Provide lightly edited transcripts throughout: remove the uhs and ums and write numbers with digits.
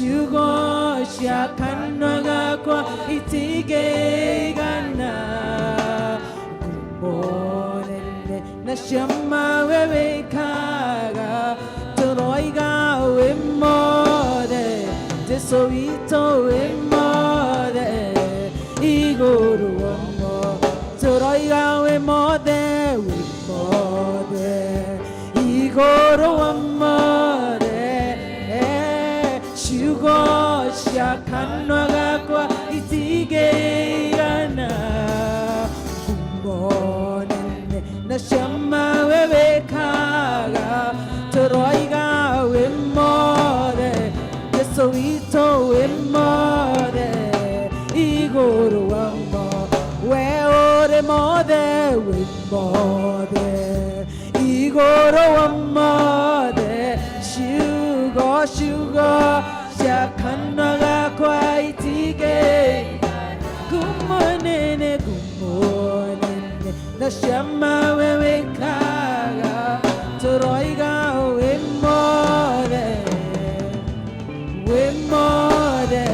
Ciugo cia kanua gakwa itingĩigana ngumo nene na ciama we wĩkaga tũroiga wĩ mothe Jesu witũ wĩ mothe igũrũ wa tũroiga wĩ mothe wĩ mothe igũrũ wa mothe ciugo cia kanua gakwa itingĩigana ngumo nene na ciama we wĩkaga tũroiga wĩ mothe Jesu witũ wĩ mothe igũrũ wa mo we ũrĩ mothe wĩ mothe igũrũ wa mothe ciugo ciugo cia kanua gakwa itingĩigana ngumo nene ngumo nene na ciama we wĩkaga tũroiga wĩ mothe wĩ mothe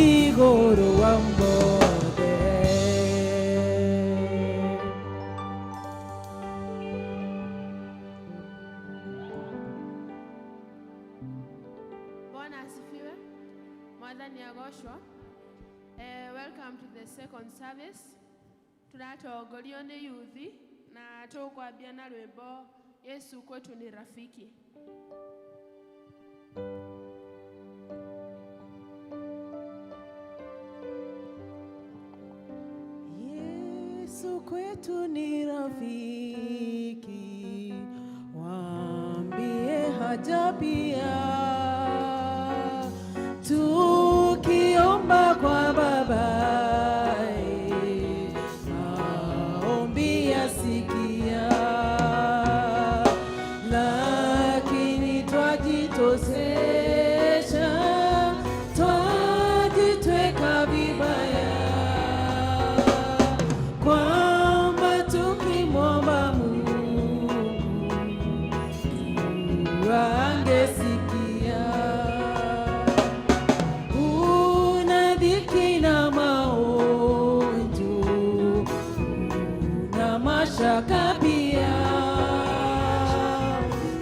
igũrũ wa mothe. Bwana asifiwe. Mwathani agocwo. Welcome to the second service. Tũratongorio nĩ yuthi na tũkwambia na rwĩmbo Yesu kwetu ni rafiki. Yesu kwetu ni rafiki, waambie haja pia, tukiomba kwa Baba maombi yasikia, lakini twajitosesha, twajitweka vibaya kwamba tukimwomba Mungu angesikia. Una dhiki na maonjo, una mashaka pia,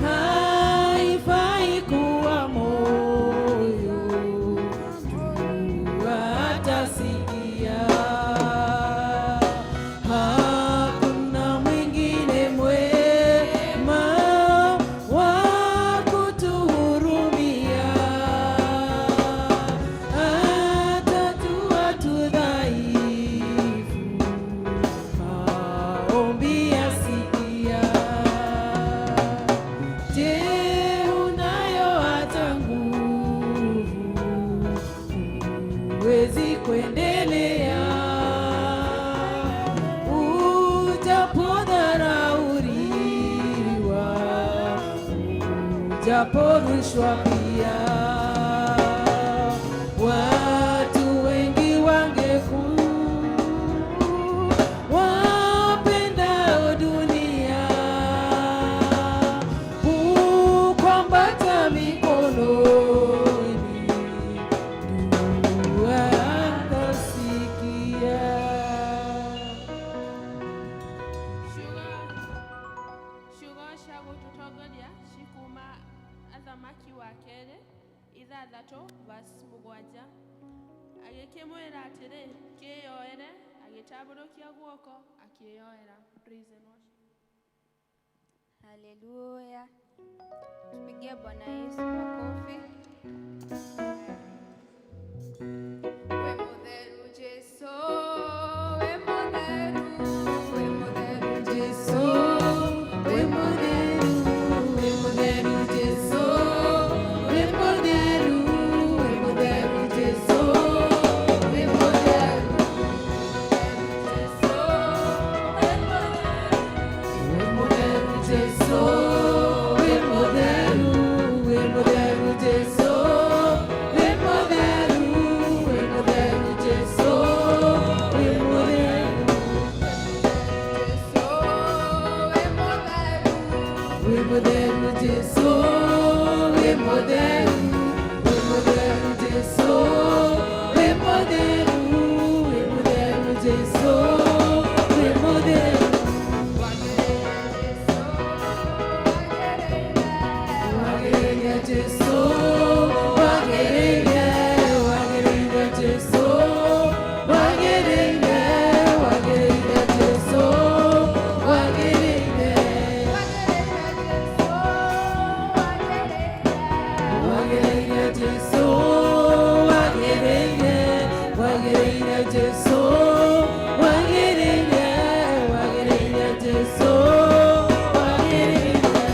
haifai kuwa moyo, dua atasikia. Hakuna mwingine mwema wa kutuhurumia, atatua tu dhaifu, maombi yasikia. Je, unayo hata nguvu, huwezi kuendelea ujapodharauliwa, ujaporushwa pia, watu wengi wangeku wapendao dunia hukwambata mikononi, dua atasikia. Ciugo cia gũtũtongoria cikuma Athamaki wa kerĩ 6 verse 7. Agĩkĩmwĩra atĩrĩ, kĩyoere. Agĩtambũrũkia guoko akĩyoera. Praise and worship. Haleluya. Tupigie Bwana Yesu makofi. We mutheru Jesu, we mutheru, we mutheru Jesu, We mutheru, we mutheru Jesu, we mutheru, we mutheru Jesu, we mutheru, Jesu, we mutheru. We mutheru Jesu, we mutheru, we mutheru Jesu. Jesu, wĩ mũtheru, wĩ mũtheru Jesu, wĩ mũtheru. Wagĩrĩire Jesu, wagĩrĩire, wagĩrĩire Jesu, wagĩrĩire, wagĩrĩire Jesu, wagĩrĩire. Wagĩrĩire Jesu, wagĩrĩire, wagĩrĩire Jesu, wagĩrĩire, wagĩrĩire Jesu, wagĩrĩire.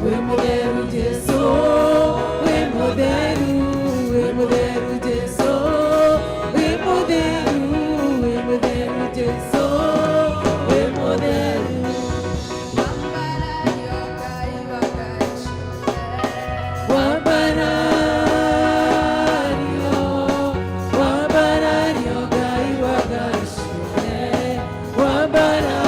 Wĩ mũtheru Jesu, wĩ mũtheru, wĩ mũtheru Jesu, wĩ mũtheru, wĩ mũtheru Jesu, wĩ mũtheru. Wambarario, wambarario Ngai wa Ngai ciothe, wambarario.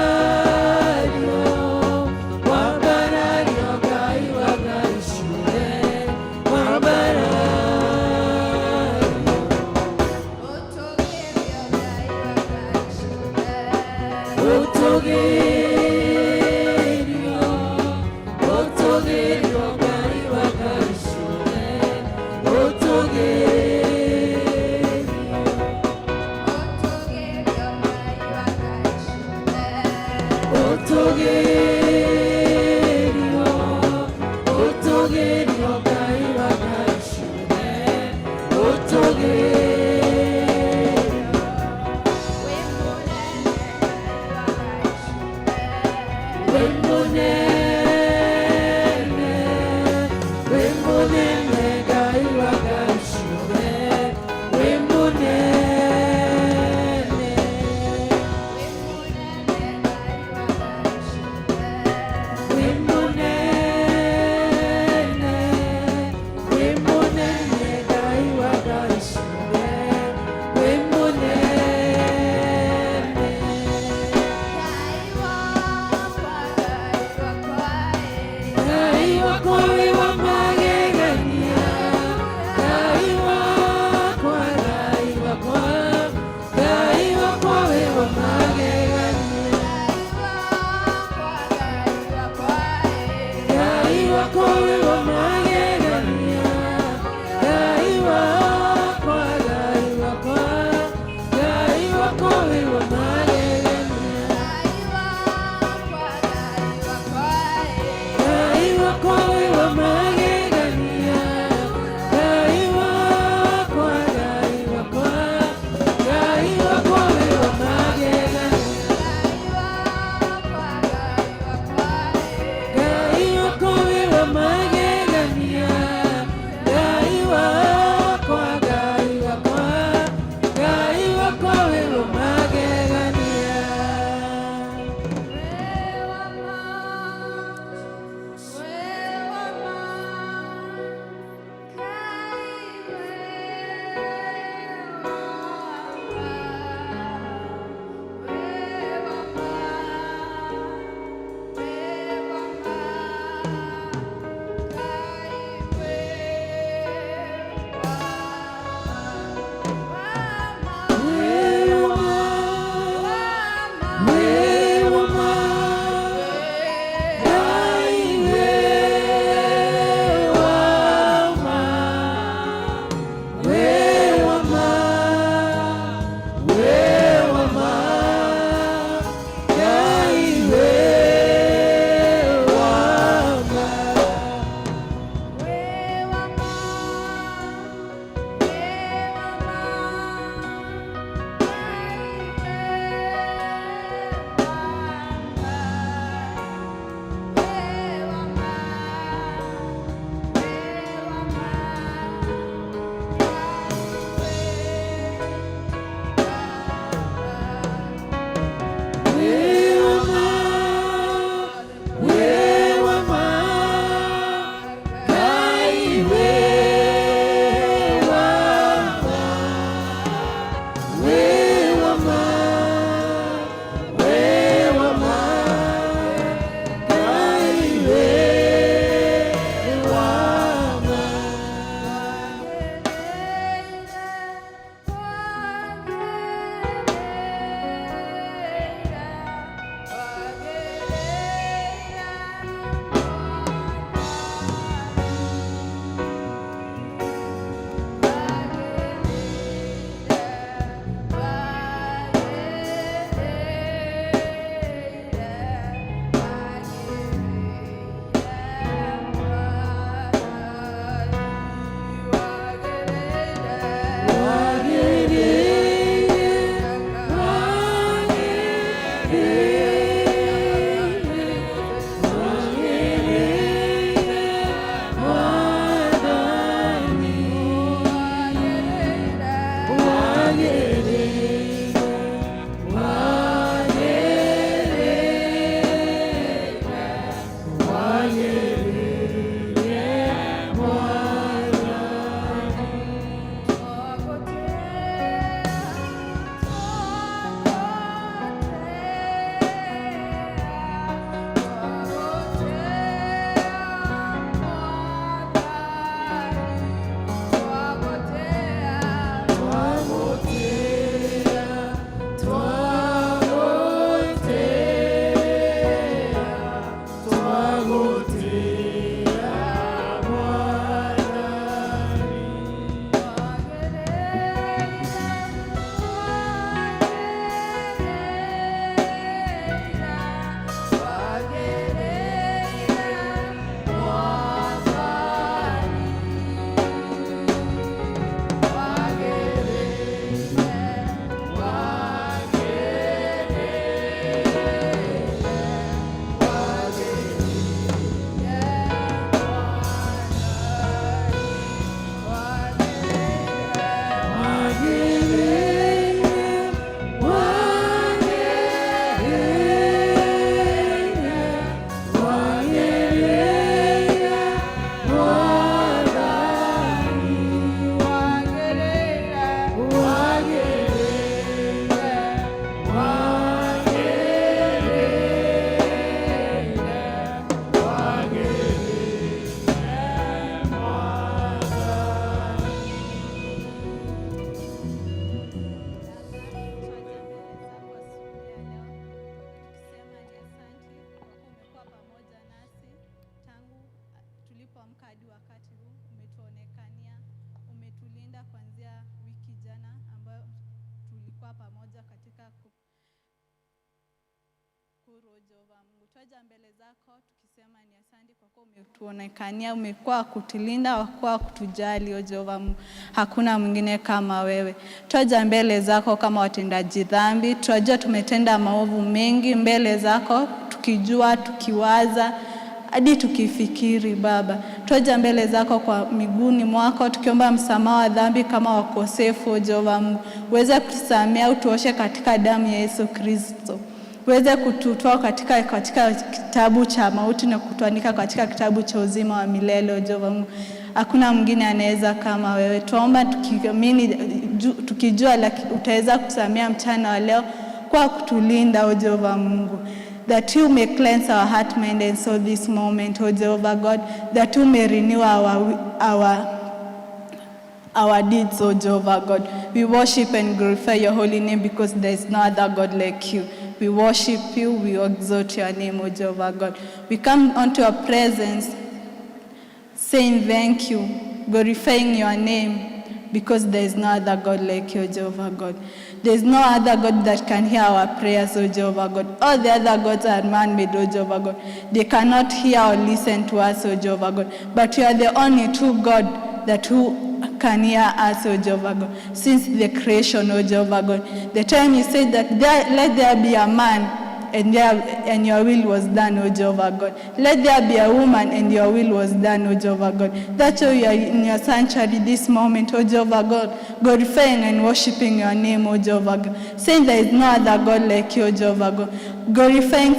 Wambarario, wambarario Ngai wa Ngai ciothe, wambarario. Ũtũgĩrio, ũtũgĩrio Ngai wa Ngai ciothe, ũtũgĩrio. Ũtũgĩrio, ũtũgĩrio Ngai wa Ngai ciothe, ũtũgĩrio. Tunakushukuru o Jehova Mungu, twaja mbele zako tukisema ni asante kwa kuwa umetuonekania, umekuwa kutulinda, wakuwa kutujali o Jehova Mungu, hakuna mwingine kama wewe. Twaja mbele zako kama watendaji dhambi, twajua tumetenda maovu mengi mbele zako, tukijua, tukiwaza hadi tukifikiri. Baba, twaja mbele zako kwa miguuni mwako tukiomba msamaha wa dhambi kama wakosefu. O Jehova Mungu, uweze kutusamea, utuoshe katika damu ya Yesu Kristo, uweze kututoa katika kitabu cha mauti na kutuandika katika kitabu cha uzima wa milele. O Jehova Mungu, hakuna mwingine anaweza kama wewe. Tuomba tukiamini, tukijua utaweza kutusamea mchana wa leo kwa kutulinda, o Jehova Mungu, that you may cleanse our heart, mind and soul this moment, O Jehovah God, that you may renew our deeds, O Jehovah God. We worship and glorify your holy name because there is no other God like you. We worship you, we exalt your name, O Jehovah God. We come unto your presence saying thank you, glorifying your name, because there is no other God like you, Jehovah God. There is no other God that can hear our prayers, O Jehovah God. All the other gods are man-made, O Jehovah God. They cannot hear or listen to us, O Jehovah God. But you are the only true God that who can hear us, O Jehovah God. Since the creation, O Jehovah God, the time you said that there, let there be a man, and your will was done, O Jehovah God. Let there be a woman, and your will was done, O Jehovah God. That's why we are in your sanctuary this moment, O Jehovah God, glorifying and worshiping your name, O Jehovah God. Saying there is no other God like you, O Jehovah God. Glorifying,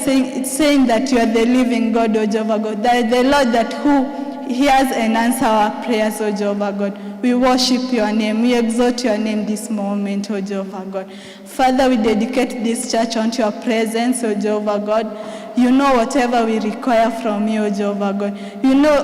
saying that you are the living God, O Jehovah God. That the Lord that who hears and answers our prayers, O Jehovah God. We worship your name. We exalt your name this moment, O Jehovah God. Father, we dedicate this church unto your presence, O Jehovah God. You know whatever we require from you, O Jehovah God. You know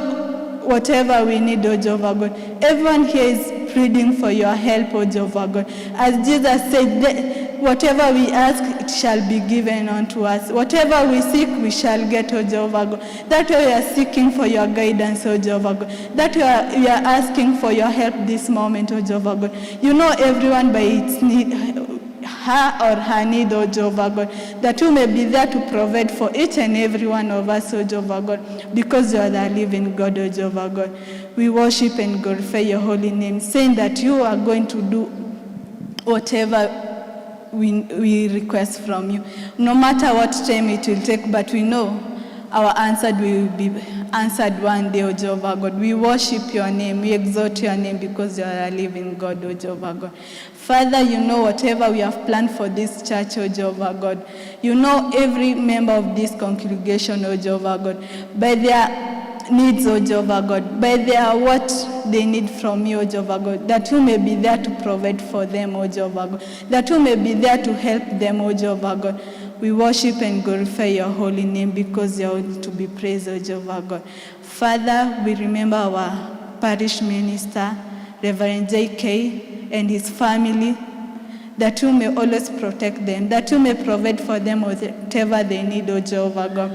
whatever we need, O Jehovah God. Everyone here is pleading for your help, O Jehovah God. As Jesus said, whatever we ask, it shall be given unto us. Whatever we seek, we shall get, O Jehovah God. That way we are seeking for your guidance, O Jehovah God. That we are asking for your help this moment, O Jehovah God. You know everyone by its need, her or her need, O Jehovah God, that you may be there to provide for each and every one of us, O Jehovah God, because you are the living God, O Jehovah God. We worship and glorify your holy name, saying that you are going to do whatever we request from you. No matter what time it will take, but we know our answer will be answered one day, O Jehovah God. We worship your name, we exalt your name, because you are a living God, O Jehovah God. Father, you know whatever we have planned for this church, O Jehovah God. You know every member of this congregation, O Jehovah God, by their needs, O Jehovah God, by their what they need from you, O Jehovah God, that you may be there to provide for them, O Jehovah God, that you may be there to help them, O Jehovah God. We worship and glorify your holy name because you are to be praised, O Jehovah God. Father, we remember our parish minister, Reverend J.K., and his family, that you may always protect them, that you may provide for them whatever they need, O Jehovah God.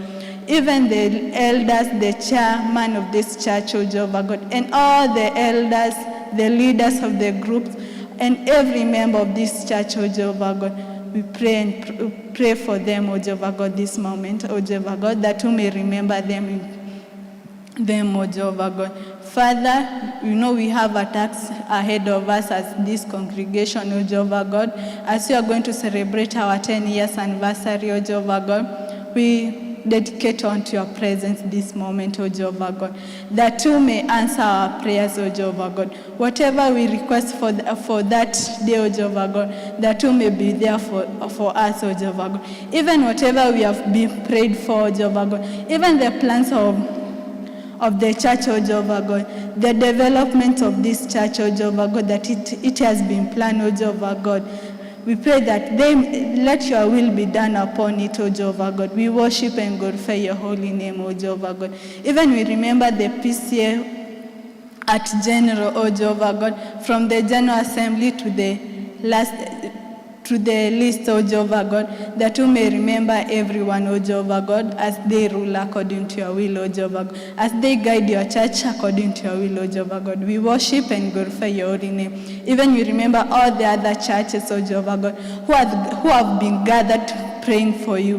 Even the elders, the chairman of this church, O Jehovah God, and all the elders, the leaders of the groups, and every member of this church, O Jehovah God, we pray and pray for them, O Jehovah God, this moment, O Jehovah God, that you may remember them, O Jehovah God. Father, you know we have a task ahead of us as this congregation, O Jehovah God, as we are going to celebrate our 10 years anniversary, O Jehovah God, we dedicate unto your presence this moment, O Jehovah God, that you may answer our prayers, O Jehovah God. Whatever we request for that day, O Jehovah God, that you may be there for us, O Jehovah God. Even whatever we have been prayed for, O Jehovah God, even the plans of the church, O Jehovah God, the development of this church, O Jehovah God, that it has been planned, O Jehovah God. We pray that let your will be done upon it, O Jehovah God. We worship and glorify your holy name, O Jehovah God. Even we remember the PCA at General, O Jehovah God, from the General Assembly to the last, to the list, O Jehovah God, that you may remember everyone, O Jehovah God, as they rule according to your will, O Jehovah God, as they guide your church according to your will, O Jehovah God. We worship and glorify your holy name. Even we remember all the other churches, O Jehovah God, who have been gathered praying for you,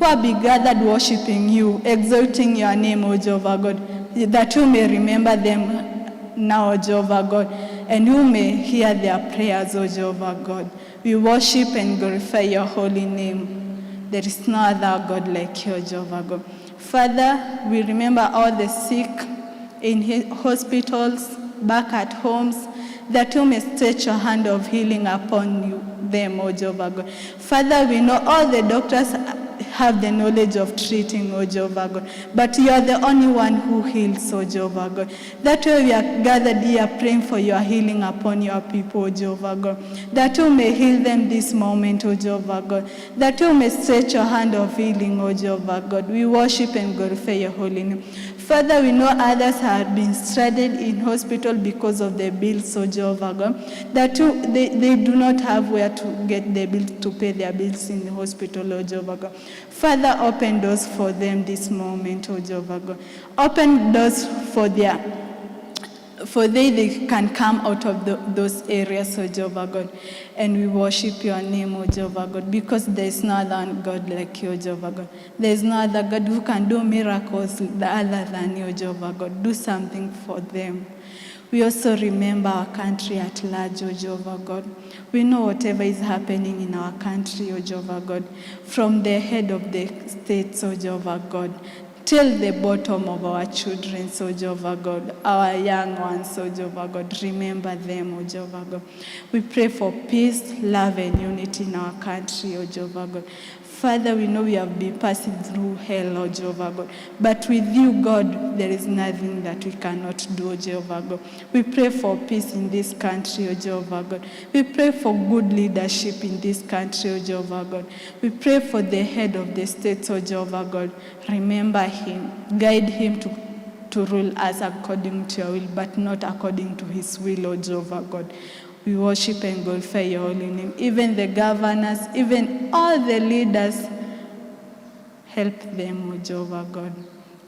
who have been gathered worshiping you, exalting your name, O Jehovah God, that you may remember them now, O Jehovah God, and you may hear their prayers, O Jehovah God. We worship and glorify your holy name. There is no other God like you, O Jehovah God. Father, we remember all the sick in hospitals, back at homes, that you may stretch your hand of healing upon you, them, O Jehovah God. Father, we know all the doctors have the knowledge of treating, O Jehovah God, but you are the only one who heals, O Jehovah God. That way we are gathered here praying for your healing upon your people, O Jehovah God. That you may heal them this moment, O Jehovah God. That you may stretch your hand of healing, O Jehovah God. We worship and glorify your holy name. Father, we know others have been stranded in hospital because of the bills, O Jehovah God, that they do not have where to get the bills to pay their bills in the hospital, O Jehovah God. Father, open doors for them this moment, O Jehovah God. Open doors for they can come out of those areas, O Jehovah God. And we worship your name, O Jehovah God, because there is no other God like you, O Jehovah God. There is no other God who can do miracles other than you, O Jehovah God. Do something for them. We also remember our country at large, O Jehovah God. We know whatever is happening in our country, O Jehovah God, from the head of the states, O Jehovah God, till the bottom of our children, O Jehovah God, our young ones, O Jehovah God. Remember them, O Jehovah God. We pray for peace, love, and unity in our country, O Jehovah God. Father, we know we have been passing through hell, O Jehovah God. But with you, God, there is nothing that we cannot do, O Jehovah God. We pray for peace in this country, O Jehovah God. We pray for good leadership in this country, O Jehovah God. We pray for the head of the state, O Jehovah God. Remember him. Guide him to rule us according to your will, but not according to his will, O Jehovah God. We worship and glorify your holy name. Even the governors, even all the leaders, help them, O Jehovah God.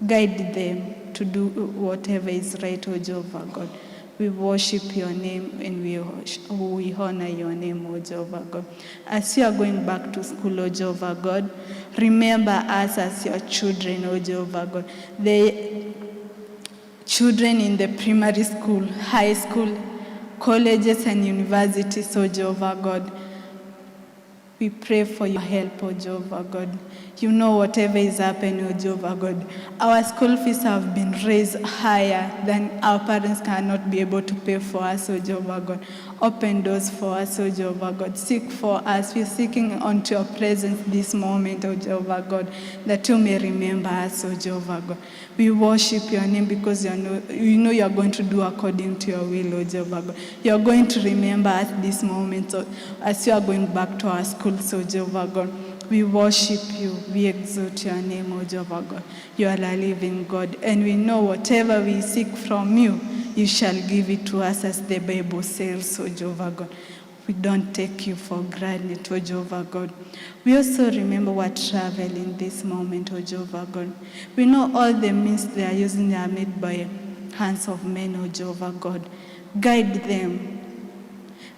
Guide them to do whatever is right, O Jehovah God. We worship your name and we honor your name, O Jehovah God. As you are going back to school, O Jehovah God, remember us as your children, O Jehovah God. The children in the primary school, high school, colleges and universities, O Jehovah God. We pray for your help, O Jehovah God. You know whatever is happening, O Jehovah God. Our school fees have been raised higher than our parents cannot be able to pay for us, O Jehovah God. Open doors for us, O Jehovah God. Seek for us. We are seeking unto your presence this moment, O Jehovah God, that you may remember us, O Jehovah God. We worship your name because you know you are going to do according to your will, O Jehovah God. You are going to remember us this moment, so as you are going back to our schools, O Jehovah God. We worship you. We exalt your name, O Jehovah God. You are a living God, and we know whatever we seek from you, you shall give it to us, as the Bible says, O Jehovah God. We don't take you for granted, O Jehovah God. We also remember what travel in this moment, O Jehovah God. We know all the means they are using, they are made by hands of men, O Jehovah God. Guide them.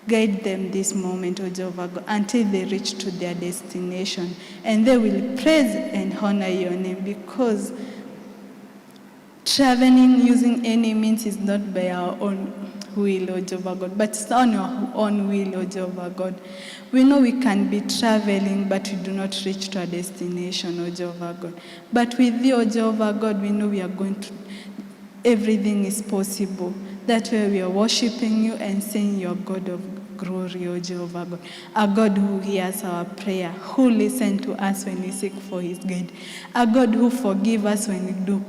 Guide them this moment, O Jehovah God, until they reach to their destination. And they will praise and honor your name, because traveling using any means is not by our own will, O Jehovah God, but it's on our own will, O Jehovah God. We know we can be traveling, but we do not reach to our destination, O Jehovah God. But with you, O Jehovah God, we know we are going to, everything is possible. That way we are worshiping you and saying you are God of glory, O Jehovah God, a God who hears our prayer, who listens to us when we seek for his guide, a God who forgives us when we do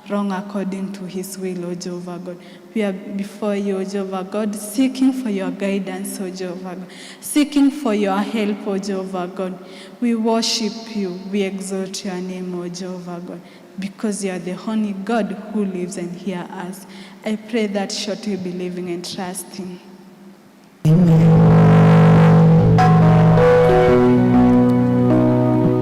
wrong according to his will, O Jehovah God. We are before you, O Jehovah God, seeking for your guidance, O Jehovah God, seeking for your help, O Jehovah God. We worship you, we exalt your name, O Jehovah God, because you are the only God who lives and hears us. I pray that shortly believing and trusting. Amen.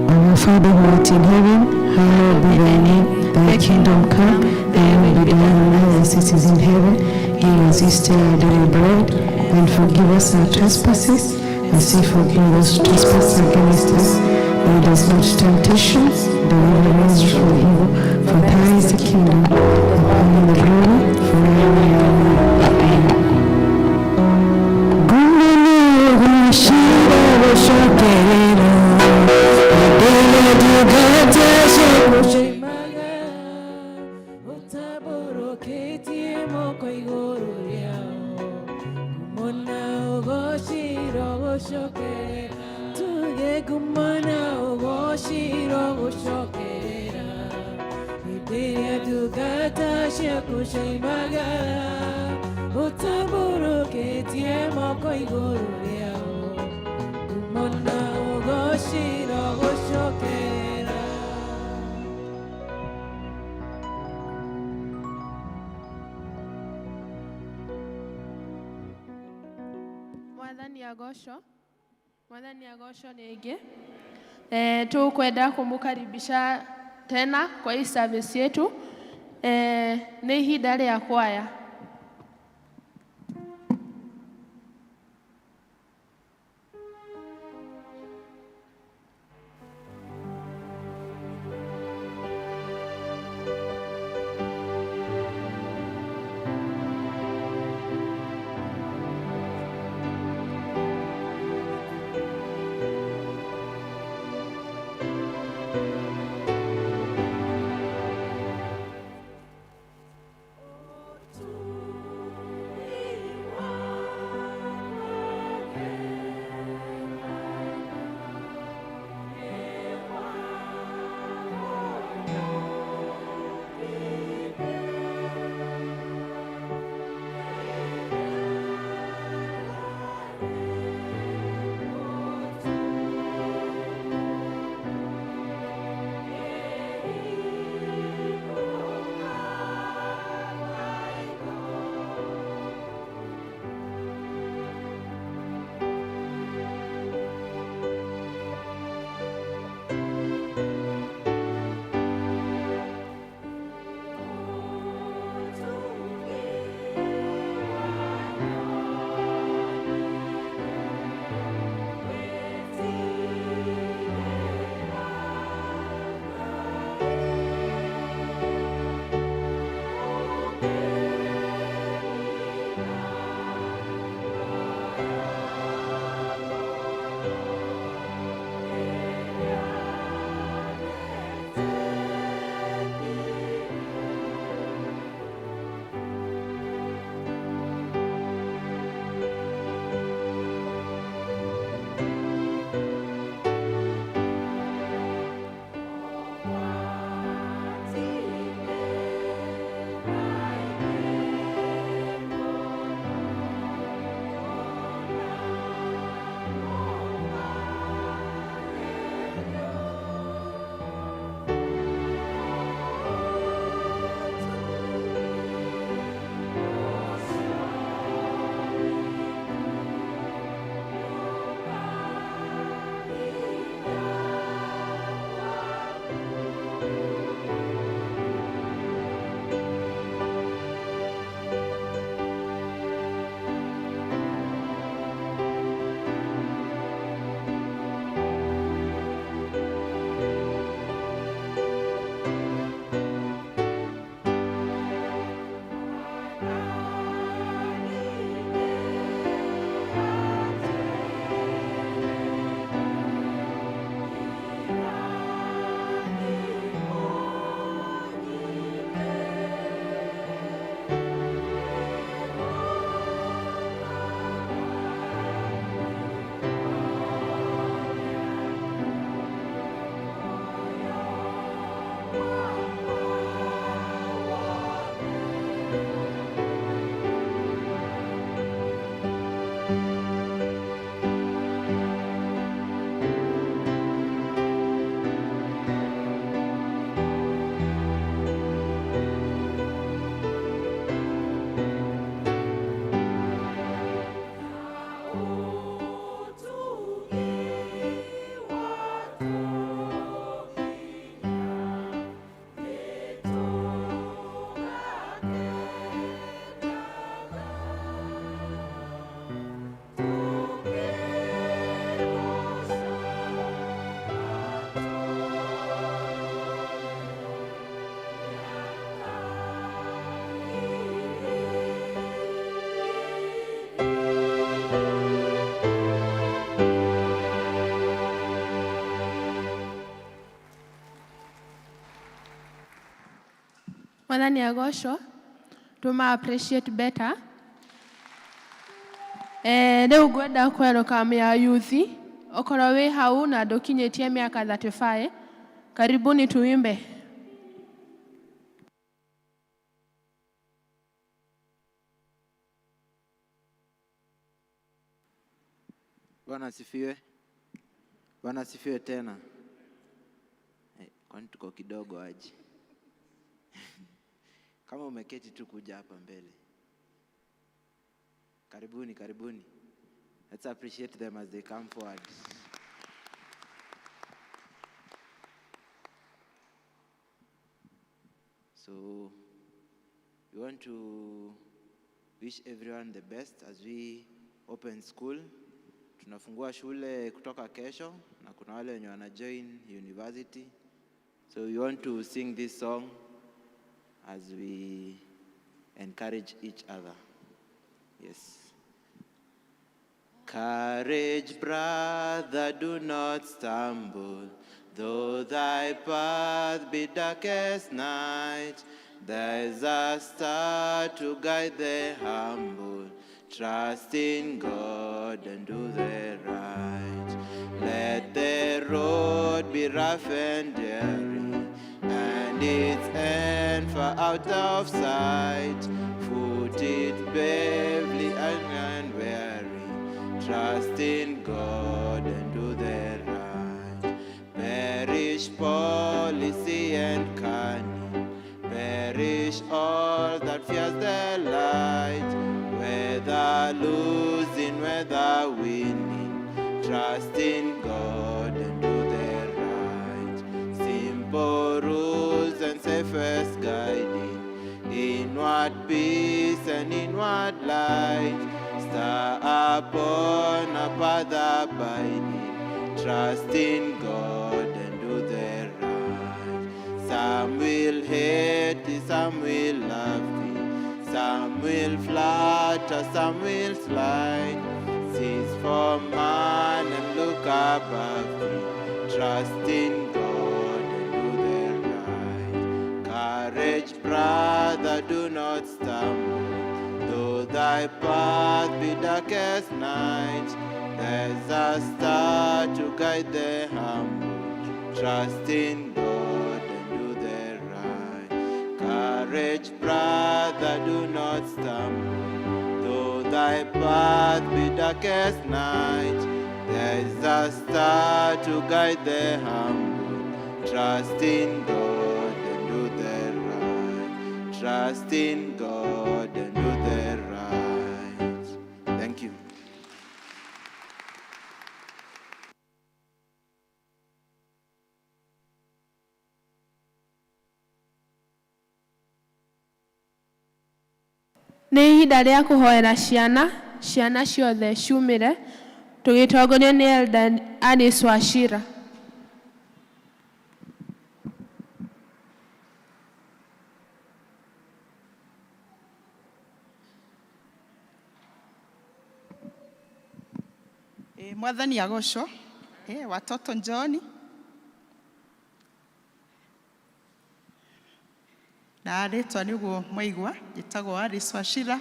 Our Father who art in heaven, hallowed be thy name. Thy kingdom come, thy will be done on earth as it is in heaven. Give us this day our daily bread, and forgive us our trespasses, as we forgive those who trespass against us. Lead us not to temptation, deliver us from evil. For thine is the kingdom, the power, and the glory, forever and ever. Amen. Mwathani agocwo, Mwathani agocwo rĩngĩ. Tukwenda kumukaribisha tena kwa hii service yetu. Nĩ ihinda rĩa kwaya. Mwathani agocwo. Tuma appreciate better. Rĩu ngwenda kwerũka ya youth okorwo wĩ hau na ndũkinyĩtie mĩaka 35, karibuni tuimbe. Bwana asifiwe. Bwana asifiwe tena. Kwani tuko kidogo aje? Kama umeketi tu kuja hapa mbele. Karibuni, karibuni. Let's appreciate them as they come forward. So we want to wish everyone the best as we open school. Tunafungua shule kutoka kesho na kuna wale wenye wana join university. So we want to sing this song as we encourage each other. Yes. Courage, brother, do not stumble, though thy path be darkest night. There's a star to guide the humble. Trust in God and do the right. Let the road be rough and daring, and its end far out of sight. Foot it bravely and unweary. Trust in God and do the right. Perish policy and cunning, perish all that fears the light. Whether losing, whether winning, trust in God and do the right. Simple rules and safest guiding, inward peace and inward light. Star upon a path abiding, trust in God and do the right. Some will hate thee, some will love thee, some will flatter, some will slight. Cease from man and look above thee, trust in God and do the right. Courage, brother, do not stumble, though thy path be darkest night. There's a star to guide the humble, trust in God and do the right. Courage, brother, do not stumble, though thy path be darkest night. There's a star to guide the humble, trust in God and do the right. Trust in God and do the right. Thank you. Nĩ ihinda rĩa kũhoera ciana, ciana ciothe ciumĩre, tũgĩtongorio nĩ Elder Alice Wachira. Mwathani agocwo. Watoto njooni. Na rĩtwa nĩguo mwaigua, njĩtagwo Alice Wachira,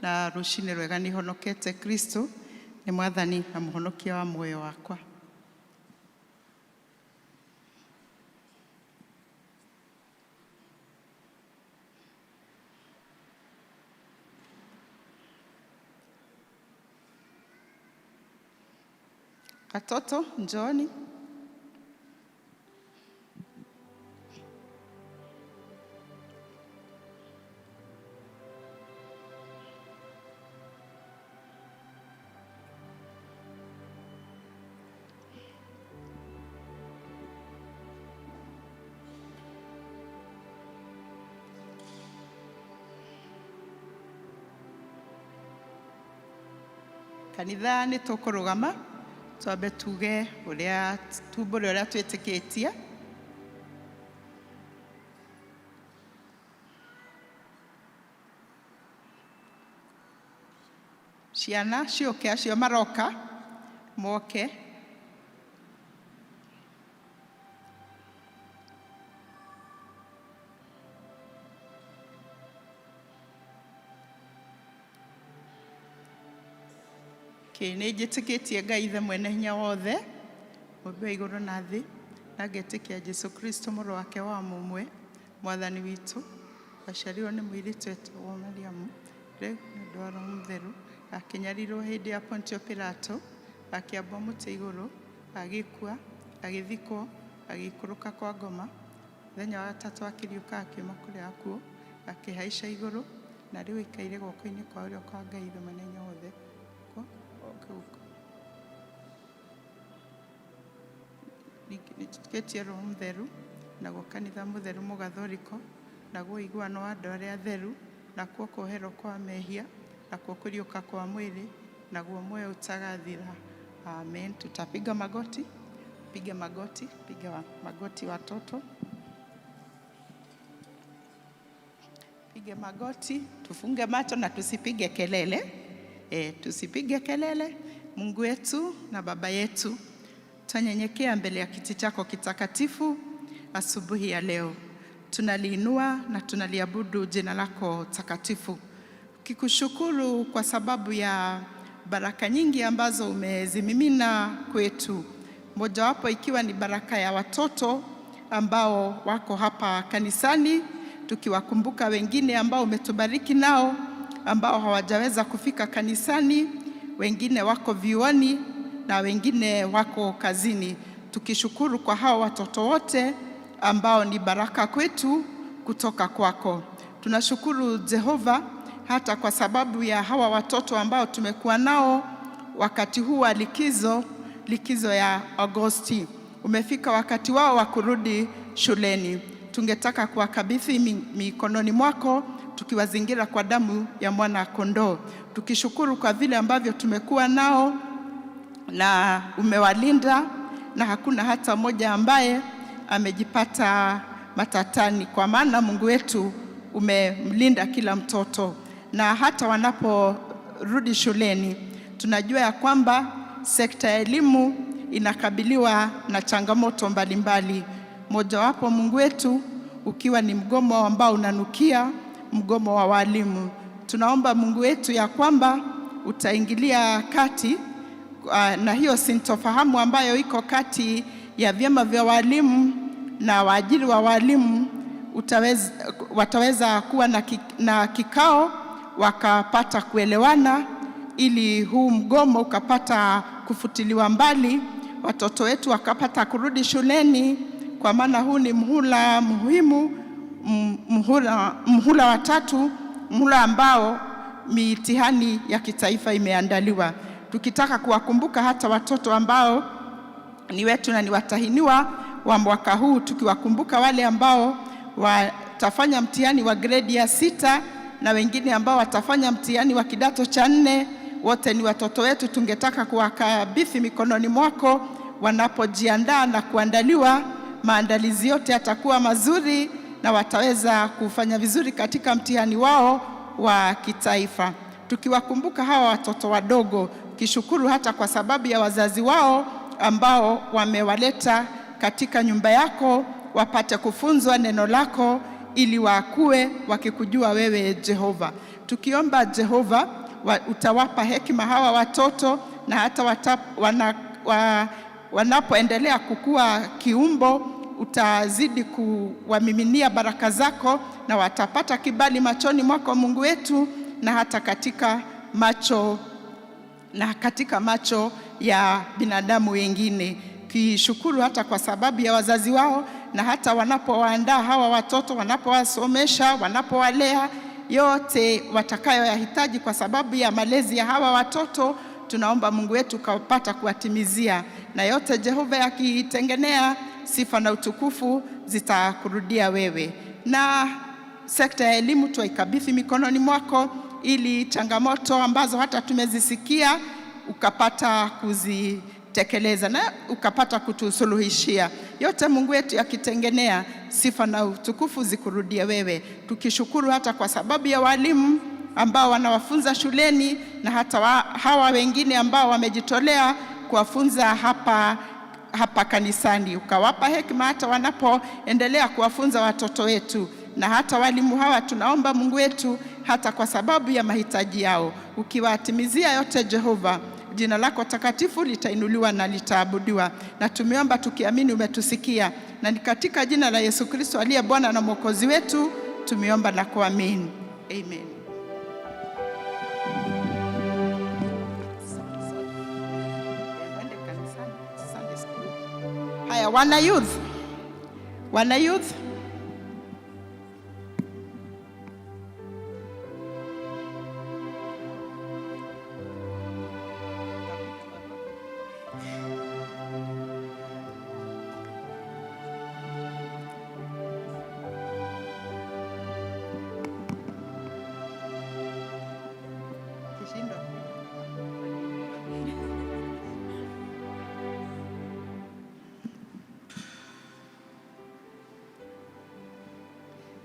na rũcinĩ rwega nĩ honokete Kristo nĩ Mwathani na mũhonokia wa muoyo wakwa. Watoto njooni. Kanitha nĩ tũkũrũgama twambe tuge ũrĩa tumbũre ũrĩa twĩtĩkĩtie. Ciana ciũke, acio maroka moke. Okay, nĩ njĩtĩkĩtie Ngai Ithe mwene hinya wothe, mũmbi wa igũrũ na thĩ, na ngetĩkia Jesu Kristo mũrũ wake wa mũmwe, mwathani witũ, waciarirwo nĩ mũirĩtu etagwo Mariamu, rĩu nĩ ũndũ wa Roho Mũtheru, akĩnyarirwo hĩndĩ ya Pontio Pilato, akĩambwo mũtĩ igũrũ, agĩkua, agĩthikwo, agĩikũrũka kwa ngoma, mũthenya wa gatatũ akĩriũka akiuma kũrĩa akuũ, akĩhaica igũrũ, na rĩu aikaire guoko-inĩ kwa ũrĩo kwa Ngai Ithe mwene hinya wothe. Kwa- Nĩnjĩtĩkĩtie Roho Mũtheru, naguo kanitha mũtheru mũgathoriko, naguo ũiguano wa andũ arĩa atheru, nakuo kuoherwo kwa mehia, nakuo kũriũka kwa mwĩrĩ, naguo muoyo utagathira. Amen. Tutapiga magoti, piga magoti, piga magoti watoto. Pige magoti, tufunge macho na tusipige kelele. Tusipige kelele. Mungu wetu na Baba yetu, twanyenyekea mbele ya kiti chako kitakatifu asubuhi ya leo. Tunaliinua na tunaliabudu jina lako takatifu, kikushukuru kwa sababu ya baraka nyingi ambazo umezimimina kwetu, mojawapo ikiwa ni baraka ya watoto ambao wako hapa kanisani, tukiwakumbuka wengine ambao umetubariki nao ambao hawajaweza kufika kanisani, wengine wako vyuoni na wengine wako kazini, tukishukuru kwa hao watoto wote ambao ni baraka kwetu kutoka kwako. Tunashukuru Jehova hata kwa sababu ya hawa watoto ambao tumekuwa nao wakati huu wa likizo, likizo ya Agosti. Umefika wakati wao wa kurudi shuleni. Tungetaka kuwakabidhi mikononi mwako, tukiwazingira kwa damu ya mwana kondoo, tukishukuru kwa vile ambavyo tumekuwa nao na umewalinda na hakuna hata mmoja ambaye amejipata matatani, kwa maana Mungu wetu umemlinda kila mtoto. Na hata wanaporudi shuleni, tunajua ya kwamba sekta ya elimu inakabiliwa na changamoto mbalimbali, mojawapo Mungu wetu ukiwa ni mgomo ambao unanukia, mgomo wa walimu. Tunaomba Mungu wetu ya kwamba utaingilia kati na hiyo sintofahamu ambayo iko kati ya vyama vya walimu na waajiri wa walimu wataweza kuwa na kikao wakapata kuelewana, ili huu mgomo ukapata kufutiliwa mbali, watoto wetu wakapata kurudi shuleni, kwa maana huu ni muhula muhimu, muhula wa tatu, muhula ambao mitihani ya kitaifa imeandaliwa. Tukitaka kuwakumbuka hata watoto ambao ni wetu na ni watahiniwa wa mwaka huu, tukiwakumbuka wale ambao watafanya mtihani wa gredi ya 6 na wengine ambao watafanya mtihani wa kidato cha 4, wote ni watoto wetu. Tungetaka kuwakabidhi mikononi mwako wanapojiandaa na kuandaliwa, maandalizi yote yatakuwa mazuri na wataweza kufanya vizuri katika mtihani wao wa kitaifa. Tukiwakumbuka hawa watoto wadogo, kishukuru hata kwa sababu ya wazazi wao ambao wamewaleta katika nyumba yako wapate kufunzwa neno lako ili wakue wakikujua wewe Jehova. Tukiomba Jehova utawapa hekima hawa watoto, na hata wanapoendelea kukua kiumbo utazidi kuwamiminia baraka zako na watapata kibali machoni mwako Mungu wetu, na hata katika macho ya binadamu wengine. Kishukuru hata kwa sababu ya wazazi wao, na hata wanapowaandaa hawa watoto, wanapowasomesha, wanapowalea, yote watakayoyahitaji kwa sababu ya malezi ya hawa watoto, tunaomba Mungu wetu ukapata kuwatimizia. Na yote Jehova yakitengenea, sifa na utukufu zitakurudia wewe. Na sekta ya elimu tuikabidhi mikononi mwako, ili changamoto ambazo hata tumezisikia ukapata kuzitekeleza na ukapata kutusuluhishia. Yote Mungu wetu yakitengenea, sifa na utukufu zikurudie wewe. Tukishukuru hata kwa sababu ya walimu ambao wanawafunza shuleni na hata hawa wengine ambao wamejitolea kuwafunza hapa kanisani, ukawapa hekima hata wanapoendelea kuwafunza watoto wetu. Na hata walimu hawa tunaomba Mungu wetu hata kwa sababu ya mahitaji yao, ukiwatimizia yote Jehova, Jina lako takatifu litainuliwa na litaabudiwa, na tumeomba tukiamini umetusikia, na ni katika jina la Yesu Kristo aliye Bwana na Mwokozi wetu tumeomba na kuamini, amen. Mwende kanisani, Sunday school. Haya, wana youth, wana youth. Kishindo.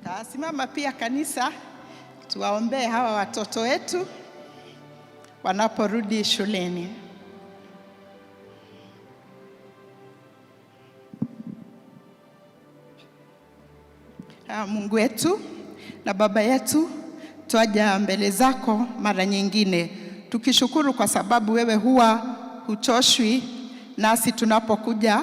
Tasimama pia kanisa, tuwaombee hawa watoto wetu wanaporudi shuleni. Mungu wetu na Baba yetu, twaja mbele zako mara nyingine tukishukuru kwa sababu wewe huwa huchoshwi nasi tunapokuja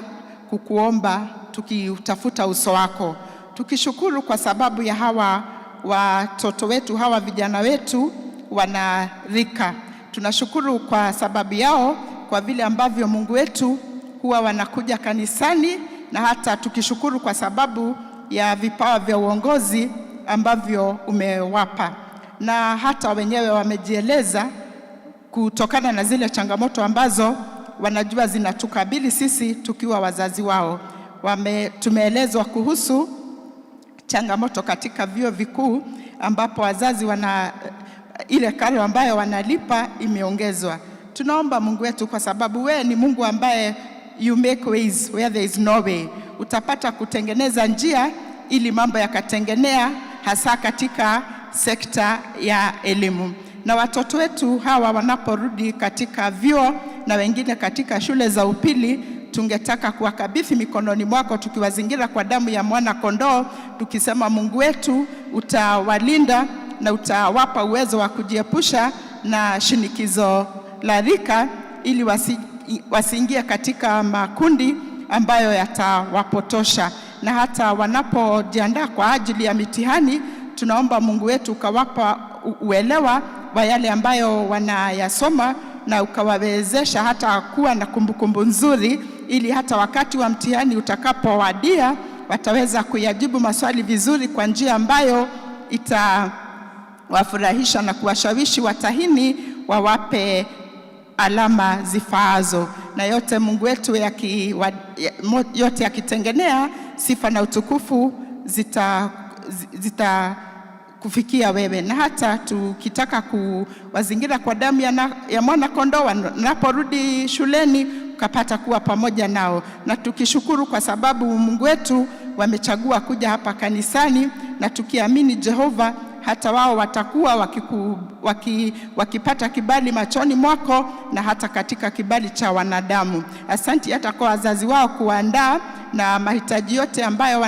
kukuomba tukiutafuta uso wako, tukishukuru kwa sababu ya hawa watoto wetu, hawa vijana wetu wanarika. Tunashukuru kwa sababu yao, kwa vile ambavyo Mungu wetu huwa wanakuja kanisani, na hata tukishukuru kwa sababu ya vipawa vya uongozi ambavyo umewapa, na hata wenyewe wamejieleza kutokana na zile changamoto ambazo wanajua zinatukabili sisi tukiwa wazazi wao. Tumeelezwa kuhusu changamoto katika vyuo vikuu ambapo wazazi wana ile karo ambayo wanalipa imeongezwa. Tunaomba Mungu wetu, kwa sababu wewe ni Mungu ambaye you make ways where there is no way, utapata kutengeneza njia ili mambo yakatengenea, hasa katika sekta ya elimu. Na watoto wetu hawa wanaporudi katika vyuo na wengine katika shule za upili, tungetaka kuwakabidhi mikononi mwako, tukiwazingira kwa damu ya mwana kondoo, tukisema Mungu wetu utawalinda na utawapa uwezo wa kujiepusha na shinikizo la rika, ili wasiingie katika makundi ambayo yatawapotosha. Na hata wanapojiandaa kwa ajili ya mitihani, tunaomba Mungu wetu ukawapa uelewa wa yale ambayo wanayasoma na ukawawezesha hata kuwa na kumbukumbu nzuri, ili hata wakati wa mtihani utakapowadia wataweza kuyajibu maswali vizuri kwa njia ambayo itawafurahisha na kuwashawishi watahini wawape alama zifaazo. Na yote Mungu wetu yote yakitengenea, sifa na utukufu zita kufikia wewe. Na hata tukitaka kuwazingira kwa damu ya mwana kondoo wanaporudi shuleni, ukapata kuwa pamoja nao, na tukishukuru kwa sababu Mungu wetu wamechagua kuja hapa kanisani, na tukiamini Jehova hata wao watakuwa wakipata kibali machoni mwako na hata katika kibali cha wanadamu. Asanti hata kwa wazazi wao kuandaa na mahitaji yote ambayo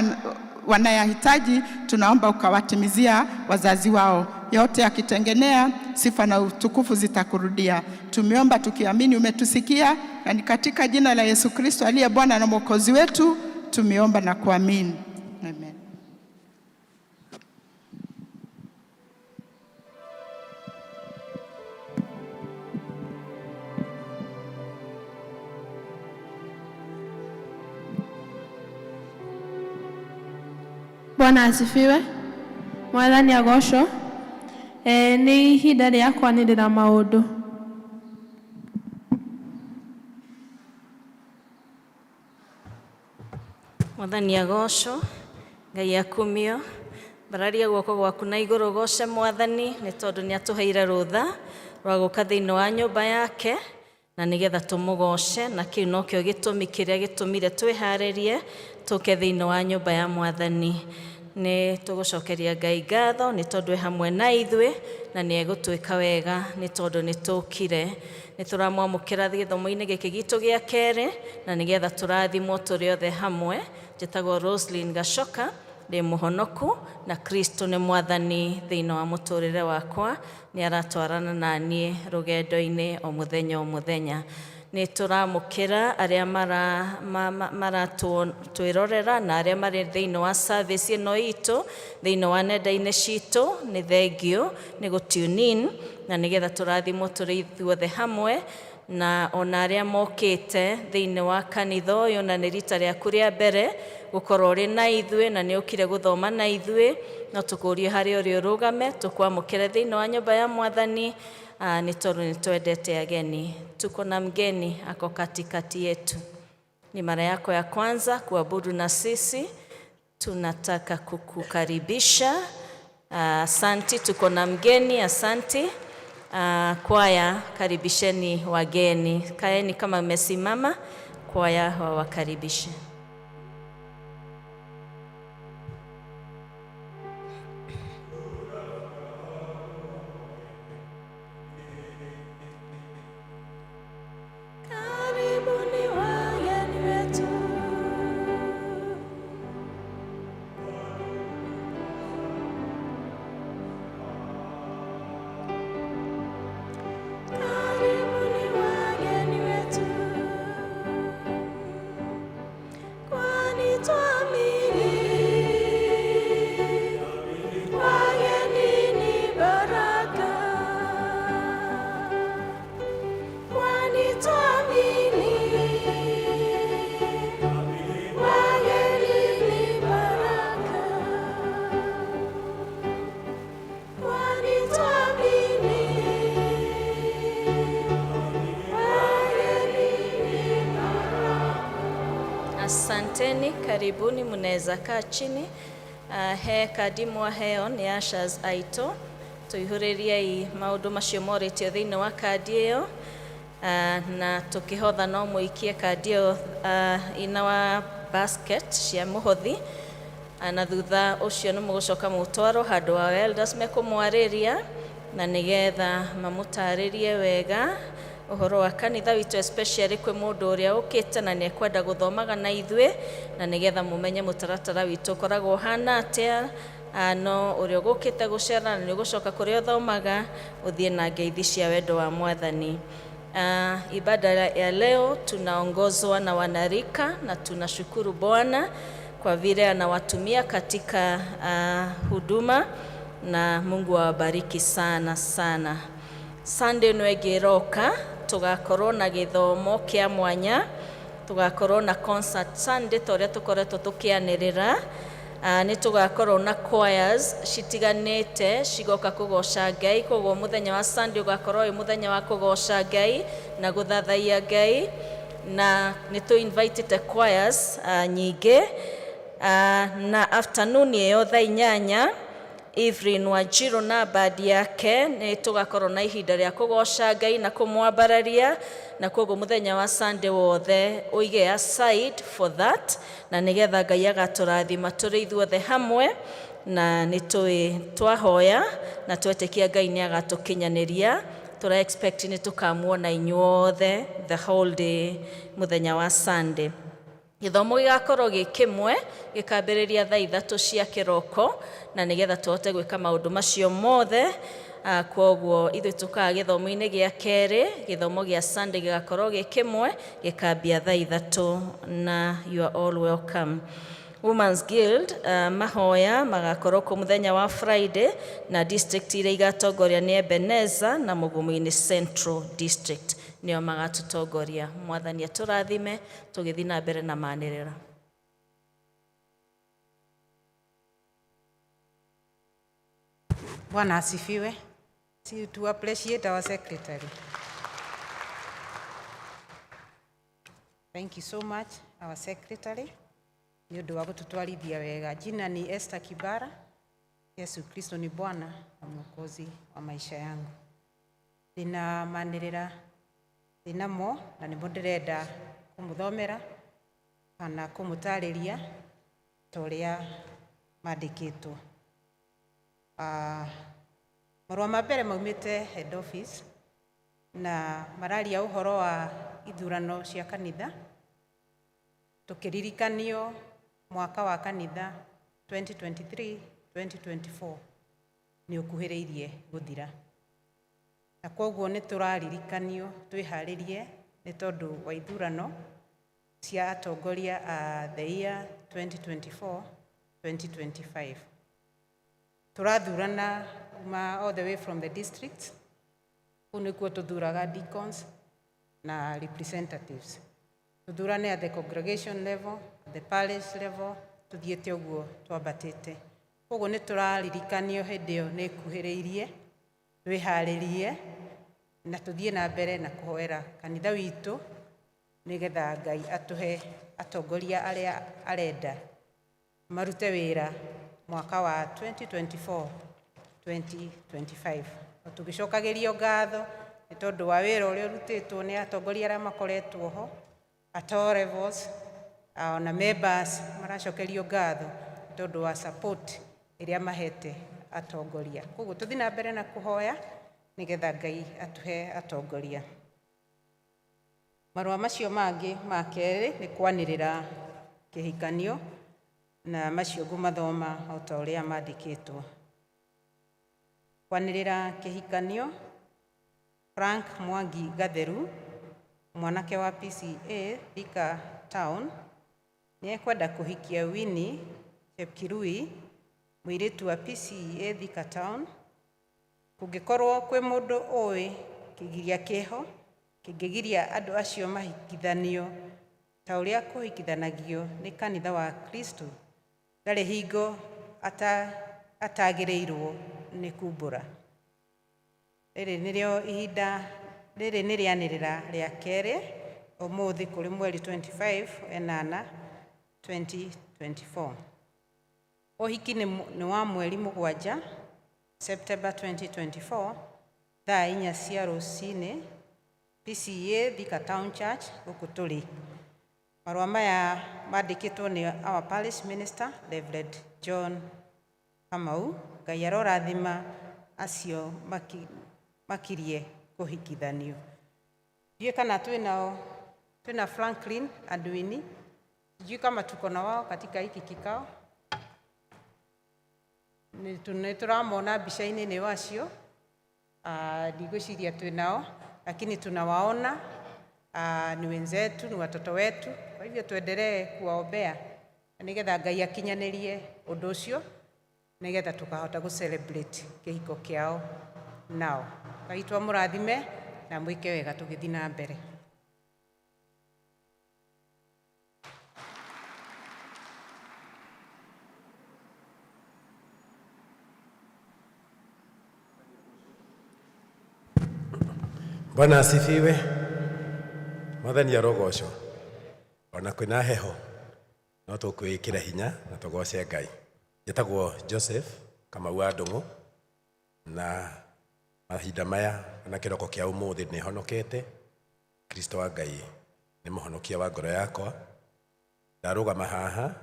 wanayahitaji, tunaomba ukawatimizia wazazi wao. Yote yakitengenea, sifa na utukufu zitakurudia. Tumeomba tukiamini umetusikia, na ni katika jina la Yesu Kristo aliye Bwana na Mwokozi wetu tumeomba na kuamini. Amen. Bwana asifiwe. Mwathani agocwo. Nĩ ihinda rĩa kwanĩrĩra maũndũ. Mwathani agocwo, Ngai akumio. Mbararia guoko gwaku na igũrũ goce Mwathani nĩ tondũ nĩ atũheire rũtha rwa gũka thĩinĩ wa nyũmba yake na nĩgetha tũmũgoce, na kĩu nokĩo gĩtũmi kĩrĩa gĩtũmire twĩharĩrie tũke thĩinĩ wa nyũmba ya Mwathani. Nĩ tũgũcokeria Ngai ngatho nĩ tondũ e hamwe na ithuĩ na nĩ egũtwĩka wega nĩ tondũ nĩ tũkire. Nĩ tũramwamũkĩra gĩthomo-inĩ gĩkĩ gitũ gĩa kerĩ na nĩgetha tũrathimwo tũrĩ othe hamwe. Njĩtagwo Roslyn Gachoka Ndĩ mũhonoku na Kristo nĩ mwathani thĩinĩ wa mũtũrĩre wakwa, nĩ aratwarana na niĩ rũgendo-inĩ o mũthenya o mũthenya. Nĩ tũramũkĩra arĩa maratwĩrorera na arĩa marĩ thĩinĩ wa service ĩno itũ thĩinĩ wa nenda-inĩ citũ. Nĩ thengiũ nĩ gũ tune in na nĩgetha tũrathimwo tũrĩ ithuothe hamwe, na ona arĩa mokĩte thĩinĩ wa kanitha ũyũ na nĩ rita rĩaku rĩa mbere gũkorwo ũrĩ na ithuĩ na nĩ ũkire gũthoma na ithuĩ, no tũkũrie harĩa ũrĩ ũrũgame tũkwamũkĩre thĩinĩ wa nyũmba ya mwathani, nĩ tondũ nĩ twendete ageni. Tuko na mgeni ako katikati yetu, ni mara yako ya kwanza kuabudu na sisi, tunataka kukukaribisha. Asanti, tuko na mgeni, asanti. Kwaya, karibisheni wageni. Kaeni kama mmesimama, kwaya wawakaribishe. Karibuni wageni wetu. Karibuni wageni wetu, kwani twamini wageni ni baraka, kwani twamini wageni ni baraka, kwani twamini wageni ni baraka. Asanteni, karibuni, mnaweza kaa chini. He kandi mwaheo nĩ ushers aitũ, tũihũrĩriei maũndũ macio morĩtio thĩinĩ wa kandi ĩyo, na tũkĩhotha no mũikie kandi ĩyo ina wa basket cia mũhothi. Na thutha ũcio nĩ mũgũcoka mũtwarwo handũ wa elders mekũmwarĩria na nĩgetha mamũtarĩrie wega ũhoro wa kanitha witũ, especially kwĩ mũndũ ũrĩa ũkĩte na nĩ ekwenda gũthomaga na ithuĩ, na nĩgetha mũmenye mũtaratara witũ ũkoragwo ũhana atĩa. No ũrĩa ũgũkĩte gũcera na nĩ ũgũcoka kũrĩa ũthomaga, ũthiĩ na ngeithi cia wendo wa mwathani. Ibada ya leo tunaongozwa na wanarika na tunashukuru Bwana kwa vile anawatumia katika huduma na Mungu awabariki sana sana. Sunday ĩno ĩngĩ ĩroka tũgakorwo na gĩthomo kĩa mwanya, tũgakorwo na concert Sunday ta ũrĩa tũkoretwo tũkĩanĩrĩra. Nĩ tũgakorwo na choirs citiganĩte cigoka kũgoca Ngai, koguo mũthenya wa Sunday ũgakorwo wĩ mũthenya wa kũgoca Ngai na gũthathaiya Ngai, na nĩ tũ invitĩte choirs nyingĩ. Na afternoon ĩyo thaa 8 Evelyn Wanjiru na bandi yake nĩ tũgakorwo na ihinda rĩa kũgoca Ngai na kũmwambararia, na koguo mũthenya wa Sunday wothe ũige aside for that, na nĩgetha Ngai agatũrathima tũrĩ ithuothe hamwe, na nĩ tũĩ twahoya na twetĩkia Ngai nĩ agatũkinyanĩria. Tũra expect nĩ tũkamuona inyuothe the whole day mũthenya wa Sunday. Gĩthomo gĩgakorwo gĩ kĩmwe, gĩkambĩrĩria thaa 3 cia kĩroko, na nĩgetha tũhote gwĩka maũndũ macio mothe. Koguo ithuĩ tũkaga gĩthomo-inĩ gĩa kerĩ, gĩthomo gĩa Sunday gĩgakorwo gĩ kĩmwe, gĩkambia thaa 3, na you are all welcome. Women's Guild mahoya magakorwo kũ mũthenya wa Friday, na district iria igatongoria nĩ Ebenezer na Mugumu-inĩ Central District nĩo magatũtongoria. Mwathani atũrathime tũgĩthiĩ na mbere na manĩrĩra. Bwana asifiwe. See, to appreciate our secretary. Thank you so much, our secretary. Nĩ ũndũ wa gũtũtwarithia wega. Jina ni Esther Kibara. Yesu Kristo ni Bwana na Mwokozi wa maisha yangu. Ndĩna manĩrĩra ndĩnamo na nĩmo ndĩrenda kũmũthomera kana kũmũtarĩria ta ũrĩa mandĩkĩtwo. Marũa ma mbere maumĩte head office na mararia ũhoro wa ithurano cia kanitha, tũkĩririkanio mwaka wa kanitha 2023 2024 nĩ ũkuhĩrĩirie gũthira, na kwoguo nĩ tũraririkanio twĩharĩrie nĩ tondũ wa ithurano cia atongoria a the year 2024 2025. Tũrathurana kuma all the way from the districts. Kũu nĩkuo tũthuraga deacons na representatives, tũthurane at the congregation level, at the parish level, tũthiĩte ũguo twambatĩte. Koguo nĩ tũraririkanio hĩndĩ ĩyo nĩ ĩkuhĩrĩirie, twĩharĩrie na tũthiĩ na mbere na kũhoera kanitha witũ nĩgetha Ngai atũhe atongoria arĩa arenda marute wĩra mwaka wa 2024 2025. O tũgĩcokagĩrio ngatho nĩ tondũ wa wĩra ũrĩa ũrutĩtwo nĩ atongoria arĩa makoretwo ho at all levels, ona members maracokerio ngatho nĩ tondũ wa support ĩrĩa mahete atongoria. Koguo tũthiĩ na mbere na kũhoya nĩgetha Ngai atũhe atongoria. Marũa macio mangĩ ma kerĩ nĩ kwanĩrĩra kĩhikanio, na macio ngũmathoma o ta ũrĩa mandĩkĩtwo. Kwanĩrĩra kĩhikanio: Frank Mwangi Gatheru, mwanake wa PCEA Thika Town, nĩ ekwenda kũhikia Winnie Chepkirui, mũirĩtu wa PCEA Thika Town. Kũngĩkorwo kwĩ mũndũ ũĩ kĩgiria kĩho kĩngĩgiria andũ acio mahikithanio ta ũrĩa kũhikithanagio nĩ kanitha wa Kristo, ndarĩ hingo atagĩrĩirwo nĩ kumbũra. Rĩrĩ nĩrĩo ihinda rĩrĩ nĩ rĩanĩrĩra rĩa kerĩ ũmũthĩ kũrĩ mweri 25 enana 2024. Ũhiki nĩ wa mweri 7, September 2024, thaa 4 cia rũcinĩ, PCEA Thika Town Church gũkũ tũrĩ. Marũa maya mandĩkĩtwo nĩ our parish minister, Reverend John Kamau. Ngai arorathima acio makirie kũhikithanio. Ndiũĩ kana twĩnao, twĩna Franklin and Winnie, sijui kama tuko na wao katika hiki kikao. Nĩ tũramona mbica-inĩ nĩ wacio. Ndigwĩciria twĩ nao, lakini tunawaona. Ni wenzetu, ni watoto wetu, kwa hivyo tuendelee kuwaombea nĩgetha Ngai akinyanĩrie ũndũ ũcio, nĩgetha tukahota gũ celebrate kĩhiko kĩao nao. Ngai twamũrathime na mwĩke wega tũgĩthiĩ na mbere. Bwana asifiwe. Mwathani arogocwo. Ona kwĩna heho no tũkwĩĩkĩra hinya na tũgoce Ngai. Njĩtagwo Joseph Kamau wa Ndũng'ũ, na mahinda maya na kĩroko kĩa ũmũthĩ nĩ honokete. Kristo wa Ngai nĩ mũhonokia wa ngoro yakwa. Ndarũgama haha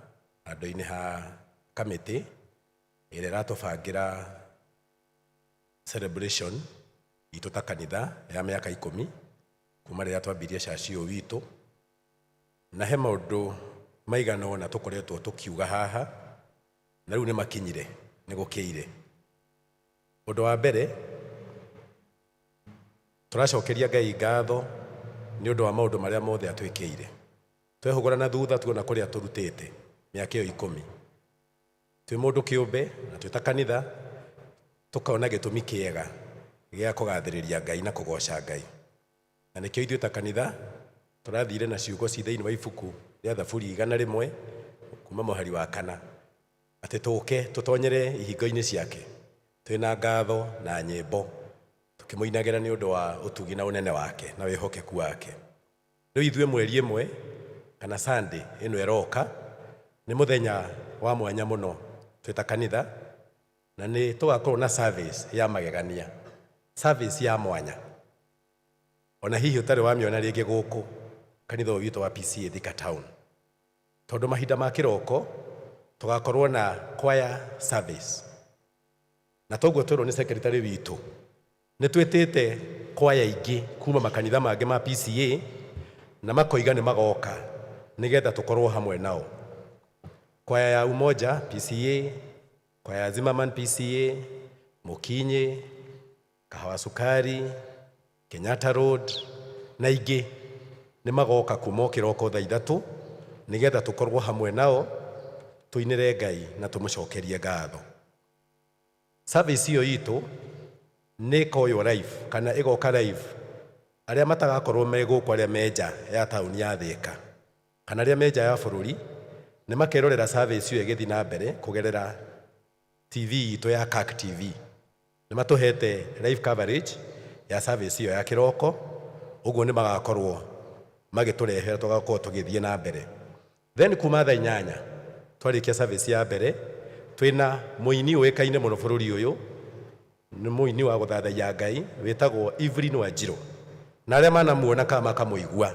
handũ-inĩ ha kamĩtĩ ĩrĩa ĩratũbangĩra celebration itũ ta kanitha ya mĩaka 10 kuma rĩrĩa twambirie caci ũyũ witũ, na he maũndũ maigana ũna tũkoretwo tũkiuga haha na rĩu nĩ makinyire, nĩ gũkĩire. Ũndũ wa mbere, tũracokeria Ngai ngatho nĩ ũndũ wa maũndũ marĩa mothe atwĩkĩire. Twehũgũra na thutha tuona kũrĩa tũrutĩte mĩaka ĩyo 10 twĩ mũndũ kĩũmbe na twĩ ta kanitha, tũkona gĩtũmi kĩega gĩa kũgathĩrĩria Ngai na kũgoca Ngai. Na nĩkĩo ithuĩ ta kanitha tũrathire na ciugo ci thĩinĩ wa ibuku rĩa Thaburi 101 kuma mũhari wa 4, atĩ tũke tũtonyere ihingo-inĩ ciake twĩna ngatho na nyĩmbo, tũkĩmũinagĩra nĩ ũndũ wa ũtugi na ũnene wake na wĩhokeku wake. Rĩu ithuĩ mweri 1 kana Sunday ĩno ĩroka nĩ mũthenya wa mwanya mũno twĩ ta kanitha, na nĩ tũgakorwo na service ya magegania, service ya mwanya ona hihi ũtarĩ wamĩona rĩngĩ gũkũ kanitha ũyũ witũ wa PCEA Thika Town, tondũ mahinda ma kĩroko tũgakorwo na choir service. Na toguo twĩrwo nĩ secretary witũ, nĩ twĩtĩte kwaya ingĩ kuma makanitha mangĩ ma PCEA na makoiga nĩ magoka nĩgetha tũkorwo hamwe nao. Kwaya ya Umoja PCA, kwaya ya Zimmerman PCA, Mukinyi, Kahawa Sukari, Kenyatta Road na ingĩ nĩ magoka kuma o kĩroko thaa 3 nĩgetha tũkorwo hamwe nao tũinĩre Ngai na tũmũcokerie ngatho. Service ĩyo itũ nĩ ĩkoywo live kana ĩgoka live arĩa matagakorwo me gũkũ, arĩa me nja ya taũni ya Thĩka kana arĩa me nja ya bũrũri, nĩ makerorera service ĩyo ĩgĩthiĩ na mbere kũgerera TV itũ ya CAK TV. Nĩ matũhete live coverage ya service ĩyo ya kĩroko, ũguo nĩ magakorwo magĩtũrehera tũgakorwo tũgĩthiĩ na mbere. Then kuma thaa 8 twarĩkia service ya mbere, twĩna mũini ũĩkaine mũno bũrũri ũyũ, nĩ mũini wa gũthathaiya Ngai wĩtagwo Evelyn Wanjiru, na arĩa manamuona kana makamũigua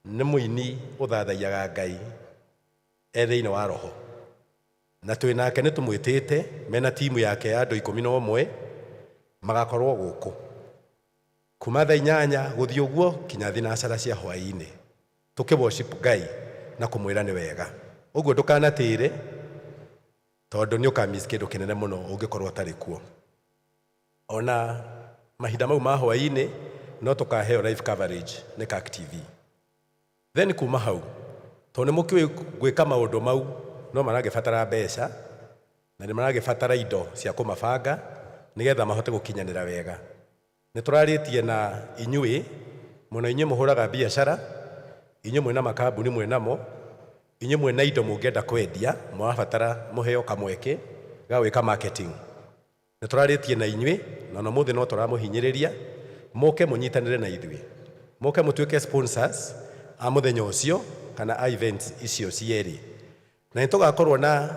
nĩ mũini ũthathaiyaga Ngai e thĩinĩ wa roho, na twĩ nake nĩ tũmwĩtĩte mena timu yake ya andũ 11 magakorwo gũkũ kuma thaa 8 gũthiĩ ũguo kinya thinacara cia hwaĩ-inĩ, tũkĩ worship Ngai na kũmwĩra nĩ wega. Ũguo ndũkanatĩre tondũ nĩ ũkamiss kĩndũ kĩnene mũno ũngĩkorwo ũtarĩ kuo. Ona mahinda mau ma hwaĩ-inĩ no tũkaheo live coverage nĩ CAK TV. Then kuma hau, tondũ nĩ mũkĩũĩ gwĩka maũndũ mau no maragĩbatara mbeca na nĩ maragĩbatara indo cia kũmabanga nĩgetha mahote gũkinyanĩra wega. Nĩ tũrarĩtie na inyuĩ mũno, inyuĩ mũhũraga biacara, inyuĩ mwĩna makambuni mwĩnamo, inyuĩ mwĩna indo mũngĩenda kwendia, mũrabatara mũheo kamweke ga gwĩka marketing. Nĩ tũrarĩtie na inyuĩ na ona mũthĩ no tũramũhinyĩrĩria mũke mũnyitanĩre na ithuĩ, mũke mũtuĩke sponsors a mũthenya ũcio kana a events icio cierĩ. Na nĩ tũgakorwo na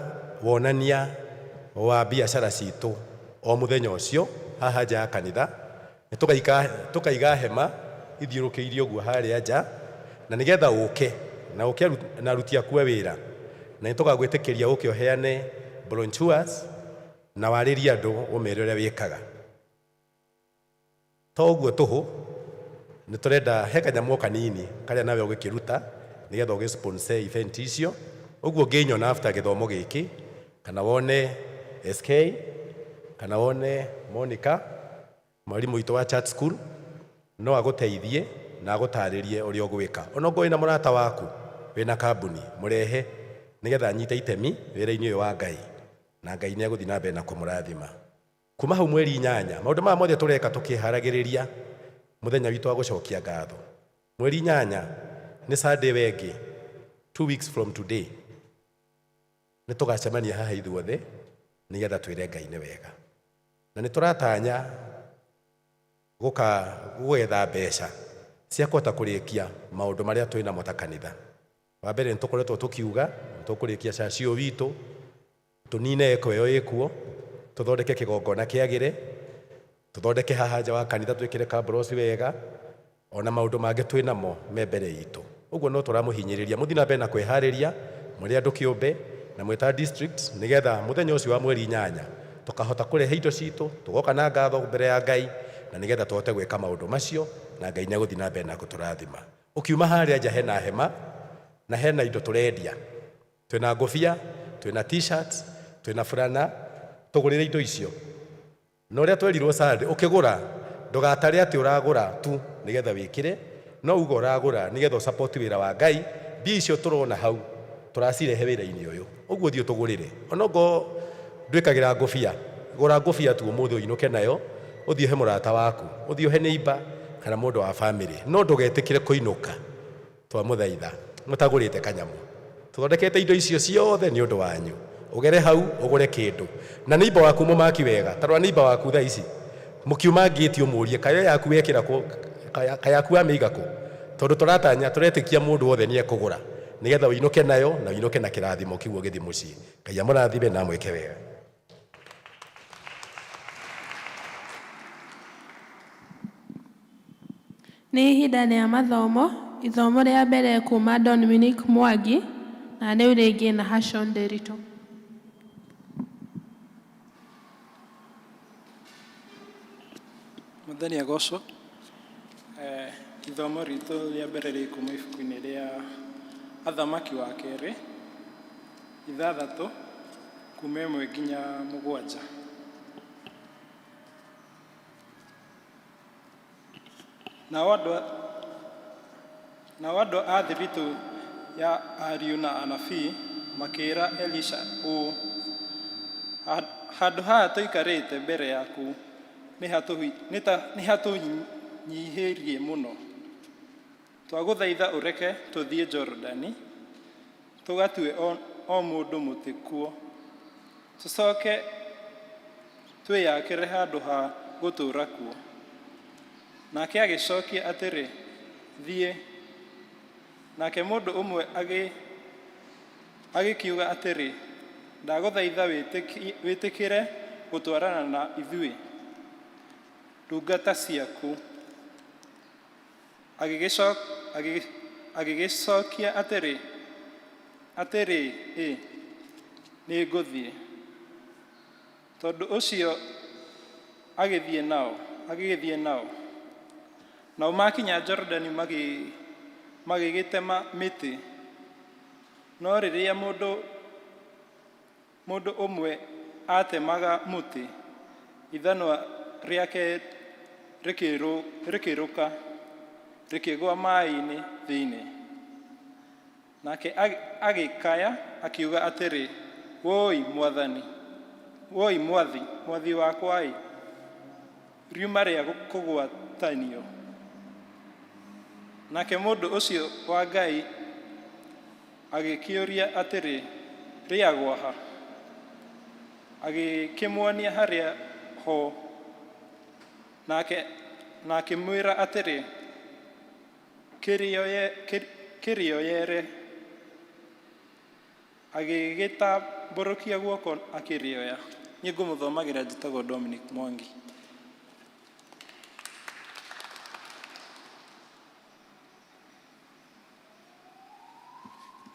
wonania wa biacara citũ o mũthenya ũcio haha nja ya kanitha. Nĩ tũkaiga hema ithiũrũkĩirie ũguo harĩa nja, na nĩgetha ũke na ũke na aruti aku a wĩra, na nĩ tũgagwĩtĩkĩria ũke ũheane brochures na warĩrie andũ ũmere ũrĩa wĩkaga. To ũguo tũhũ, nĩ tũrenda he kanyamũ o kanini karĩa nawe ũgĩkĩruta nĩgetha ũgĩ sponsor event icio. Ũguo ũngĩnyona after gĩthomo gĩkĩ, kana wone SK, kana wone Monica mwarimũ witũ wa church school, no agũteithie na agũtarĩrie ũrĩa ũgwĩka. Ona ũngorwo wĩna mũrata waku wĩna kambuni, mũrehe nĩgetha anyite itemi wĩra-inĩ ũyũ wa Ngai, na Ngai nĩ egũthiĩ na mbere na kũmũrathima. Kuma hau mweri 8, maũndũ maya mothe tũreka tũkĩharagĩrĩria mũthenya witũ wa gũcokia ngatho. Mweri 8 nĩ Sunday wengĩ, 2 weeks from today, nĩ tũgacemania haha ithuothe nĩgetha twĩre Ngai nĩ wega. Na nĩ tũratanya gũka gwetha mbeca cia kũhota kũrĩkia maũndũ marĩa twĩnamo ta kanitha. Wa mbere nĩ tũkoretwo tũkiuga nĩ tũkũrĩkia caci ũyũ witũ, tũnine eko ĩyo ĩkuo, tũthondeke kĩgongona kĩagĩre, tũthondeke haha nja wa kanitha twĩkĩre kabrosi wega, ona maũndũ mangĩ twĩnamo me mbere itũ. Ũguo no tũramũhinyĩrĩria mũthiĩ na mbere na kwĩharĩria mũrĩ andũ kĩũmbe na mwĩ ta district, nĩgetha mũthenya ũcio wa mweri 8 tũkahota kũrehe indo citũ, tũgoka na ngatho mbere ya Ngai, na nĩgetha tũhote gwĩka maũndũ macio, na Ngai nĩ egũthiĩ na mbere na gũtũrathima. Ũkiuma harĩa nja hena hema na hena indo tũrendia, twĩna ngũbia, twĩna t-shirts, twĩna burana, tũgũrĩre indo icio. Na ũrĩa twerirwo Sunday, ũkĩgũra ndũgatare atĩ ũragũra tu nĩgetha wĩkĩre, no uga ũragũra nĩgetha ũsupport wĩra wa Ngai. Mbia icio tũrona hau tũracirehe wĩra-inĩ ũyũ, ũguo thiĩ ũtũgũrĩre. Onokorwo ndwĩkagĩra ngũbia, gũra ngũbia tu ũmũthĩ ũinũke nayo, ũthiĩ ũhe mũrata waku, ũthiĩ ũhe neighbor kana mũndũ wa family, no ndũgetĩkĩre kũinũka twamũthaitha mũtagũrĩte kanyamũ. Tũthondekete indo icio ciothe nĩ ũndũ wanyu. Ũgere hau ũgũre kĩndũ na neighbor waku mũmaki wega, tarora neighbor waku thaa ici mũkiuma ngĩti ũmũrie kayo yaku wekĩra kũ, kayaku wamĩiga kũ, tondũ tũratanya tũretĩkia mũndũ wothe nĩ ekũgũra nĩgetha ũinũke nayo na ũinũke na kĩrathimo kĩu ũgĩthiĩ mũciĩ. Ngai amũrathime na amwĩke wega. Nĩ ihinda rĩa mathomo, ithomo rĩa mbere kuma Dominic Mwangi na rĩu rĩngĩ na Hashon Nderitu. Mwathani agocwo. Ithomo ritũ rĩa mbere rĩ kuma ibuku-inĩ rĩa Athamaki wa kerĩ, Ithathatũ kuma ĩmwe nginya mũgwanja. Nao andũ a thiritũ ya ariũ na anabii makĩĩra Elisha ũũ, "Handũ haha tũikarĩte mbere yaku nĩ hatũnyiihĩirie mũno. Twagũthaitha ũreke tũthiĩ Jorodani, tũgatue o mũndũ mũtĩ kuo, tũcoke twĩyakĩre handũ ha gũtũũra kuo." Nake agĩcokia atĩrĩ, "Thiĩ." Nake mũndũ ũmwe agĩkiuga atĩrĩ, "Ndagũthaitha wĩtĩkĩre gũtwarana na ithuĩ, ndungata ciaku." Agĩgĩcokia atĩrĩ, "Atĩrĩ, ĩ, nĩngũthiĩ." Tondũ ũcio agĩthiĩ nao. Nao makinya Jorodani magĩgĩtema mĩtĩ. No rĩrĩa mũndũ ũmwe aatemaga mũtĩ, ithanwa rĩake rĩkĩrũka, rĩkĩgũa maaĩ-inĩ thĩinĩ. Nake agĩkaya akiuga atĩrĩ, "Wũi mwathani, wũi mwathi, mwathi wakwa-ĩ, riuma rĩa kũgwatanio!" Nake mũndũ ũcio wa Ngai agĩkĩũria atĩrĩ, "Rĩagũa ha?" Agĩkĩmuonia harĩa ho, nake na akĩmwĩra atĩrĩ, "Kĩrĩoyere." Agĩgĩtambũrũkia guoko akĩrĩoya. Niĩ ngũmũthomagĩra njĩtagwo Dominic Mwangi.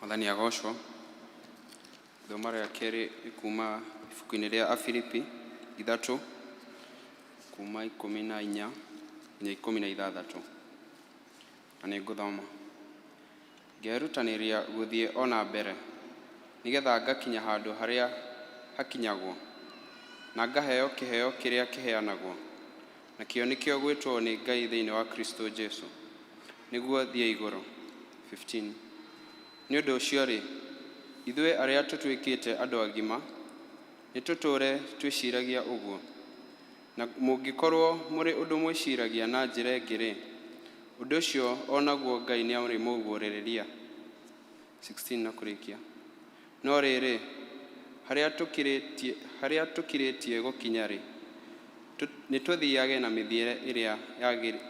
Mwathani agocwo. Ithoma rĩa kerĩ nĩ kuma ibuku-inĩ rĩa Afilipi 3 kuma 14 nginya 16. Na nĩ ngũthoma. Ngerutanĩria gũthiĩ o na mbere, nĩgetha ngakinya handũ harĩa hakinyagwo, na ngaheo kĩheo kĩrĩa kĩheanagwo, nakĩo nĩkĩo gwĩtwo nĩ Ngai thĩinĩ wa Kristo Jesu, nĩguo thiĩ igũrũ. 15. Nĩ ũndũ ũcio-rĩ, ithuĩ arĩa tũtuĩkĩte andũ agima, nĩ tũtũũre twĩciragia ũguo. Na mũngĩkorwo mũrĩ ũndũ mwĩciragia na njĩra ĩngĩ-rĩ, ũndũ ũcio o naguo Ngai nĩarĩmũguũrĩria. 16 na kũrĩkia. No rĩrĩ, harĩa tũkirĩtie gũkinya-rĩ, nĩ tũthiage na mĩthiĩre ĩrĩa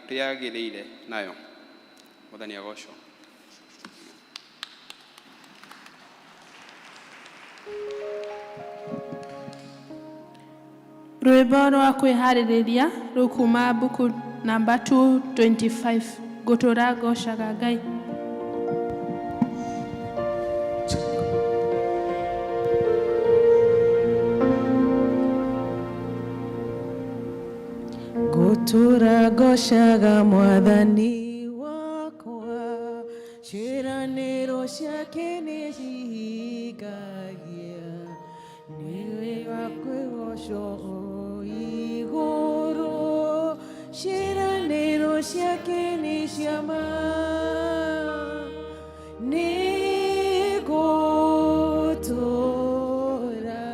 yagĩrĩire nayo. Mwathani agocwo. Rwĩmbo rwa kwĩharĩrĩria rũkuma mbuku namba 225, Ngũtũũra Ngocaga Ngai. Ngũtũũra ngocaga Mwathani wakwa, ciĩranĩro ciake nĩcihingagia, nĩwe wa kwĩgocwo igũrũ, ciĩranĩro ciake nĩ cia ma. Nĩngũtũũra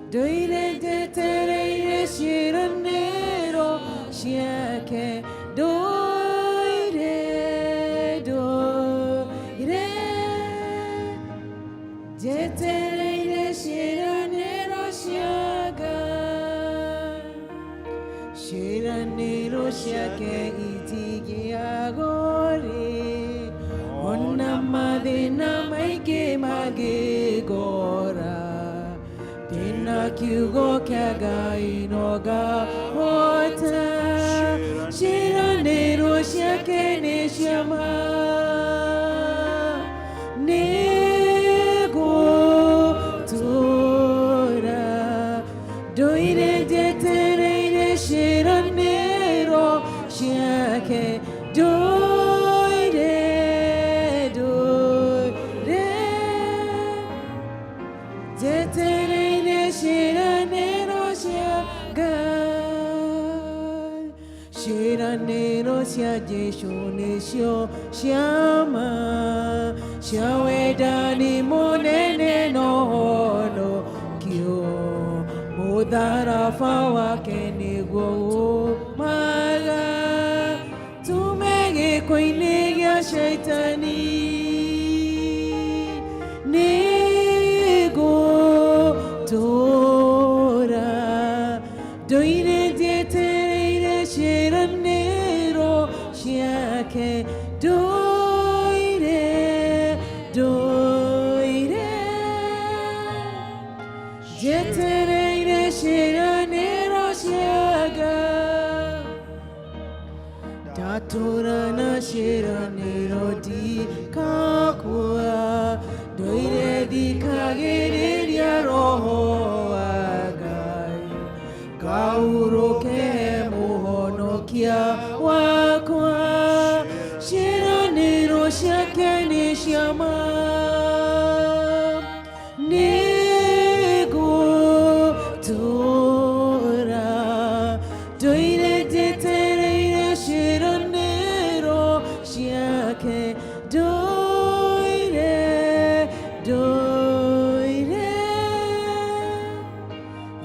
ndũire njetereire ciĩranĩro ciake, ndũire ndũire njetereire ciĩranĩro cia Ngai, ciĩranĩro ciake itigĩagwo rĩ, ona mathĩna maingĩ mangĩngora, ndĩna kiugo kĩa Ngai no ngahota, ciĩranĩro ciake nĩ cia ma. Nĩngũtũũra ndũire njetereire ciĩranĩro ciake, ndũire ndũire Cia Jesũ nĩcio ciama cia wendani mũnene no honokio mũtharaba wake nĩguo umaga tume gĩko-inĩ gĩa shaitani nĩngũtũũra ndũire njetereire ciĩranĩro ciake ndũire ndũire njetereire ciĩranĩro cia Ngai ndatũra na ciĩranĩro ndikakua ndũire thikagĩrĩria roho wa Ngai ngahurũke mũhonokia wakwa ciĩranĩro ciake nĩ cia ma nĩngũtũũra ndũire njetereire ciĩranĩro ciake ndũire ndũire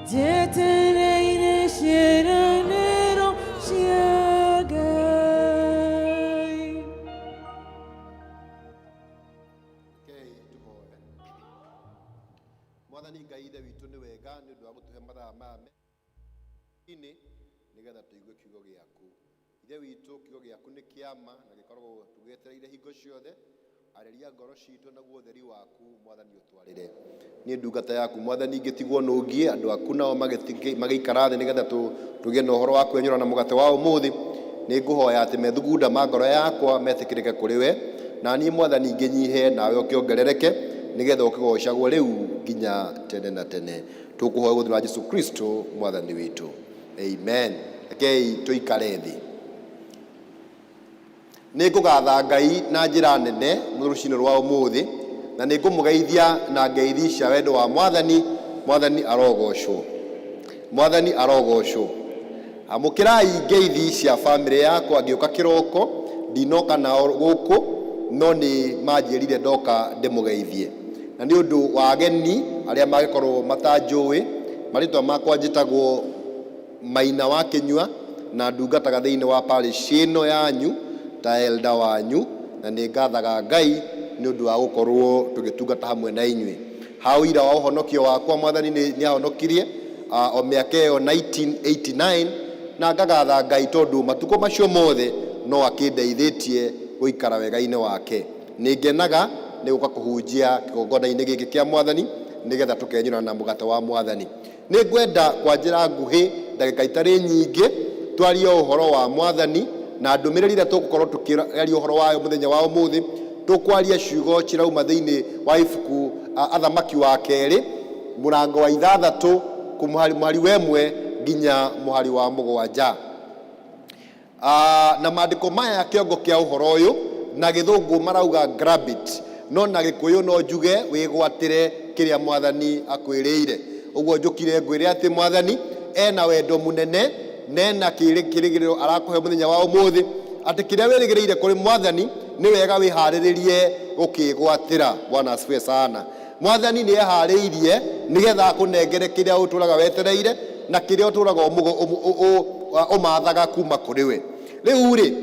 njetereire ciĩranĩro cia Ngai. Rekei tũhoe. Mwathani Ngai ithe witũ nĩ wega nĩ ũndũ wa gũtũhe mathaa maya inĩ nĩgetha tũigue kiugo gĩaku. Ithe witũ kiugo gĩaku nĩ kĩama na gĩkoragwo tũgĩetereire hingo ciothe. Arĩria ngoro citũ naguo ũtheri waku Mwathani ũtwarĩre. Niĩ ndungata yaku Mwathani ngĩtigwo nũngie andũ aku nao magĩikara thĩ nĩgetha tũgĩe na ũhoro wa kwenyũra na mũgate wa ũmũthĩ. Nĩ ngũhoya atĩ methugunda ma ngoro yakwa metĩkĩrĩke kũrĩ we na niĩ Mwathani ngĩnyihe nawe ũkĩongerereke nĩgetha ũkĩgocagwo rĩu nginya tene na tene. Tũkũhoya gũthĩ wa Jesu Kristo Mwathani witũ. Amen. Rekei tũikare thĩ. Nĩ ngũgatha Ngai na njĩra nene rũcinĩ rwa ũmũthĩ na nĩ ngũmũgeithia na ngeithi cia wendo wa Mwathani. Mwathani arogocwo. Mwathani arogocwo. Amũkĩrai ngeithi cia bamĩrĩ yakwa ngĩũka kĩroko ndinoka nao gũkũ no nĩ manjĩrire ndoka ndĩmũgeithie. Na nĩ ũndũ wa ageni arĩa mangĩkorwo matanjũĩ, marĩtwa makwa njĩtagwo Maina wa Kĩnyua na ndungataga thĩinĩ wa parish ĩno yanyu ta elder wanyu na nĩ ngathaga Ngai nĩ ũndũ wa gũkorwo tũgĩtungata hamwe na inyuĩ. Ha ũira wa ũhonokio wakwa Mwathani nĩ ahonokirie o mĩaka ĩyo 1989 na ngagatha Ngai tondũ matukũ macio mothe no akĩndeithĩtie gũikara wega-inĩ wake. Nĩ ngenaga nĩ gũka kũhunjia kĩgongona-inĩ gĩkĩ kĩa Mwathani nĩgetha tũkenyũrana na mũgate wa Mwathani. Nĩ ngwenda kwa njĩra nguhĩ ndagĩka itarĩ nyingĩ twarie ũhoro wa Mwathani na ndũmĩrĩri ĩrĩa tũgũkorwo tũkĩaria ũhoro wayo mũthenya wa ũmũthĩ. Tũkwaria ciugo cirauma thĩinĩ wa ibuku Athamaki wa kerĩ mũrango wa ithathatũ mũhari wa ĩmwe nginya mũhari wa mũgwanja. Na maandĩko maya kĩongo kĩa ũhoro ũyũ na gĩthũngũ marauga grab it, no na gĩkũyũ no njuge wĩgwatĩre kĩrĩa Mwathani akwĩrĩire. Ũguo njũkire ngwĩre atĩ Mwathani ena wendo mũnene na ena kĩrĩgĩrĩro arakũhe mũthenya wa ũmũthĩ atĩ kĩrĩa wĩrĩgĩrĩire kũrĩ Mwathani nĩ wega wĩharĩrĩrie gũkĩgwatĩra. Bwana asifiwe sana. Mwathani nĩ eharĩirie nĩgetha akũnengere kĩrĩa ũtũraga wetereire na kĩrĩa ũtũraga ũmathaga kuma kũrĩ we. Rĩu rĩ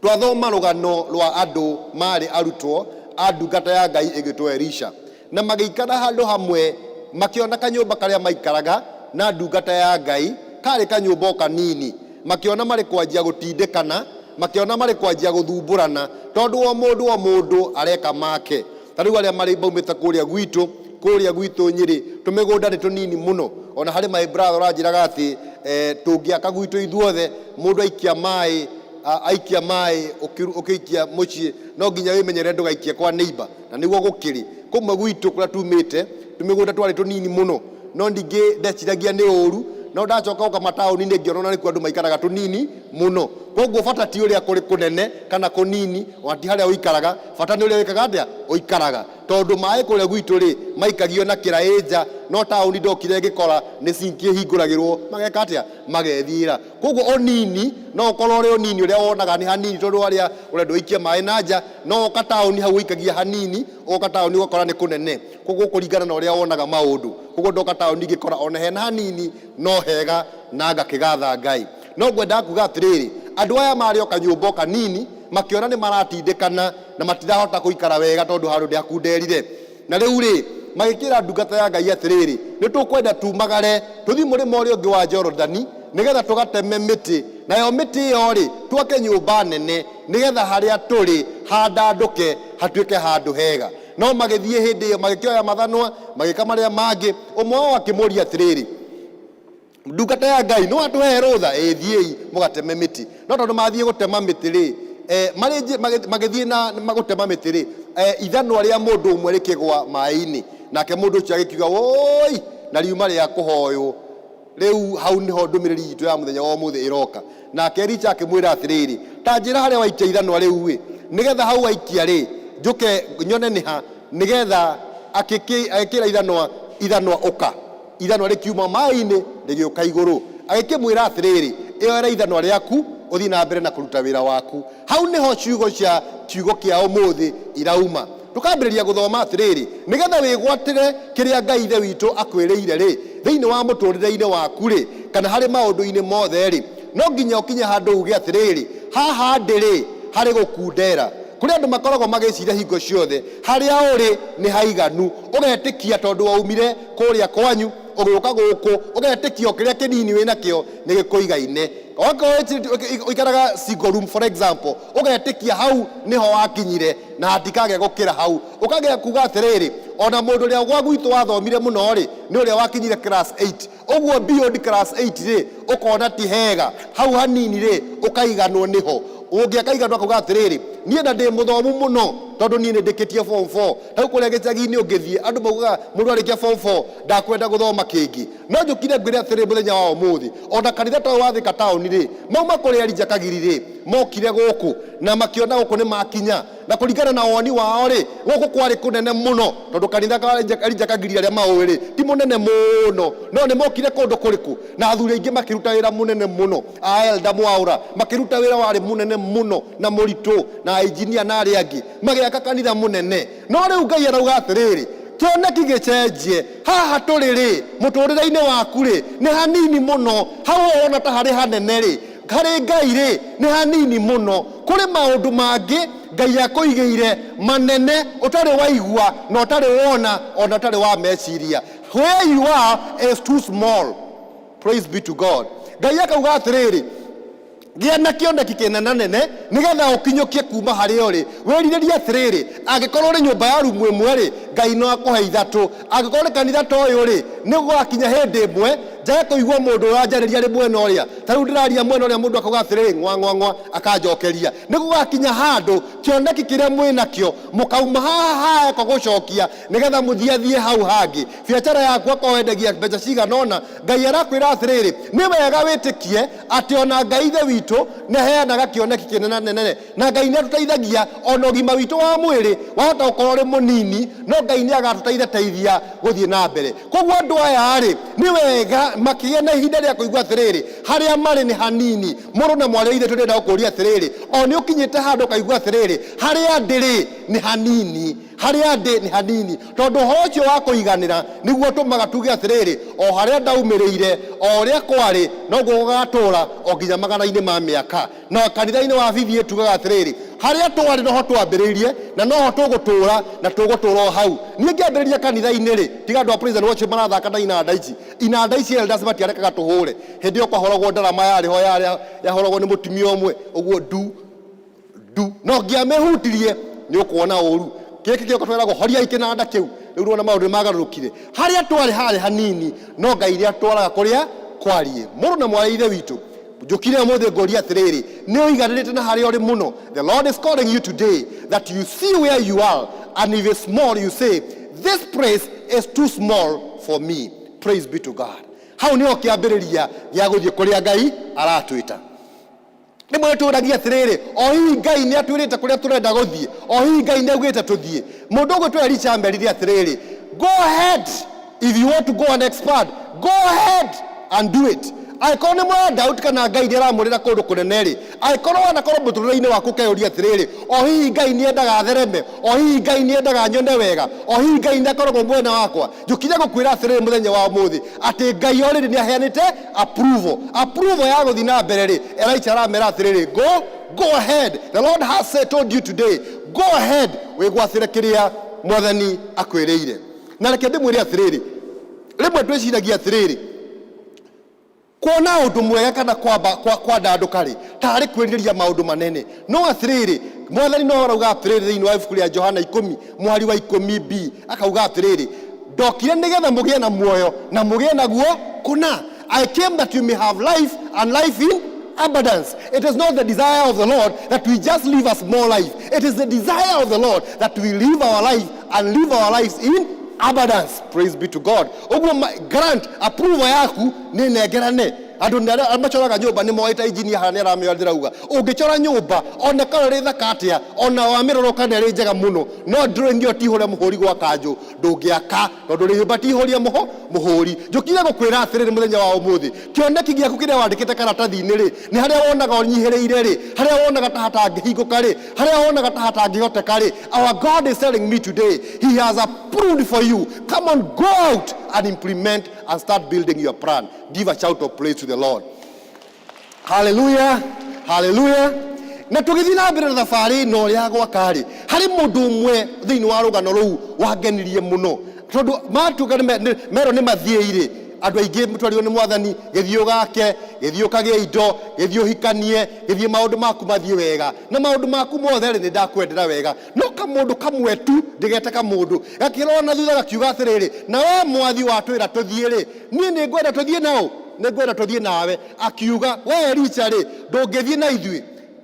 twathoma rũgano rwa andũ marĩ arutwo a ndungata ya Ngai ĩgĩtwo Elisha na magĩikara handũ hamwe makĩona kanyũmba karĩa maikaraga na ndungata ya Ngai karĩ kanyũmba o kanini makĩona marĩ kwanjia gũtindĩkana makĩona marĩ kwanjia gũthumbũrana tondũ o mũndũ o mũndũ areka make. Ta rĩu arĩa marĩ maumĩte kũrĩa gwitũ kũrĩa gwitũ Nyĩrĩ tũmĩgũnda nĩ tũnini mũno ona harĩ my brother ũranjĩraga atĩ tũngĩaka gwitũ ithuothe mũndũ aikia maĩ aikia maĩ ũkĩikia mũciĩ no nginya wĩmenyerere ndũgaikie kwa neighbor na nĩguo gũkĩrĩ kũmwe gwitũ kũrĩa tumĩte tũmĩgũnda twarĩ tũnini mũno no ningĩ ndeciragia nĩ ũru no ndacoka gũka mataũni-inĩ ngĩona ona nĩkuo andũ maikaraga tũnini mũno. Koguo bata ti ũrĩa kũrĩ kũnene kana kũnini ona ti harĩa ũikaraga, bata nĩ ũrĩa wĩkaga atĩa ũikaraga. Tondũ maĩ kũrĩa gwitũ rĩ maikagio na kĩraĩ nja No taũni ndokire ngĩkora nĩ sinki ĩhingũragĩrwo mageka atĩa magethiĩra. Koguo ũnini no ũkorwo ũrĩ ũnini ũrĩa wonaga nĩ hanini tondũ harĩa ũrenda ũikie maĩ na nja, no woka taũni hau ũikagia hanini, ũgoka taũni ũgakora nĩ kũnene. Koguo kũringana na ũrĩa wonaga maũndũ. Koguo ndoka taũni ngĩkora ona hena hanini no hega na ngakĩgatha Ngai. No ngwendaga kuga atĩrĩrĩ, andũ aya marĩ o kanyũmba o kanini makĩona nĩ maratindĩkana na matirahota gũikara wega tondũ handũ ndĩhakunderire. Na rĩu rĩ, magĩkĩĩra ndungata ya Ngai atĩrĩrĩ, Nĩ tũkwenda tuumagare tũthiĩ mũrĩmo ũrĩa ũngĩ wa Jorodani, nĩgetha tũgateme mĩtĩ, nayo mĩtĩ ĩyo-rĩ, twake nyũmba nene, nĩgetha harĩa tũrĩ handandũke hatuĩke handũ hega. No magĩthiĩ hĩndĩ ĩyo, magĩkĩoya mathanwa, magĩĩka marĩa mangĩ. Ũmwe wao akĩmũũria atĩrĩrĩ, Ndungata ya Ngai, nĩ watũhe rũtha? Ĩĩ, thiĩi mũgateme mĩtĩ. No tondũ mathiĩ gũtema mĩtĩ rĩ, marĩ magĩthiĩ na gũtema mĩtĩ rĩ, ithanwa rĩa mũndũ ũmwe rĩkĩgwa maĩ-inĩ. Nake mũndũ ũcio agĩkiuga, Wũi! Na riuma rĩa kũhoywo. Rĩu hau nĩho ndũmĩrĩri itũ ya mũthenya wa ũmũthĩ ĩroka. Nake Elisha akĩmwĩra atĩrĩrĩ, Ta njĩra harĩa waikia ithanwa rĩu-ĩ, nĩgetha hau waikia rĩ, njũke nyone nĩ ha, nĩgetha agĩkĩra ithanwa, ithanwa ũka. Ithanwa rĩkiuma maĩ-inĩ rĩgĩũka igũrũ. Agĩkĩmwĩra atĩrĩrĩ, Ĩyoere ithanwa rĩaku, ũthiĩ na mbere na kũruta wĩra waku. Hau nĩho ciugo cia kiugo kĩa ũmũthĩ irauma. Tũkambĩrĩria gũthoma atĩrĩrĩ, nĩgetha wĩgwatĩre kĩrĩa Ngai Ithe witũ akwĩrĩire-rĩ, thĩinĩ wa mũtũrĩre-inĩ waku-rĩ, kana harĩ maũndũ-inĩ mothe-rĩ, no nginya ũkinye handũ uge atĩrĩrĩ, haha ndĩ-rĩ, harĩ gũkundera. Kũrĩ andũ makoragwo magĩciria hingo ciothe, harĩa ũrĩ nĩ haiganu. Ũgetĩkia tondũ waumire kũrĩa kwanyu ũgĩũka gũkũ, ũgetĩkia o kĩrĩa kĩnini wĩnakĩo nĩ gĩkũigaine. Okorwo ũikaraga single room for example, ũgetĩkia hau nĩho wakinyire na hatikagĩa gũkĩra hau. Ũkagĩa kuga atĩrĩrĩ, ona mũndũ ũrĩa gwa gwitũ wathomire mũno-rĩ, nĩ ũrĩa wakinyire class 8. Ũguo beyond class 8 rĩ, ũkona ti hega, hau hanini rĩ, ũkaiganwo nĩho. Ũngĩ akaiganwo akauga atĩrĩrĩ, niĩ na ndĩ mũthomu mũno tondũ niĩ nĩ ndĩkĩtie form 4. Ta rĩu kũrĩa gĩcagi-inĩ ũngĩthiĩ, andũ maugaga mũndũ arĩkia form 4 ndakwenda gũthoma kĩngĩ. No njũkire ngwĩre atĩrĩrĩ mũthenya wa ũmũthĩ, ona kanitha ta ũyũ wa Thika taũni rĩ, mauma kũrĩa Elijah Kagiri rĩ, mokire gũkũ na makĩona gũkũ nĩ makinya. Na kũringana na woni wao rĩ, gũkũ kwarĩ kũnene mũno, tondũ kanitha ka Elijah Kagiri arĩa maũĩ rĩ, ti mũnene mũno, no nĩ mokire kũndũ kũrĩkũ? Na athuri aingĩ makĩruta wĩra mũnene mũno, a Elder Mwaũra makĩruta wĩra warĩ mũnene mũno na mũritũ, na engineer na arĩa angĩ, magĩaka kanitha mũnene. No rĩu Ngai arauga atĩrĩrĩ, kĩoneki gĩcenjie, haha tũrĩ rĩ, mũtũrĩre-inĩ waku rĩ, nĩ hanini mũno, hau ũrona ta harĩ hanene rĩ, harĩ Ngai rĩ, nĩ hanini mũno. Kũrĩ maũndũ mangĩ Ngai akũigĩire manene ũtarĩ waigua na ũtarĩ wona ona ũtarĩ wameciria. Where you are is too small. Praise be to God. Ngai akauga atĩrĩrĩ, gĩa na kĩoneki kĩnenanene nĩgetha ũkinyũkie kuma harĩa ũrĩ. Wĩrirĩrie atĩrĩrĩ, angĩkorwo ũrĩ nyũmba ya rumu ĩmwe rĩ, Ngai no akũhe ithatũ. Angĩkorwo nĩ kanitha ta ũyũ rĩ, nĩ gũgakinya hĩndĩ ĩmwe njage kũigua mũndũ ũranjarĩria arĩ mwena ũrĩa. Ta rĩu ndĩraria mwena ũrĩa mũndũ akauga atĩrĩrĩ, ng'wa ng'wa ng'wa, akanjokeria. Nĩ gũgakinya handũ kĩoneki kĩrĩa mwĩnakĩo mũkauma haha haeko gũcokia nĩgetha mũthiathiĩ hau hangĩ. Biacara yaku akorwo wendagia mbeca cigana ũna, Ngai arakwĩra atĩrĩrĩ, nĩ wega wĩtĩkie atĩ ona Ngai Ithe witũ nĩ aheanaga kĩoneki kĩnenanene, na Ngai nĩ atũteithagia ona ũgima witũ wa mwĩrĩ wahota gũkorwo ũrĩ mũnini, no Ngai nĩ agatũteithateithia gũthiĩ na mbere. Koguo andũ aya rĩ, nĩ wega makĩgĩa na ihinda rĩa kũigua atĩrĩrĩ, harĩa marĩ nĩ hanini. Mũrũ na mwarĩ wa Ithe tũrenda gũkũria atĩrĩrĩ, o nĩ ũkinyĩte handũ ũkaigua atĩrĩrĩ, harĩa ndĩ rĩ, nĩ hanini. Harĩa ndĩ nĩ hanini. Tondũ ũhoro ũcio wa kũiganĩra nĩguo ũtũmaga tuge atĩrĩrĩ, o harĩa ndaumĩrĩire, o ũrĩa kwarĩ, noguo gũgatũũra o nginya magana-inĩ ma mĩaka. Na kanitha-inĩ wa BBA tugaga atĩrĩrĩ, harĩa twarĩ noho twambĩrĩirie, na noho tũgũtũũra, na tũgũtũũra o hau. Niĩ ngĩambĩrĩria kanitha-inĩ rĩ, tiga andũ a Praise and Worship marathaka na inanda ici, inanda ici elders matiarekaga tũhũre. Hĩndĩ ĩyo kwahũragwo ndarama yarĩ ho yarĩ yahũragwo nĩ mũtumia ũmwe, ũguo ndu, ndu. Na ũngĩamĩhutirie nĩ ũkuona ũru. Gĩkĩ kĩoko tweragwo horiai kĩnanda kĩu. Rĩu nĩwona maũndũ nĩ magarũrũkire. Harĩa twarĩ harĩ hanini, no Ngai nĩ atwaraga kũrĩa kwariĩ. Mũrũ na mwarĩ Ithe witũ, njũkire ũmũthĩ ngũrie atĩrĩrĩ, nĩ ũiganĩrĩte na harĩa ũrĩ mũno? The Lord is calling you today that you see where you are, and if it's small you say, this place is too small for me. Praise be to God. Hau nĩho kĩambĩrĩria gĩa gũthiĩ kũrĩa Ngai aratwĩta. Rĩmwe nĩ tũragia atĩrĩrĩ, o hihi Ngai nĩ atwĩrĩte kũrĩa tũrenda gũthiĩ? O hihi Ngai nĩ augĩte tũthiĩ? Mũndũ ũgwĩtwo Elisha amerire atĩrĩrĩ, go ahead. If you want to go and expand, go ahead and do it. Angĩkorwo nĩ mũra doubt kana Ngai nĩ aramwĩrĩra kũndũ kũnene rĩ, angĩkorwo wanakorwo mũtũrĩre-inĩ waku ũkeyũria atĩrĩrĩ, o hihi Ngai nĩ endaga thereme, o hihi Ngai nĩ endaga nyone wega, o hihi Ngai nĩ akoragwo mwena wakwa, njũkire gũkwĩra atĩrĩrĩ mũthenya wa ũmũthĩ atĩ Ngai already nĩ aheanĩte approval. Approval ya gũthiĩ na mbere rĩ, Elijah aramera atĩrĩrĩ, go, go ahead. The Lord has said, told you today, go ahead, wĩgwatĩre kĩrĩa Mwathani akwĩrĩire. Na reke ndĩmwĩre atĩrĩrĩ, rĩmwe twĩciragia atĩrĩrĩ, kuona ũndũ mwega kana kwamba kwa, kwandandũka rĩ, tarĩ kwĩrirĩria maũndũ manene. No atĩrĩrĩ, Mwathani no arauga atĩrĩrĩ thĩinĩ wa ibuku rĩa Johana 10 mũhari wa 10b, akauga atĩrĩrĩ, ndokire nĩgetha mũgĩe na muoyo na mũgĩe naguo kũna. I came that you may have life and life in abundance. It is not the desire of the Lord that we just live a small life. It is the desire of the Lord that we live our life and live our lives in abundance. Praise be to God. Ũguo grant approval yaku nĩ nengerane. Andũ nĩ arĩa macoraga nyũmba nĩ moĩ ta engineer haha nĩ aramĩoya ndĩrauga. Ũngĩcora nyũmba ona korwo ĩrĩ thaka atĩa, ona wamĩrora ũkona ĩrĩ njega mũno, no drawing ĩyo ti hũre mũhũri gwa kanjũ, ndũngĩaka tondũ rĩ nyũmba ti hũria mũho mũhũri. Njũkire gũkwĩra atĩrĩrĩ mũthenya wa ũmũthĩ, kĩoneki gĩaku kĩrĩa wandĩkĩte karatathi-inĩ rĩ, nĩ harĩa wonaga ũnyihĩrĩire rĩ, harĩa wonaga ta hatangĩhingũka rĩ, harĩa wonaga ta hatangĩhoteka rĩ, our God is telling me today, he has approved for you. Come on, go out and implement and start building your plan. Give a shout of praise to the Lord. Hallelujah, hallelujah. Na tũgĩthiĩ na mbere na thabarĩ ĩno ya gwaka rĩ, harĩ mũndũ ũmwe thĩinĩ wa rũgano rũu wangenirie mũno, tondũ matuga merwo nĩ mathiĩi rĩ, andũ aingĩ twarirwo nĩ Mwathani, gĩthiĩ ũgake, gĩthiĩ ũkagĩe indo, gĩthiĩ ũhikanie, gĩthiĩ maũndũ maku mathiĩ wega, na maũndũ maku mothe rĩ, nĩ ndakwendera wega. No kamũndũ kamwe tu, ndĩgete kamũndũ, gakĩrora na thutha gakiuga atĩrĩrĩ, na we Mwathi watwĩra tũthiĩ rĩ, niĩ nĩ ngwenda tũthiĩ nao, nĩ ngwenda tũthiĩ nawe. Akiuga, we Elisha rĩ, ndũngĩthiĩ na ithuĩ?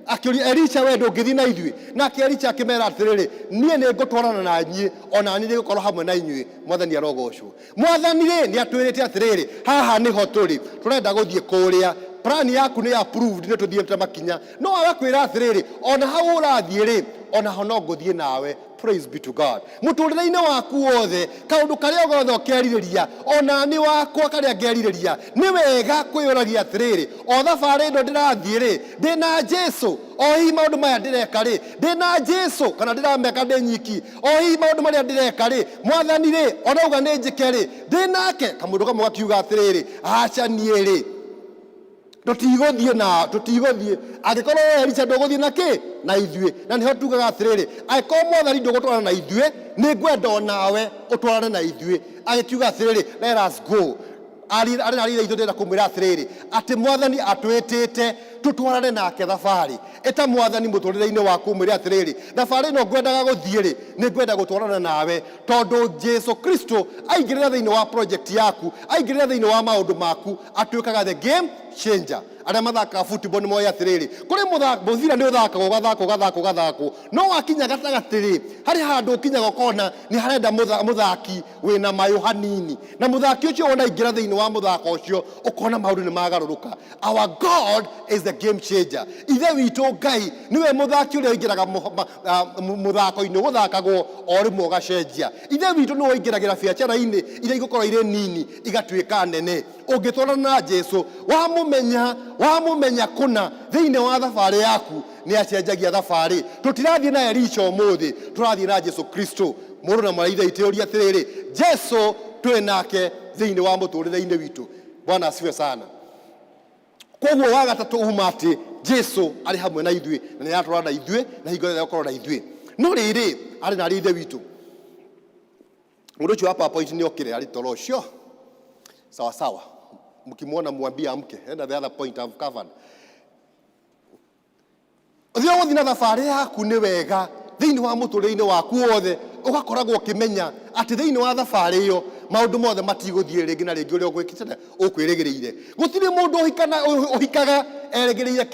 Akĩũria Elisha, we ndũngĩthiĩ na ithuĩ? Nake Elisha akĩmera atĩrĩrĩ, niĩ nĩ ngũtwarana na inyuĩ, o na niĩ nĩngũkorwo hamwe na inyuĩ. Mwathani arogocwo. Mwathani rĩ, nĩ atwĩrĩte atĩrĩrĩ, haha nĩho tũrĩ, tũrenda gũthiĩ kũrĩa, plan yaku nĩ approved, nĩ tũthiĩte makinya. No agakwĩra atĩrĩrĩ, ona hau ũrathiĩ rĩ, ona ho no ngũthiĩ nawe. Praise be to God. Mũtũrĩre-inĩ waku wothe, kaũndũ karĩa gothe ũkerirĩria, ona nĩ wakwa karĩa ngerirĩria, nĩ wega kwĩyũragia atĩrĩrĩ, o thabarĩ ĩno ndĩrathiĩ rĩ, ndĩna Jesu? O hihi maũndũ maya ndĩreka rĩ, ndĩna Jesu? Kana ndĩrameka ndĩ nyiki? O hihi maũndũ marĩa ndĩreka rĩ, Mwathani rĩ, orauga nĩ njĩke rĩ, ndĩ nake? Kamũndũ kamwe gakiuga atĩrĩrĩ, aca niĩ rĩ, tũtigũthiĩ na tũtigũthiĩ. Angĩkorwo we Elisha ndũgũthiĩ na kĩ na ithuĩ. Na nĩho tugaga atĩrĩrĩ, angĩkorwo Mwathani ndũgũtwarana na ithuĩ, nĩ ngwenda o nawe ũtwarane na ithuĩ. Agĩkiuga atĩrĩrĩ, let us go. Arĩ na arĩ itũ ndĩrenda kũmwĩra atĩrĩrĩ, atĩ Mwathani atwĩtĩte tũtwarane nake thabarĩ. Ĩta Mwathani mũtũrĩre-inĩ waku ũmwĩre atĩrĩrĩ, thabarĩ ĩno ngwendaga gũthiĩ rĩ, nĩ ngwenda gũtwarana nawe, tondũ Jesu Kristo aingĩrĩra thĩinĩ wa project yaku, aingĩrĩra thĩinĩ wa maũndũ maku, atuĩkaga the game changer. Arĩa mathakaga football nĩ moĩ atĩrĩrĩ, kũrĩ mũbira nĩ ũthakagwo, ũgathakwo, ũgathakwo, ũgathakwo, no wakinya gatagatĩ rĩ, harĩ handũ ũkinyaga ũkona nĩ harenda mũthaki wĩna mayũ hanini, na mũthaki ũcio wona aingĩra thĩinĩ wa mũthako ũcio, ũkona maũndũ nĩ magarũrũka. Our God is the game changer. Ithe witũ Ngai nĩwe mũthaki ũrĩa ũingĩraga mũthako-inĩ ũgũthakagwo o rĩmwe ũgacenjia. Ithe witũ nĩwe ũingĩragĩra biacara-inĩ iria igũkorwo irĩ nini igatuĩka nene. Ũngĩtwarana na Jesu, wamũmenya, wamũmenya kũna thĩinĩ wa thabarĩ yaku, nĩ acenjagia thabarĩ. Tũtirathiĩ na Elisha ũmũthĩ, tũrathiĩ na Jesu Kristo. Mũrũ na mwarĩ ithe witũ ũria atĩrĩrĩ, Jesu twĩ nake thĩinĩ wa mũtũrĩre-inĩ witũ. Bwana asifiwe sana. Koguo wa gatatũ uma atĩ Jesu arĩ hamwe na ithuĩ na nĩ aratwarana na ithuĩ na hingo yothe egũkorwo na ithuĩ. No rĩrĩ, arĩ na arĩ ithe witũ, mũndũ ũcio wa PowerPoint nĩ okire arĩ toro ũcio. Sawa sawa, mkimwona mwambie amke. Enda the other point I've covered. Ũthiĩ ũgũthiĩ na thabarĩ yaku nĩ wega thĩinĩ wa mũtũrĩre-inĩ waku wothe, ũgakoragwo ũkĩmenya atĩ thĩinĩ wa thabarĩ ĩyo maũndũ mothe matigũthiĩ rĩngĩ na rĩngĩ ũrĩa ũgwĩkĩte ũkwĩrĩgĩrĩire. Gũtirĩ mũndũ ũhikaga erĩgĩrĩire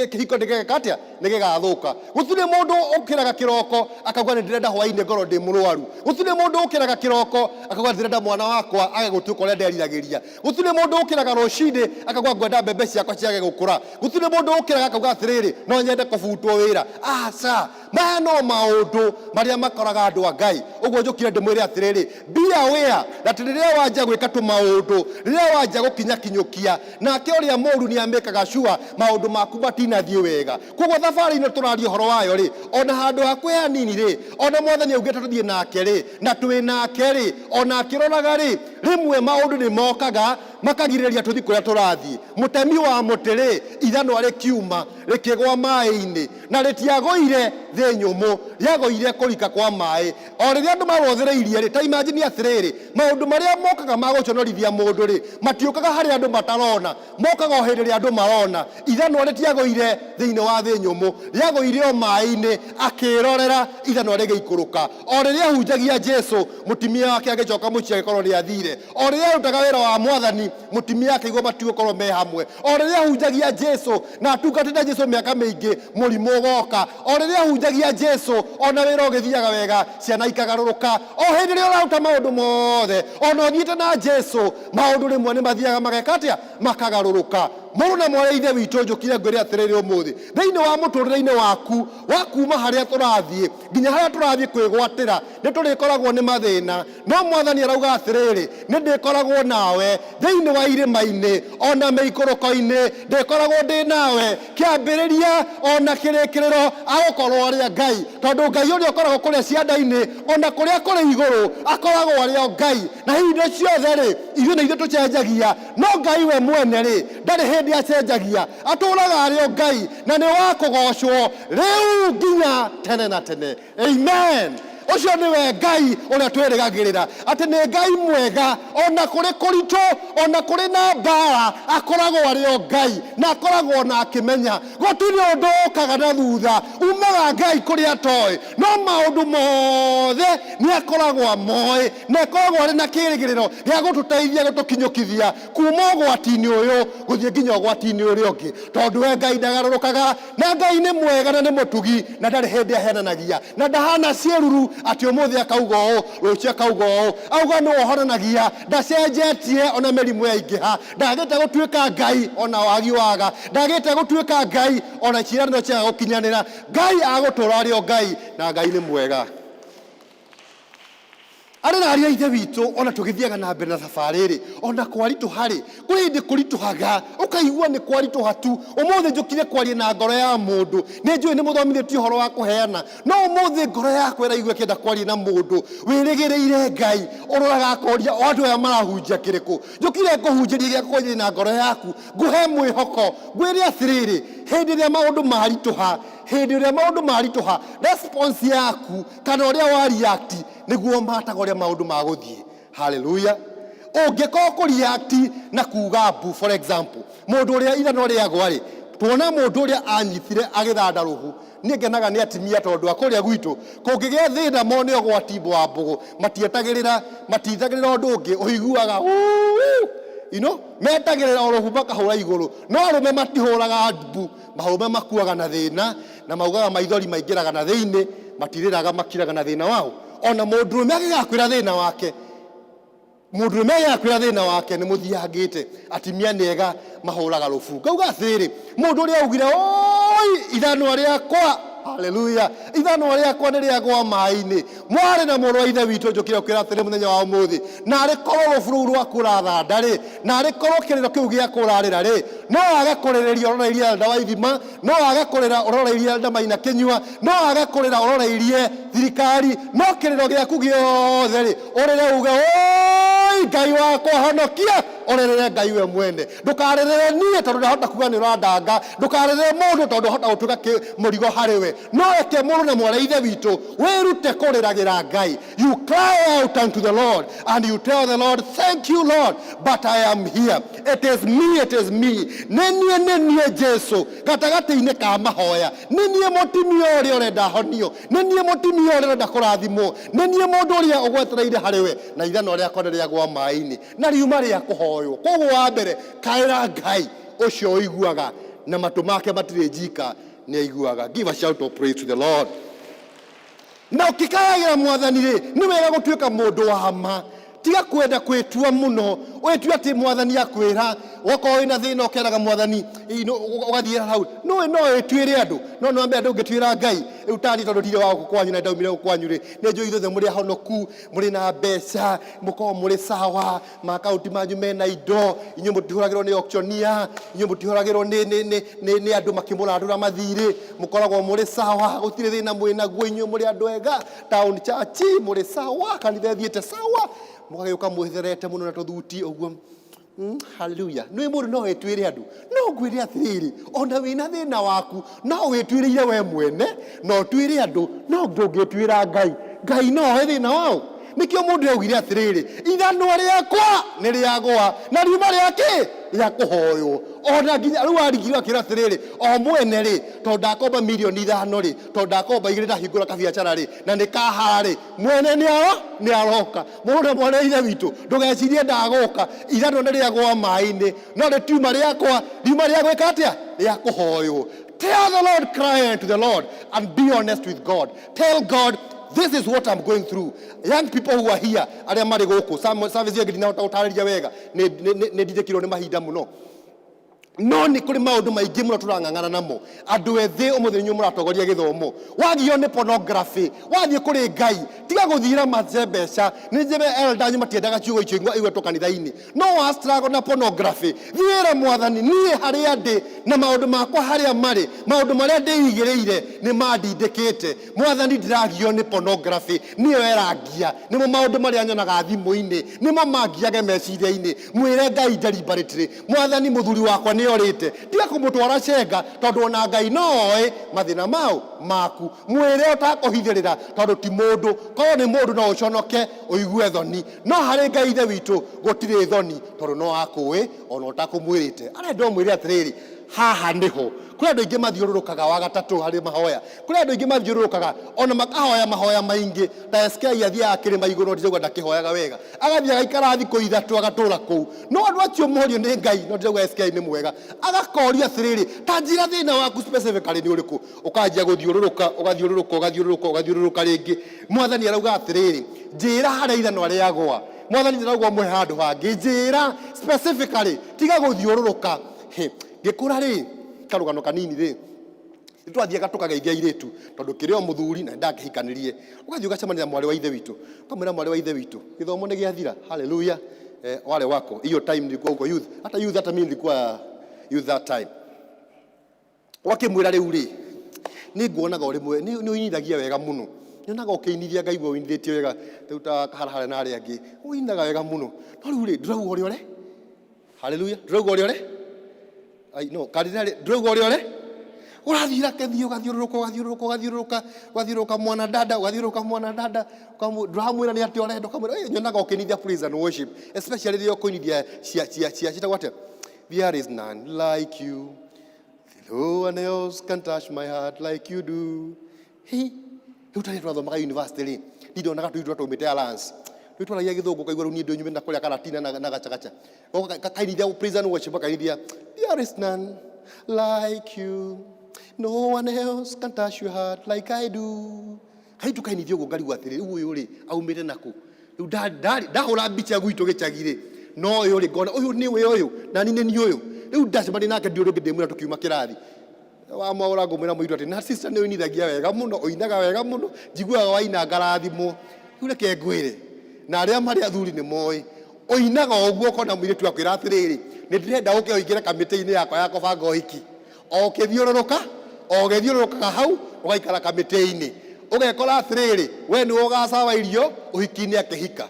kĩhiko ndĩgeka atĩa, Nĩ gĩgathũka. Gũtirĩ mũndũ ũkĩraga kĩroko akauga nĩ ndĩrenda hwainĩ ngorwo ndĩ mũrwaru. Gũtirĩ mũndũ ũkĩraga kĩroko akauga ndĩrenda mwana wakwa age gũtuĩka ũrĩa nderiragĩria. Gũtirĩ mũndũ ũkĩraga rũcinĩ akauga ngwenda mbembe ciakwa ciage gũkũra. Gũtirĩ mũndũ ũkĩraga akauga atĩrĩrĩ, no nyende kũbutwo wĩra. Aca, maya no maũndũ marĩa makoraga andũ a Ngai. Ũguo njũkire ndĩmwĩre atĩrĩrĩ, be aware that rĩrĩa wanjia gwĩka tũmaũndũ, rĩrĩa wanjia gũkinyakinyũkia, nake ũrĩa mũru nĩ amĩkaga sure maũndũ maku matinathiĩ wega. Koguo thabarĩ ĩno tũraria ũhoro wayo rĩ, ona handũ hakuhĩ hanini rĩ, ona Mwathani augĩte tũthiĩ nake rĩ, na twĩ nake rĩ, ona akĩroraga rĩ, rĩmwe maũndũ nĩ mokaga makagirĩrĩria tũthiĩ kũrĩa tũrathiĩ. Mũtemi wa mũtĩ rĩ, ithanwa rĩkiuma rĩkĩgwa maĩ-inĩ, na rĩtiagũire thĩ nyũmũ, rĩagũire kũrika kwa maĩ. O rĩrĩa andũ marũthĩrĩirie rĩ, ta imagine atĩrĩrĩ, maũndũ marĩa mokaga ma gũconorithia mũndũ rĩ, matiũkaga harĩa andũ matarona, mokaga o hĩndĩ ĩrĩa andũ marona. Ithanwa rĩtiagũire thĩinĩ wa thĩ nyũmũ, rĩagũire o maĩ-inĩ, akĩrorera ithanwa rĩgĩikũrũka. O rĩrĩa ahunjagia Jesu, mũtumia wake agĩcoka mũciĩ agĩkorwo nĩ athire. O rĩrĩa arutaga wĩra wa Mwathani, mũtumia akĩigua matigũkorwo me hamwe. O rĩrĩa ahunjagia Jesu na atungatĩte Jesu mĩaka mĩingĩ, mũrimũ ũgoka. O rĩrĩa ahunjagia Jesu, ona wĩra ũgĩthiaga wega, ciana ikagarũrũka. O hĩndĩ ĩrĩa ũraruta maũndũ mothe, ona ũthiĩte na Jesu, maũndũ rĩmwe nĩ mathiaga mageka atĩa? Makagarũrũka. Mũrũ na mwarĩ ithe witũ, njũkire ngwĩre atĩrĩrĩ ũmũthĩ, thĩinĩ wa mũtũrĩre-inĩ waku wa kuma harĩa tũrathiĩ nginya harĩa tũrathiĩ kwĩgwatĩra, nĩ tũrĩkoragwo nĩ mathĩna. No Mwathani arauga atĩrĩrĩ, nĩ ndĩkoragwo nawe thĩinĩ wa irĩma-inĩ ona mĩikũrũko-inĩ, ndĩkoragwo ndĩ nawe kĩambĩrĩria ona kĩrĩkĩrĩro, agũkorwo arĩ Ngai. Tondũ Ngai ũrĩa ũkoragwo kũrĩa cianda-inĩ ona kũrĩa kũrĩ igũrũ akoragwo arĩ o Ngai. Na hingo ciothe rĩ, ithuĩ nĩ ithuĩ tũcenjagia, no Ngai we mwene rĩ, ndarĩ hĩndĩ acenjagia, atũraga arĩ o Ngai, na nĩ wa kũgocwo rĩu nginya tene na tene. Amen. Ũcio nĩwe Ngai ũrĩa twĩrĩgagĩrĩra, atĩ nĩ Ngai mwega, ona kũrĩ kũritũ, ona kũrĩ na mbara, akoragwo arĩ o Ngai, na akoragwo ona akĩmenya. Gũtirĩ ũndũ ũkaga na thutha, umaga Ngai kũrĩa atoĩ, no maũndũ mothe nĩ akoragwo amoĩ, na akoragwo arĩ na kĩrĩgĩrĩro gĩa gũtũteithia gũtũkinyũkithia kuma ũgwati-inĩ ũyũ gũthiĩ nginya ũgwati-inĩ ũrĩa ũngĩ, tondũ we Ngai ndagarũrũkaga, na Ngai nĩ mwega na nĩ mũtugi, na ndarĩ hĩndĩ ahenanagia, na ndahana ciĩruru atĩ ũmũthĩ akauga ũũ, rũciũ akauga ũũ. Auga nĩwe ũhonanagia, ndacenjetie ona mĩrimũ yaingĩha, ndagĩte gũtuĩka Ngai ona wagi waga, ndagĩte gũtuĩka Ngai ona ciĩranĩro ciaga gũkinyanĩra. Ngai agũtũra arĩ o Ngai, na Ngai nĩ mwega. Arĩ na ariũ a ithe witũ, ona tũgĩthiaga na mbere na thabarĩ rĩ, ona kwaritũha rĩ, kũrĩ hĩndĩ kũritũhaga, ũkaigua nĩ kwaritũha tu. Ũmũthĩ njũkire kwaria na ngoro ya mũndũ, nĩ njũĩ nĩ mũthomithĩtio ũhoro wa kũheana, no ũmũthĩ ngoro yakwa ĩraigua ĩkĩenda kwaria na mũndũ wĩrĩgĩrĩire Ngai, ũroraga akoria o andũ aya marahunjia kĩrĩkũ. Njũkire ngũhunjĩrie gĩa kwaria na ngoro yaku, ngũhe mwĩhoko, ngwĩre atĩrĩrĩ, hĩndĩ ĩrĩa maũndũ maritũha, hĩndĩ ĩrĩa maũndũ maritũha, response yaku kana ũrĩa wa react nĩguo mataga ũrĩa maũndũ magũthiĩ. Hallelujah. Ũngĩkorwo kũ react na kuga mbu, for example, mũndũ ũrĩa ithanwa rĩagwa rĩ, tuona mũndũ ũrĩa anyitire agĩthanda rũhu. Niĩ ngenaga nĩ atimia tondũ a kũrĩa gwitũ kũngĩgĩa thĩna mone ũgwati wa mbũgũ, matietagĩrĩra, matietagĩrĩra ũndũ ũngĩ, ũiguaga uu, you know, metagĩrĩra o rũhu makahũra igũrũ. No arũme matihũraga mbu, arũme makuaga na thĩna, na maugaga maithori maingĩraga na thĩinĩ, matirĩraga, makiraga na thĩna wao. Ona mũndũrũme angĩgakwĩra thĩna wake, mũndũrũme angĩgakwĩra thĩna wake nĩ mũthiangĩte, atimia nĩ ega mahũraga rũbu. Ngauga atĩrĩrĩ, mũndũ ũrĩa augire oi ithanwa rĩakwa, haleluya, ithanwa rĩakwa nĩ rĩagwa maĩ-inĩ. Mwarĩ na mũrũ wa ithe witũ, njũkire gũkwĩra atĩrĩ mũthenya wa ũmũthĩ, narĩ korwo rũbu rũu rwaku ũrathanda rĩ, narĩ korwo kĩrĩro kĩu gĩaku ũrarĩra rĩ, no wage kũrĩrĩria ũroreirie Elda Waithima, no wage kũrĩra ũroreirie Elda Maina Kĩnyua, no wage kũrĩra ũroreirie thirikari, no kĩrĩro gĩaku gĩothe rĩ, ũrĩre uge oi Ngai wakwa honokia, ũrĩrĩre Ngai we mwene. Ndũkarĩrĩre niĩ tondũ ndahota kuga nĩ ũrandanga, ndũkarĩrĩre mũndũ tondũ hota gũtuĩka mũrigo harĩ we, no reke mũrũ na mwarĩ ithe witũ wĩrute kũrĩragĩra Ngai. You cry out unto the Lord and you tell the Lord, thank you Lord, but I am here. It is me, it is me. Nĩ niĩ, nĩ niĩ Jesu gatagatĩ-inĩ ka mahoya. Nĩ niĩ mũtumia ũrĩa ũrenda honio. Nĩ niĩ mũtumia ũrĩa ũrenda kũrathimwo. Nĩ niĩ mũndũ ũrĩa ũgwetereire harĩ we, na ithanwa rĩakwa nĩ rĩagwa maĩ-inĩ na riuma rĩa kũhoywo. Koguo wa mbere, kaĩra Ngai ũcio ũiguaga na matũ make matirĩ njika. Nĩ aiguaga. Give a shout of praise to the Lord. Na ũkĩkayagĩra mwathani rĩ, nĩ wega gũtuĩka mũndũ wa ma. Tiga kwenda kwĩtua mũno, wĩtue atĩ mwathani akwĩra, wakorwo wĩna thĩna ũkeraga mwathani, ũgathiĩra hau. Nũĩ no wĩtuĩre andũ, no nĩ wamenya ndũngĩtuĩra Ngai. Rĩu tani tondũ ndirĩ wa gũkũ kwanyu na ndaumire gũkũ kwanyu rĩ, nĩ njũĩ ithuothe mũrĩ ahonoku, mũrĩ na mbeca, mũkoragwo mũrĩ sawa, maakaunti manyu mena indo, inyuĩ mũtihũragĩrwo nĩ auctioneer, inyuĩ mũtihũragĩrwo nĩ, nĩ, nĩ, nĩ, nĩ andũ makĩmũrandũra mathirĩ, mũkoragwo mũrĩ sawa, gũtirĩ thĩna mwĩ naguo, inyuĩ mũrĩ andũ ega, town church mũrĩ sawa, kanitha ĩthiĩte sawa, mũgagĩũka mwĩtherete mũno na tũthuti ũguo. Hallelujah. Nĩ mũndũ no wĩtuĩre andũ, no ngwĩre atĩrĩrĩ, ona wĩna thĩna waku no wĩtuĩrĩire we mwene, na ũtuĩre andũ, no ndũngĩtuĩra Ngai. Ngai no oe thĩna wao. Nĩkĩo mũndũ augire atĩrĩrĩ, ithanwa rĩakwa nĩ rĩagũa na riuma rĩa kĩ rĩa kũhoywo. Ona nginya rĩu arigirwo akĩra atĩrĩrĩ, o mwene rĩ, tondũ ndakomba mirioni 5 rĩ, tondũ ndakomba 2 ndahingũra kabiacara rĩ, na nĩ kahara rĩ, mwene nĩ aro nĩ aroka. Mũrũ na mwarĩ wa ithe witũ, ndũgecirie ndagũka, ithanwa nĩ rĩagũa maĩ-inĩ, no rĩtiuma rĩakwa, riuma rĩa gwĩka atĩa? Rĩa kũhoywo. Tell the Lord, cry unto the Lord and be honest with God. Tell God, this is what I'm going through. Young people who are here, arĩa marĩ gũkũ, service ĩyo ĩngĩ ndinahota gũtarĩria wega, nĩ ndindĩkirwo nĩ mahinda mũno. No nĩ kũrĩ maũndũ maingĩ mũno tũrang'ang'ana namo. Andũ ethĩ ũmũthĩ nĩ inyuĩ mũratongoria gĩthomo. Wagio nĩ pornography, wathiĩ kũrĩ Ngai, tiga gũthiĩra mace mbeca. Nĩ njĩre elder anyu matiendaga ciugo icio igwetwo kanitha-inĩ. No wa struggle na pornography, thiĩ wĩre mwathani, niĩ harĩa ndĩ na maũndũ makwa harĩa marĩ, maũndũ marĩa ndĩigĩrĩire nĩ mandindĩkĩte. Mwathani ndĩragio nĩ pornography, nĩyo ĩrangia, nĩmo maũndũ marĩa nyonaga thimũ-inĩ, nĩmo mangiage meciria-inĩ. Mwĩre Ngai deliberately, mwathani mũthuri wakwa nĩ orĩte, tiga kũmũtwara cenga, tondũ ona Ngai no oĩ mathĩna mau maku. Mwĩre ũtakũhithĩrĩra, tondũ ti mũndũ. Korwo nĩ mũndũ no ũconoke ũigue thoni, no harĩ Ngai ithe witũ gũtirĩ thoni, tondũ no akũĩ ona ũtakũmwĩrĩte. Arenda ũmwĩre atĩrĩrĩ, haha nĩho. Kũrĩ andũ aingĩ mathiũrũrũkaga wa gatatũ harĩ mahoya. Kũrĩ andũ aingĩ mathiũrũrũkaga ona makahoya mahoya maingĩ. Ta SK athiaga kĩrĩma igũrũ, ndĩrauga ndakĩhoyaga wega. Agathiĩ agaikara thikũ 3 agatũra kũu. No andũ acio morio nĩ Ngai, no ndĩrauga SK nĩ mwega. Agakoria atĩrĩrĩ, ta njĩra thĩna waku specifically nĩ ũrĩkũ? Ũkanjia gũthiũrũrũka, ũgathiũrũrũka, ũgathiũrũrũka, ũgathiũrũrũka rĩngĩ. Mwathani arauga atĩrĩrĩ, njĩra harĩa ithanwa rĩagwa. Mwathani ndarauga ũmũhe handũ hangĩ, njĩra specifically, tiga gũthiũrũrũka. Hĩ, ngĩkũra rĩ, karũgano kanini rĩ, nĩ twathiaga tũkageithia airĩtu, tondũ kĩrĩ o mũthuri na nĩndakĩhikanirie. Ũgathiĩ ũgacemania na mwarĩ wa ithe witũ, ũkamwĩra mwarĩ wa ithe witũ, gĩthomo nĩ gĩathira, hallelujah. Wale wako, hiyo time nilikuwa huko youth, hata youth, hata mimi nilikuwa youth that time. Wakĩmwĩra rĩu rĩ, nĩ nguonaga ũrĩ mwe, nĩ ũinithagia wega mũno. Nyonaga ũkĩinithia ngaigua ũinithĩtie wega, rĩu ta kaharahara na arĩa angĩ, ũinaga wega mũno. No rĩu rĩ, ndũrauga ũrĩa ũre? Hallelujah, ndũrauga ũrĩa ũre? Ai, no, kardinali, ndũrauga ũrĩa ũre? Ũrathiĩ rakethiĩ, ũgathiũrũrũka, ũgathiũrũrũka, ũgathiũrũrũka, ũgathiũrũrũka mwana dada, ũgathiũrũrũka mwana dada, ndũramwĩra nĩ atĩa ũrenda, ũkamwĩra, ĩ, nyonaga ũkĩinithia praise and worship, especially rĩrĩa ũkũinithia cia, ciĩtagwo atĩa? There is none like you. No one else can touch my heart like you do. Hi, rĩu tarĩ twathomaga university rĩ, niĩ ndonaga tũirĩtu twaumĩte Alliance. Rĩu twaragia gĩthũngũ ũkaigua rĩu niĩ ndĩ na kũrĩa karatina na gachagacha. Kainithia praise and worship, kainithia, there is none like you. No one else can touch your heart like I do. Kairĩtu kainithia ũguo ngarigwo atĩrĩ, rĩu ũyũ rĩ, aumĩte nakũ? Rĩu ndahũra mbica gwitũ gĩcagi rĩ, no ũyũ rĩ, ngona ũyũ nĩwe ũyũ, na niĩ nĩ niĩ ũyũ. Rĩu ndacemania nake ndiũĩ ũndũ ũngĩ ndĩmwĩra tũkiuma kĩrathi. Wamwaũra ngũmwĩra mũirũ atĩ, na sister nĩ ũinithagia wega mũno, ũinaga wega mũno, njiguaga waina ngarathimwo. Rĩu reke ngwĩre, na arĩa marĩ athuri nĩ moĩ, ũinaga o ũguo ũkona mũirĩtu akwĩra atĩrĩrĩ, nĩ ndĩrenda ũke ũingĩre kamĩtĩ-inĩ yakwa ya kũbanga ũhiki. O ũkĩthiũrũrũka, o ũgĩthiũrũrũkaga hau, ũgaikara kamĩtĩ-inĩ. Ũgekora atĩrĩrĩ, we nĩwe ũgacawa irio, ũhiki-inĩ akĩhika.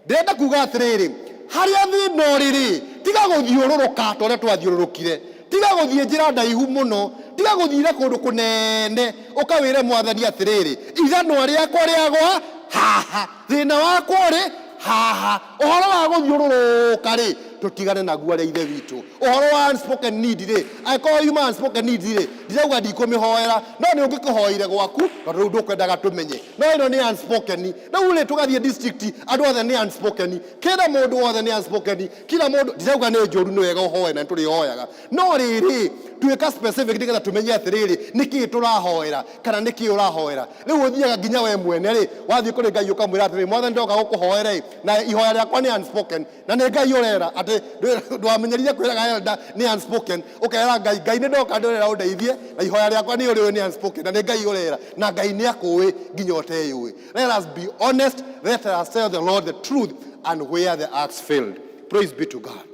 Ndĩrenda kuga atĩrĩrĩ, harĩa thĩna ũrĩ rĩ, tiga gũthiũrũrũka ta ũrĩa twathiũrũrũkire. Tiga gũthiĩ njĩra ndaihu mũno, tiga gũthiĩra kũndũ kũnene, ũkawĩre mwathani atĩrĩrĩ, ithanwa rĩakwa rĩagwa haha, thĩna wakwa ũrĩ haha. Ũhoro wa gũthiũrũrũka rĩ, Tũtigane naguo, arĩa ithe witũ. Ũhoro wa unspoken need rĩ, angĩkorwo yuma unspoken need rĩ, ndirauga ndikũmĩhoera, no nĩ ũngĩkũhoire gwaku, tondũ rĩu ndũkwendaga tũmenye. No ĩno nĩ unspoken. Rĩu rĩ, tũgathiĩ district, andũ othe nĩ unspoken, kila mũndũ wothe nĩ unspoken, kila mũndũ. Ndirauga nĩ njũru, nĩ wega ũhoe na nĩtũrĩhoyaga, no rĩrĩ, tuĩka specific nĩgetha tũmenye atĩrĩrĩ, nĩkĩĩ tũrahoera kana nĩkĩĩ ũrahoera. Rĩu ũthiaga nginya we mwene rĩ, wathiĩ kũrĩ Ngai ũkamwĩra atĩrĩ, "Mwathani, ndoka gũkũhoera ĩ, na ihoya rĩakwa nĩ unspoken." Na nĩ Ngai ũrera atĩ ndwamenyerire kwĩraga elder nĩ unspoken, ũkera Ngai, "Ngai, nĩ ndoka, ndĩrera ũndeithie, na ihoya rĩakwa nĩ ũrĩũĩ nĩ unspoken." Na nĩ Ngai ũrera, na Ngai nĩ akũĩ nginya ũteyũĩ. Let us be honest. Let us tell the Lord the truth and where the axe failed. Praise be to God.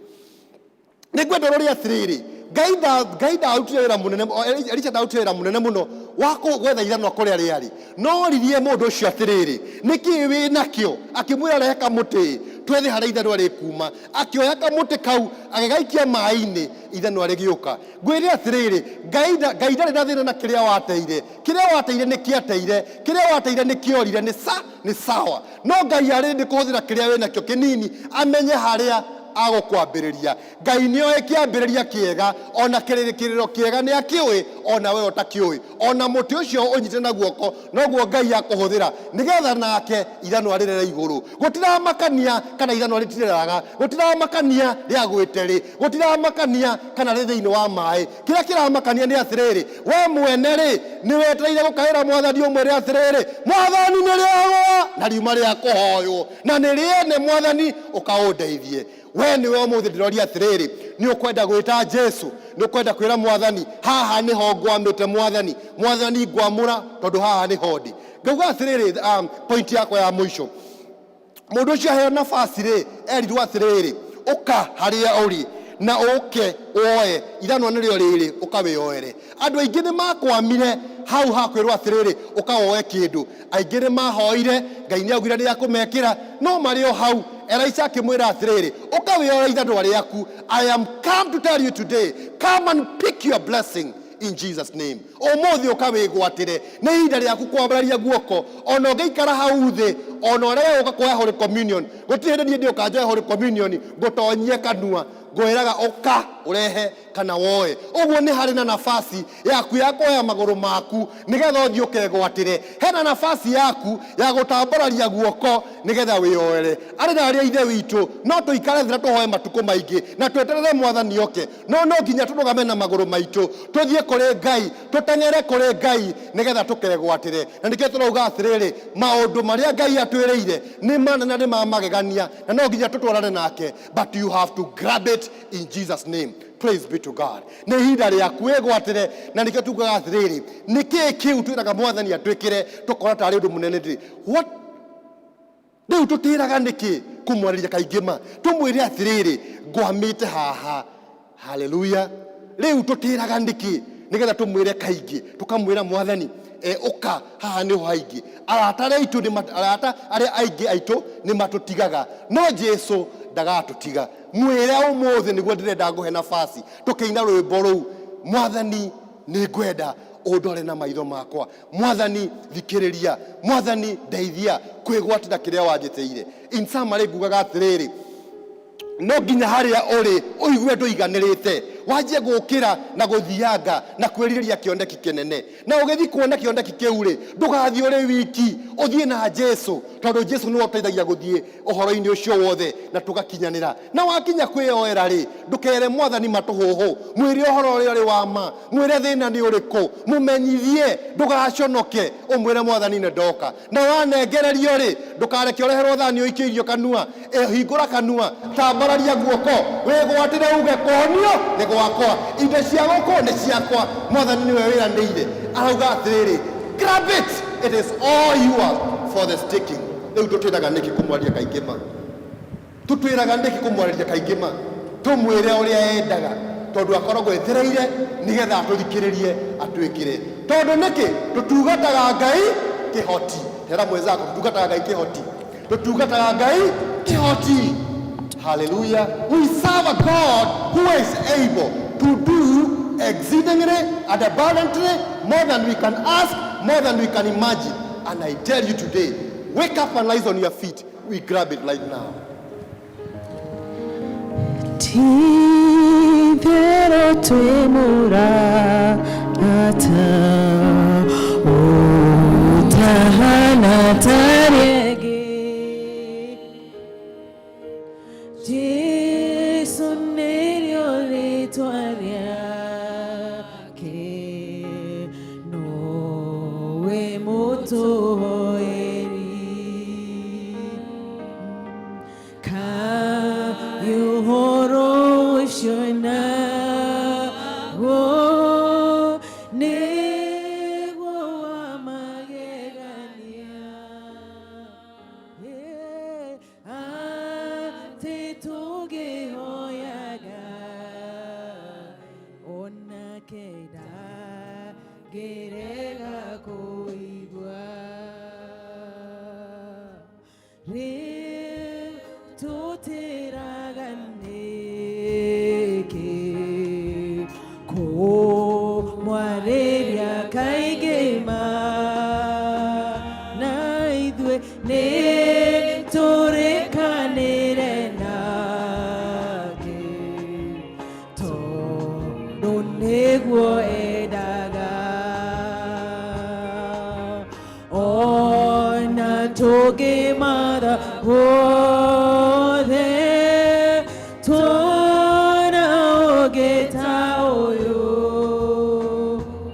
Nĩ ngwenda ũrore atĩrĩrĩ, Ngai ndarutire wĩra mũnene, Elisha ndarutire wĩra mũnene mũno wa gwetha ithanwa kũrĩa rĩarĩ, no oririe mũndũ ũcio atĩrĩrĩ, "Nĩkĩĩ wĩ nakĩo?" Akĩmwĩra, "Rehe kamũtĩ twethe harĩa ithanwa rĩkuma." Akĩoya kamũtĩ kau, agĩgaikia maĩ-inĩ, ithanwa rĩgĩũka. Ngwĩre atĩrĩrĩ, Ngai ndarĩ na thĩna na kĩrĩa wateire. Kĩrĩa wateire nĩ kĩateire, kĩrĩa wateire nĩ kĩorire, nĩ sawa, no Ngai arĩ ndĩ kũhũthĩra kĩrĩa wĩ nakĩo kĩnini amenye harĩa agũkwambĩrĩria. Ngai nĩoĩ kĩambĩrĩria kĩega, ona kĩrĩkĩrĩro kĩega nĩ akĩũĩ, ona we ũtakĩũĩ. Ona mũtĩ ũcio ũnyite na guoko noguo Ngai akũhũthĩra nĩgetha nake ithanwa rĩrere igũrũ. Gũtiramakania kana ithanwa rĩtireraga, gũtiramakania rĩagwĩte rĩ, gũtiramakania kana rĩ thĩinĩ wa maĩ. Kĩrĩa kĩramakania nĩ atĩrĩrĩ, we mwene rĩ, nĩ wetereire gũkaĩra Mwathani ũmwĩre atĩrĩrĩ, "Mwathani, nĩ rĩagwa na riuma rĩa kũhoywo na nĩ rĩene, Mwathani, ũkaũndeithie." We nĩwe ũmũthĩ ndĩroria atĩrĩrĩ, nĩ ũkwenda gwĩta Jesu? Nĩ ũkwenda kwĩra Mwathani, "Haha nĩho ngwamĩte, Mwathani, Mwathani, ngwamũra tondũ haha nĩho ndĩ"? Ngauga atĩrĩrĩ, point yakwa ya mũico, mũndũ ũcio aheo nafasi rĩ, erirwo atĩrĩrĩ, "Ũka harĩa ũrĩ na ũke woe ithanwa." Nĩrĩo rĩrĩ, ũka wĩyoere. Andũ aingĩ nĩ makwamire hau hakwĩrwo atĩrĩrĩ, "Ũka woe kĩndũ." Aingĩ nĩ mahoire, Ngai nĩ augire nĩ akũmekĩra, no marĩ o hau Elisha akĩmwĩra atĩrĩrĩ, "Ũka wĩyoere ithanwa rĩaku." I am come to tell you today, come and pick your blessing in Jesus' name. Ũmũthĩ ũka wĩgwatĩre, nĩ ihinda rĩaku kwambararia guoko. Ona ũngĩikara hau thĩ, ona ũrege gũka kuoya Holy Communion, gũtirĩ hĩndĩ niĩ ndĩũka njoe Holy Communion ngũtonyie kanua. Ngwĩraga ũka ũrehe kana woe. Ũguo nĩ harĩ na nafasi yaku ya kuoya magũrũ maku nĩgetha ũthiĩ ũkegwatĩre. Hena nafasi yaku ya gũtambararia guoko nĩgetha wĩyoere. Arĩ na arĩa ithe witũ, no tũikare thĩ na tũhoe matukũ maingĩ na tweterere Mwathani oke, no nginya tũrũgame na magũrũ maitũ, tũthiĩ kũrĩ Ngai, tũteng'ere kũrĩ Ngai nĩgetha tũkegwatĩre. Na nĩkĩo tũrauga atĩrĩrĩ, maũndũ marĩa Ngai atwĩrĩire nĩ manene na nĩ ma magegania, na no nginya tũtwarane nake, but you have to grab it in Jesus' name. Praise be to God. Nĩ ihinda rĩaku wĩgwatĩre. Na nĩkĩo tugaga atĩrĩrĩ, nĩkĩĩ kĩu twĩraga Mwathani atwĩkĩre tũkona tarĩ ũndũ mũnene ndĩ? What rĩu tũtĩraga nĩkĩ kũmwarĩria kaingĩ ma tũmwĩre atĩrĩrĩ, "Ngwamĩte haha"? Haleluya. Rĩu tũtĩraga nĩkĩ nĩgetha tũmwĩre kaingĩ, tũkamwĩra, "Mwathani, ũka haha nĩho haingĩ"? Arata arĩa aitũ arata arĩa aingĩ aitũ nĩ matũtigaga, no Jesu ndagatũtiga. Mwĩre ũmũthĩ, nĩguo ndĩrenda ngũhe nafasi tũkĩina rwĩmbo rũu, "Mwathani, nĩ ngwenda ũndore na maitho makwa. Mwathani, thikĩrĩria. Mwathani, ndeithia kwĩgwatĩra kĩrĩa wanjĩtĩire." In summary, ngugaga atĩrĩrĩ, no nginya harĩa ũrĩ ũigue ndũiganĩrĩte, wanjie gũkĩra na gũthianga na kwĩrirĩria kĩoneki kĩnene. Na ũgĩthiĩ kuona kĩoneki kĩu rĩ, ndũgathiĩ ũrĩ wiki, ũthiĩ na Jesu, tondũ Jesu nĩwe ũteithagia gũthiĩ ũhoro-inĩ ũcio wothe na tũgakinyanĩra. Na wakinya kwĩyoera rĩ, ndũkere Mwathani matũhũhũ, mwĩre ũhoro ũrĩa ũrĩ wa ma, mwĩre thĩna nĩ ũrĩkũ, mũmenyithie, ndũgaconoke, ũmwĩre, "Mwathani, nĩ ndoka." Na wanengererio rĩ, ndũkareke ũreherwo thani ũikie irio kanua. Hingũra kanua, tambararia guoko, wĩgwatĩre, uge, "Kũhonio nĩ gwakwa, indo cia gũkũ nĩ ciakwa, Mwathani nĩwe wĩranĩire." Arauga atĩrĩrĩ, grab it, it is all yours for the taking. Rĩu tũtĩraga nĩkĩ kũmwaria kaingĩ ma? Tũtwĩraga nĩkĩ kũmwarĩria kaingĩ ma? Tũmwĩre ũrĩa endaga, tondũ akoragwo etereire nĩgetha atũthikĩrĩrie, atwĩkĩre. Tondũ nĩkĩ? Tũtungataga Ngai kĩhoti. Tera mwenzako, tũtungataga Ngai kĩhoti, tũtungataga Ngai kĩhoti. Hallelujah. We serve a God who is able to do exceedingly and abundantly more than we can ask, more than we can imagine. And I tell you today, wake up and rise on your feet. We grab it right now. Ti-itherũ twĩ mũrata ũtahana ta arĩa angĩ. Jesu nĩrĩo rĩtwa rĩake, nowe mũtũhoeri. Kaĩ ũhoro ũcio naguo nĩguo wa magegania. Atĩ tũngĩhoyaga onake ndangĩrega kũigua. Rĩu tũtĩraga nĩkĩ kũmwarĩria kaingĩ ma na ithuĩ nĩ tũrĩkanĩre nake tondũ nĩguo endaga ona tũngĩmatha guothe tuona ũngĩ ta ũyũ.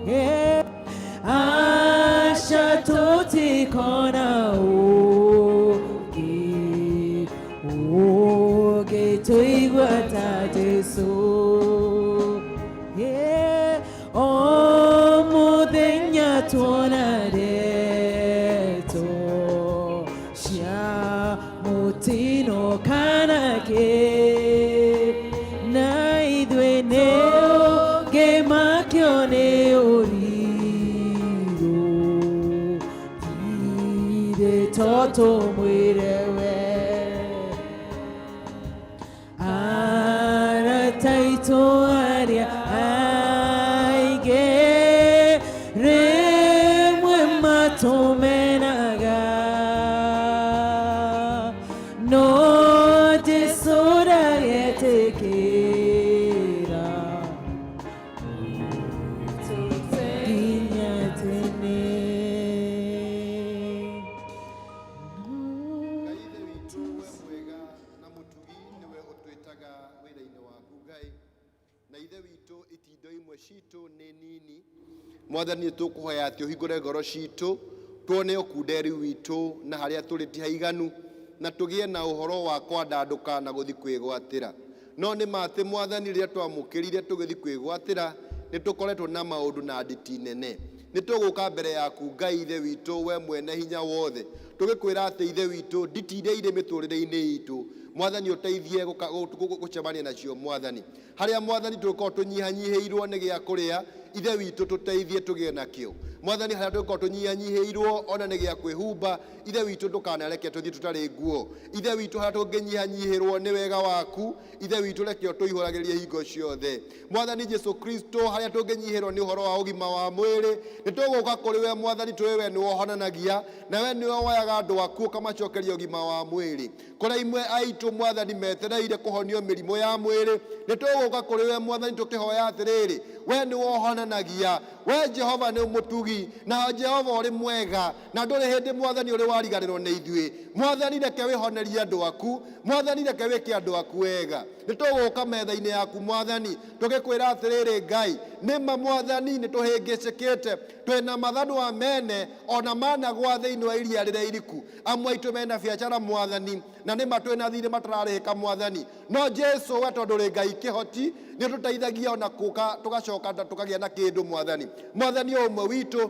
Yeah. Aca tũtikona ũngĩ ũngĩtũigua ta Jesu. Yeah. O mũthenya tuona ndeto cia mũtino kana kĩ na ithuĩ nĩ ũngĩmakio nĩ ũrirũ githĩ to tũmwĩre we arata aitũ arĩa aingĩ rĩmwe matũmenaga no Jesu ndagetĩkĩra nginya tene. Ngai Ithe witũ, we mwega na mũtugi, nĩwe ũtwĩtaga wĩra-inĩ waku Ngai. Na Ithe witũ, itindo imwe citũ nĩ nini. Mwathani, nĩ tũkũhoya atĩ ũhingũre ngoro citũ, tuone ũkunderi witũ na harĩa tũrĩ ti haiganu, na tũgĩe na ũhoro wa kwandandũka na gũthiĩ kwĩgwatĩra. No nĩ ma atĩ Mwathani, rĩrĩa twamũkĩrire tũgĩthiĩ kwĩgwatĩra, nĩ tũkoretwo na maũndũ na nditi nene. Nĩ tũgũka mbere yaku Ngai Ithe witũ, we mwene hinya wothe, tũgĩkwĩra atĩ Ithe witũ, nditi iria irĩ mĩtũrĩre-inĩ itũ, Mwathani ũteithie gũcemania nacio Mwathani. Harĩa Mwathani tũgĩkorwo tũnyihanyihĩirwo nĩ gĩa kũrĩa, Ithe witũ tũteithie tũgĩe nakĩo. Mwathani, harĩa tũgĩkorwo tũnyihanyihĩirwo ona nĩ gĩa kwĩhumba, Ithe witũ ndũkanareke tũthiĩ tũtarĩ nguo. Ithe witũ, harĩa tũngĩnyihanyihĩrwo nĩ wega waku, Ithe witũ reke ũtũihũragĩrie hingo ciothe. Mwathani Jesu Kristo, harĩa tũngĩnyihĩrwo nĩ ũhoro wa ũgima wa mwĩrĩ, nĩ tũgũka kũrĩ we Mwathani, tũĩ we nĩwe ũhonanagia, na we nĩwe woyaga andũ aku ũkamacokeria ũgima wa mwĩrĩ. Kũrĩ imwe aitũ Mwathani metereire kũhonio mĩrimũ ya mwĩrĩ, nĩ tũgũka kũrĩ we Mwathani tũkĩhoya atĩrĩrĩ, we nĩwe ũhonanagia, we Jehova nĩ mũtugi, na Jehova ũrĩ mwega, na ndũrĩ hĩndĩ Mwathani ũrĩ wariganĩrwo nĩ ithuĩ. Mwathani reke wĩhonerie andũ aku, Mwathani reke wĩke andũ aku wega. Nĩ tũgũka metha-inĩ yaku Mwathani, tũgĩkwĩra atĩrĩrĩ Ngai, nĩma Mwathani nĩ tũhĩngĩcĩkĩte, twĩna mathanwa mene ona managwa thĩinĩ wa iria rĩrĩa iriku. Amwe aitũ mena biacara Mwathani, na nĩma twĩna thirĩ matararĩhĩka Mwathani. No Jesu we tondũ ũrĩ Ngai kĩhoti, nĩ ũtũteithagia ona kũka tũgacoka tũkagĩa na kĩndũ Mwathani. Mwathani o ũmwe witũ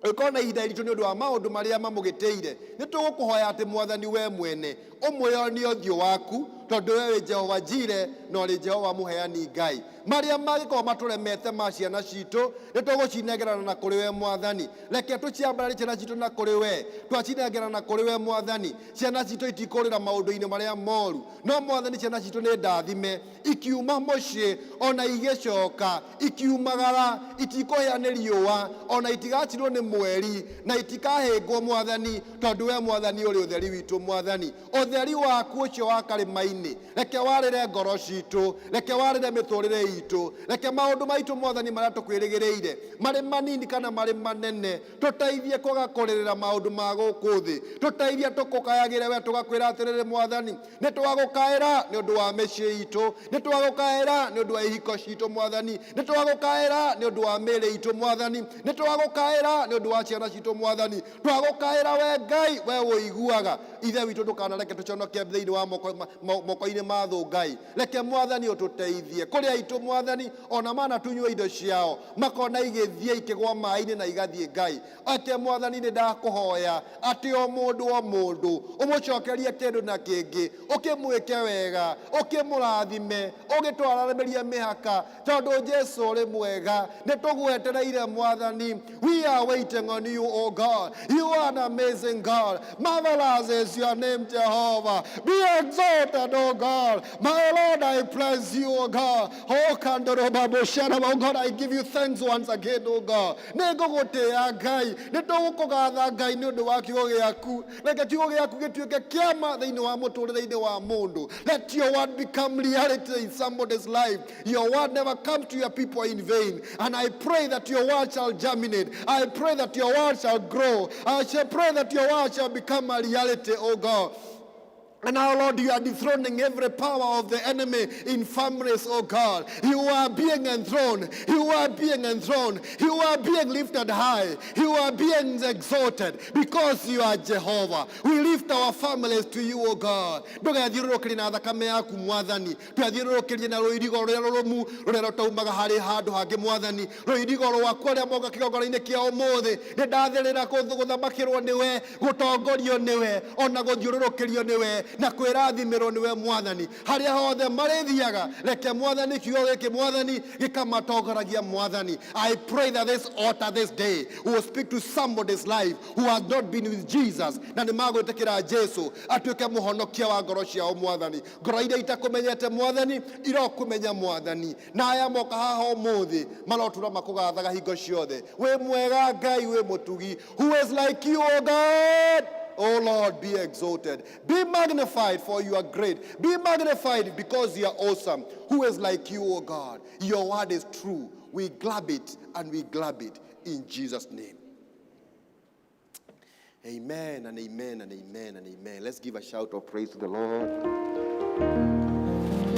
ũngĩkorwo na ihinda iritũ nĩ ũndũ wa maũndũ marĩa mamũgĩtĩire, nĩ tũgũkũhoya atĩ Mwathani we mwene ũmwĩonie ũthiũ waku, tondũ we wĩ Jehova Jire na ũrĩ Jehova mũheani Ngai. Marĩa mangĩkorwo matũremete ma ciana citũ, nĩ tũgũcinengerana na kũrĩ we Mwathani. Reke tũciambararie ciana citũ na kũrĩ we, twacinengerana na kũrĩ we Mwathani, ciana citũ itikũrĩra maũndũ-inĩ marĩa moru. No Mwathani, ciana citũ nĩ ndathime, ikiuma mũciĩ ona igĩcoka, ikiumagara, itikũhĩa nĩ riũa, ona itigacinwo nĩ mweri, na itikahĩngwo Mwathani, tondũ we Mwathani ũrĩ ũtheri witũ Mwathani. Ũtheri waku ũcio wa karĩma-inĩ hwaĩ-inĩ. Reke warĩre ngoro citũ, reke warĩre mĩtũrĩre itũ, reke maũndũ maitũ Mwathani marĩa tũkwĩrĩgĩrĩire, marĩ manini kana marĩ manene, tũteithie kwaga kũrĩrĩra maũndũ ma gũkũ thĩ, tũteithie tũkũkayagĩre we tũgakwĩra atĩrĩrĩ Mwathani, nĩ twagũkaĩra nĩ ũndũ wa mĩciĩ itũ, nĩ twagũkaĩra nĩ ũndũ wa ihiko citũ Mwathani, nĩ twagũkaĩra nĩ ũndũ wa mĩĩrĩ itũ Mwathani, nĩ twagũkaĩra nĩ ũndũ wa ciana citũ Mwathani, twagũkaĩra we Ngai, we ũiguaga. Ithe witũ ndũkanareke tũconoke thĩinĩ wa moko-inĩ ma thũ Ngai. Reke Mwathani ũtũteithie kũrĩa itũ Mwathani, ona mana tunyue indo ciao makona igĩthiĩ ikĩgwa maĩ-inĩ na igathiĩ Ngai. Ake Mwathani nĩ ndakũhoya atĩ o mũndũ o mũndũ ũmũcokerie kĩndũ na kĩngĩ, ũkĩmwĩke wega, ũkĩmũrathime, ũgĩtwaramĩrie mĩhaka, tondũ Jesu ũrĩ mwega. Nĩ tũgwetereire Mwathani. We are waiting on you, O God. You are an amazing God. Marvelous is your name, Jehovah. Be exalted, O God. My Lord, I bless you, O God. Oh, Kandorobaboshana, oh God, I give you thanks once again, O God. Nĩ ngũgũtĩĩa Ngai, nĩ tũgũkũgatha Ngai nĩ ũndũ wa kiugo gĩaku. Reke kiugo gĩaku gĩtuĩke kĩama thĩinĩ wa mũtũrĩre-inĩ wa mũndũ. Let your word become reality in somebody's life. Your word never comes to your people in vain. And I pray that your word shall germinate. I pray that your word shall grow. I shall pray that your word shall become a reality, O God. And now, Lord, you are dethroning every power of the enemy in families, oh God. You are being enthroned. You are being enthroned. You are being lifted high. You are being exalted because you are Jehovah. We lift our families to you, oh God. Ndũgethiũrũrũkĩrie na thakame yaku Mwathani. Twethiũrũrũkĩrie na rũirigo rũrĩa rũrũmu rũrĩa rũtaumaga harĩ handũ hangĩ Mwathani. Rũirigo rwaku arĩa moka kĩgongona-inĩ kĩa ũmũthĩ. Nĩ ndathĩrĩra gũthamakĩrwo nĩwe, gũtongorio nĩwe, ona gũthiũrũrũkĩrio nĩwe, na kwĩrathimĩrwo nĩwe Mwathani. Harĩa hothe marĩthiaga, reke Mwathani kiugo gĩkĩ Mwathani gĩkamatongoragia Mwathani. I pray that this altar this day will speak to somebody's life who has not been with Jesus, na nĩ magwĩtĩkĩra Jesu atuĩke mũhonokia wa ngoro ciao Mwathani. Ngoro iria itakũmenyete Mwathani irokũmenya Mwathani, na aya moka haha ũmũthĩ marotũra makũgathaga hingo ciothe. Wĩ mwega Ngai, wĩ mũtugi. Who is like you, O God? O Lord, be exalted. Be magnified, for you are great. Be magnified because you are awesome. Who is like you, O God? Your word is true. We grab it and we grab it in Jesus' name. Amen and amen and amen and amen. Let's give a shout of praise to the Lord.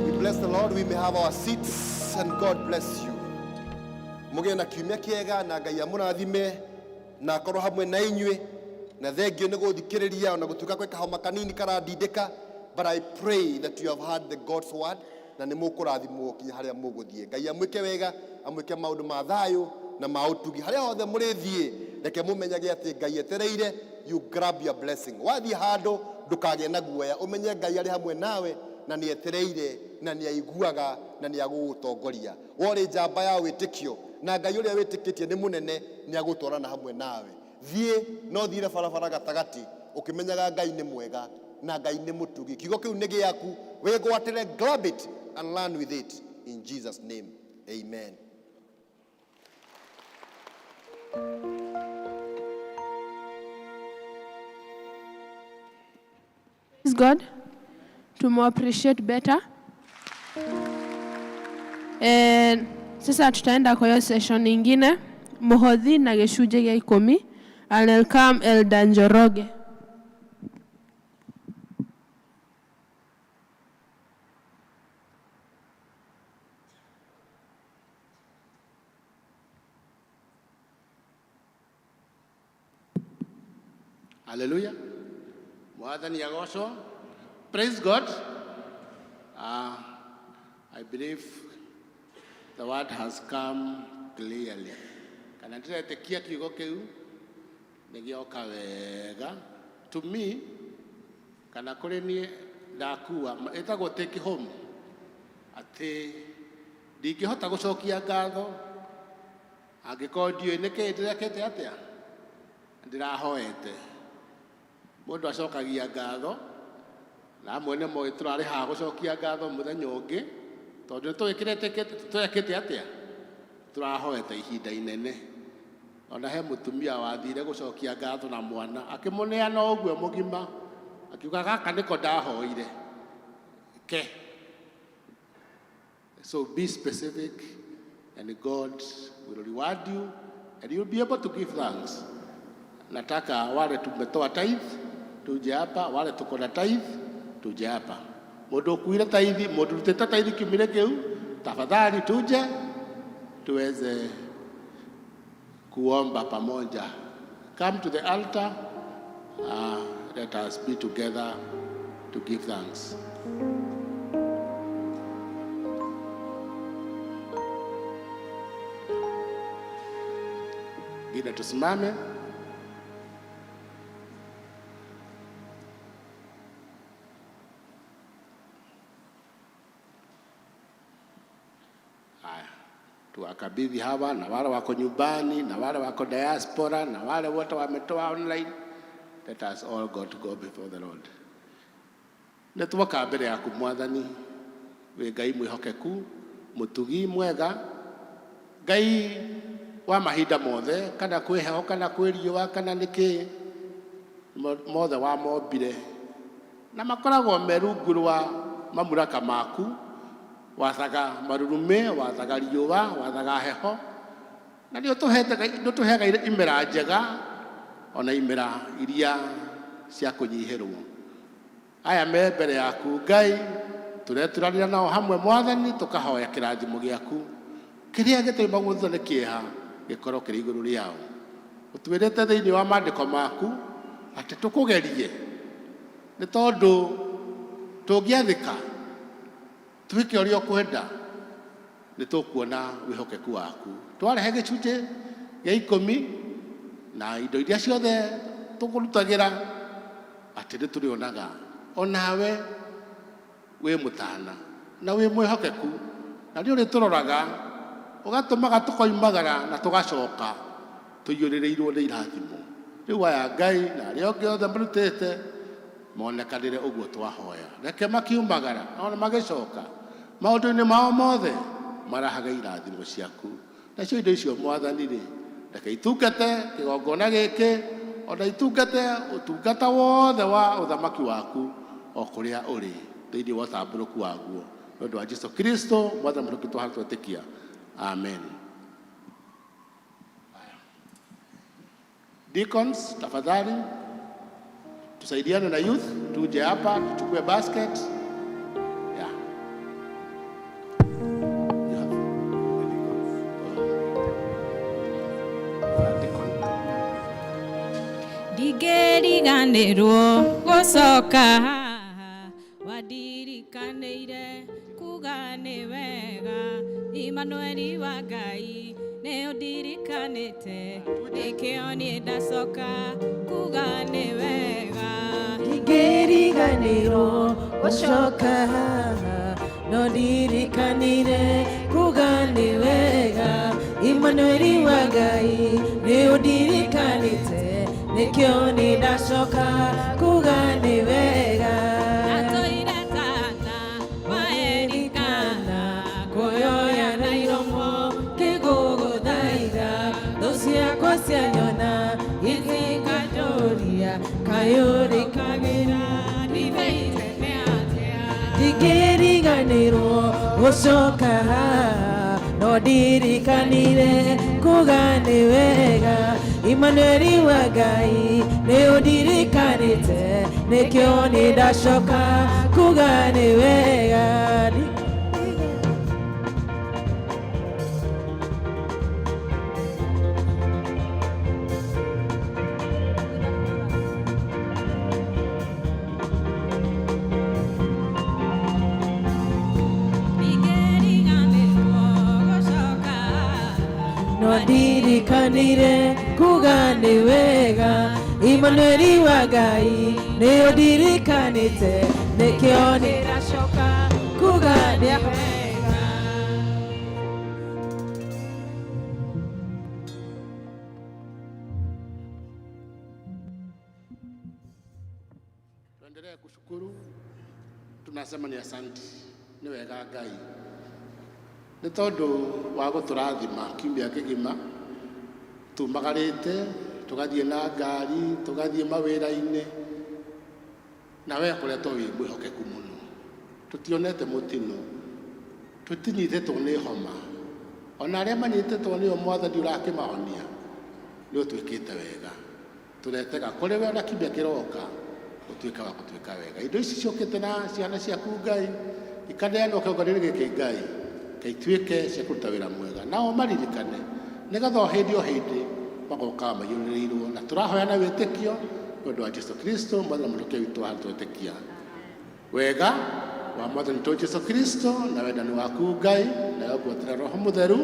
We bless the Lord. We may have our seats, and God bless you. Mũgĩe na kiumia kĩega na Ngai amũrathime na akorwo hamwe na inyuĩ, na thengio nĩ gũthikĩrĩria ona gũtuĩka gwĩ kahoma kanini karandindĩka, but I pray that you have heard the God's word na nĩ mũkũrathimwo kinya harĩa mũgũthiĩ. Ngai amwĩke wega, amwĩke maũndũ ma thayũ na ma ũtugi. Harĩa hothe mũrĩthiĩ, reke mũmenyage atĩ Ngai etereire you grab your blessing. Wathiĩ handũ ndũkagĩe na guoya, ũmenye Ngai arĩ hamwe nawe na nĩ etereire na nĩ aiguaga na nĩ agũgũtongoria. Worĩ njamba ya wĩtĩkio na Ngai ũrĩa wĩtĩkĩtie nĩ mũnene, nĩ agũtwarana hamwe nawe. Thiĩ no thiire barabara gatagatĩ ũkĩmenyaga Ngai nĩ mwega na Ngai nĩ mũtugi. Kiugo kĩu nĩ gĩaku, wĩgwatĩre, grab it and learn with it in Jesus' name. Amen. Praise God. To more appreciate better. And sasa tutaenda kwa hiyo session nyingine, muhothi na gĩcunjĩ gĩa 10. I'll welcome Elder Njoroge. Hallelujah. Mwathani agocwo. Praise God. I believe the word has come clearly. Kana ndiretĩkia kiugo kĩu nĩ gĩoka wega. To me, kana kũrĩ niĩ ndakua, ĩtagwo take home. Atĩ ndingĩhota gũcokia ngatho angĩkorwo ndiũĩ nĩkĩ ndĩrekĩte atĩa, ndĩrahoete. Mũndũ acokagia ngatho, na amwe nĩ moĩ tũrarĩ haha gũcokia ngatho mũthenya ũngĩ, tondũ nĩ tũgĩkĩrĩte twekĩte atĩa, tũrahoete ihinda inene. Ona he mũtumia wathire gũcokia ngatho na mwana, akĩmũneana o ũguo mũgima, akiuga gaka nĩko ndahoire. Ke. So be specific and God will reward you and you'll be able to give thanks. Nataka wale tumetoa tithe tuje hapa, wale tuko na tithe tuje hapa. Mundu ukuire tithe, mundu rutite tithe kiumire kiu, tafadhali tuje tuweze kuomba pamoja. Come to the altar, let us be together to give thanks. Gine tusimame. Haya, tuwakabidhi hawa na wale wako nyumbani na wale wako diaspora na wale wote wametoa online. Let us all go to go before the Lord. Nĩ twoka mbere yaku Mwathani, wĩ Ngai mwĩhokeku, mũtugi mwega, Ngai wa mahinda mothe, kana kwĩ heho kana kwĩ riũa kana nĩ kĩ, mothe wamombire na makoragwo me rungu rwa mamuraka maku. Wathaga marurumĩ, wathaga riũa, wathaga heho, na nĩ ũtũheaga imera njega ona imera iria cia kũnyihĩrwo. Aya me mbere yaku Ngai, tũreturanĩra nao hamwe Mwathani, tũkahoya kĩrathimo gĩaku kĩrĩa gĩtũrĩ thutha nĩ kĩeha gĩkorwo kĩrĩ igũrũ rĩao. Ũtwĩrĩte thĩinĩ wa maandĩko maku atĩ tũkũgerie, nĩ tondũ tũngĩathĩka twĩke ũrĩa ũkwenda nĩ tũkuona wĩhokeku waku. Twarehe gĩcunjĩ gĩa ikũmi na indo iria ciothe tũkũrutagĩra atĩ nĩ tũrĩonaga onawe wĩ mũtana na wĩ mwĩhokeku, na nĩ ũrĩtũroraga ũgatũmaga tũkoimagara na tũgacoka tũiyũrĩrĩirwo nĩ irathimo. Rĩu aya Ngai na arĩa angĩ othe marutĩte monekanĩre ũguo twahoya. Reke makiumagara ona magĩcoka maũndũ-inĩ mao mothe marahage irathimo ciaku. Nacio indo icio Mwathani rĩ, reke itungate kĩgongona gĩkĩ ona itungate ũtungata wothe wa ũthamaki waku o kũrĩa ũrĩ thĩinĩ wa ũtambũrũku waguo, nĩ ũndũ wa Jesu Kristo Mwathani mũtũki twaha twetĩkia, amen. Deacons, tafadhali tusaidiane na youth, tuje hapa tuchukue basket. Yeah. You have Deacon. Ndingĩriganĩrwo gũcoka haha, wandirikanĩire kuga nĩ wega. Imanueli wa Ngai nĩ ũndirikanĩte, nĩkĩo niĩ ndacoka kuga nĩ wega. Ndingĩriganĩrwo gũcoka haha, no ndirikanire kuga nĩ wega. Imanueli wa Ngai nĩ ũndirikanĩte, nĩkĩo nĩ ndacoka kuga nĩ wega. Ndatũire tata wa Elikana, kuoya na iromo kĩgũgũthaitha. Thũ ciakwa cianyona itinganjũria, kayũrĩkagĩra ndibei tene atĩa. Ndingĩriganĩrwo gũcoka haha, no ndirikanire kuga nĩ wega. Imanueli wa Ngai nĩ ũndirikanĩte, nĩkĩo nĩ ndacoka kuga nĩ wega. Ndingĩriganĩrwo gũcoka No ndirikanire kuga nĩ wega. Imanueli wa Ngai nĩ ũndirikanĩte, nĩkĩo nĩ ndacoka kuga nĩ wega. Tuendelee kushukuru, tunasema ni asante, nĩ wega Ngai nĩ tondũ wa gũtũrathima kiumia kĩgima tumagarĩte tũgathiĩ na ngari tũgathiĩ mawĩra-inĩ, na we ũkoretwo wĩ mwĩhokeku mũno. Tũtionete mũtino, tũtinyitĩtwo nĩ homa, ona arĩa manyitĩtwo nĩyo Mwathani ũrakĩmahonia, nĩ ũtwĩkĩte wega. Tũretega kũrĩ we ona kiumia kĩroka ũtuĩke wa gũtuĩka wega. Indo ici ciũkĩte na ciana ciaku Ngai ikaneanwo kĩũngano-inĩ gĩkĩ Ngai, Ngai ituĩke cia kũruta wĩra mwega, nao maririkane nĩgetha o hĩndĩ o hĩndĩ magokaga maiyũrĩrĩirwo. Na tũrahoya na wĩtĩkio nĩ ũndũ wa Jesu Kristo Mwathani na Mũhonokia witũ wa twetĩkia. Wega wa Mwathani witũ Jesu Kristo na wendani waku Ngai nayo ngwatĩra Roho Mũtheru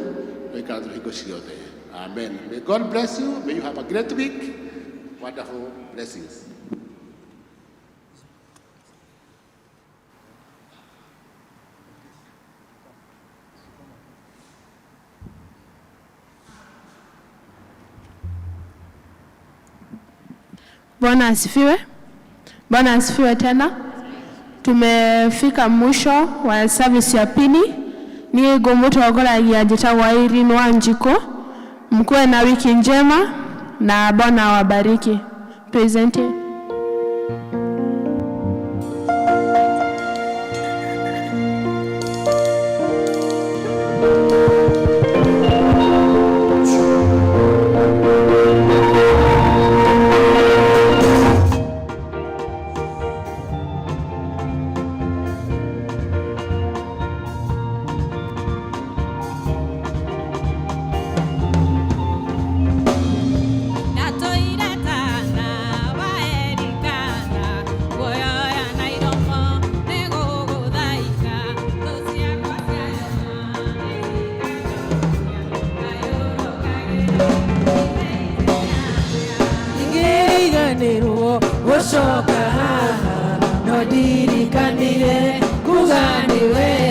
ũikara thũ hingo ciothe. Amen. May God bless you. May you have a great week. Wonderful blessings. Bwana asifiwe. Bwana asifiwe tena. Tumefika mwisho wa service ya pili. Niĩ ngũmũtongoragia njĩtagwo Irene Wanjikũ. Mkuwe na wiki njema na Bwana awabariki. Present. Ndatũire tana wa Elikana, nguoyoya na iromo nĩgũgũthaitha, thũ ciakwa Ingĩriganĩrwo gũcoka haha no ndirikanire kuga nĩ wega.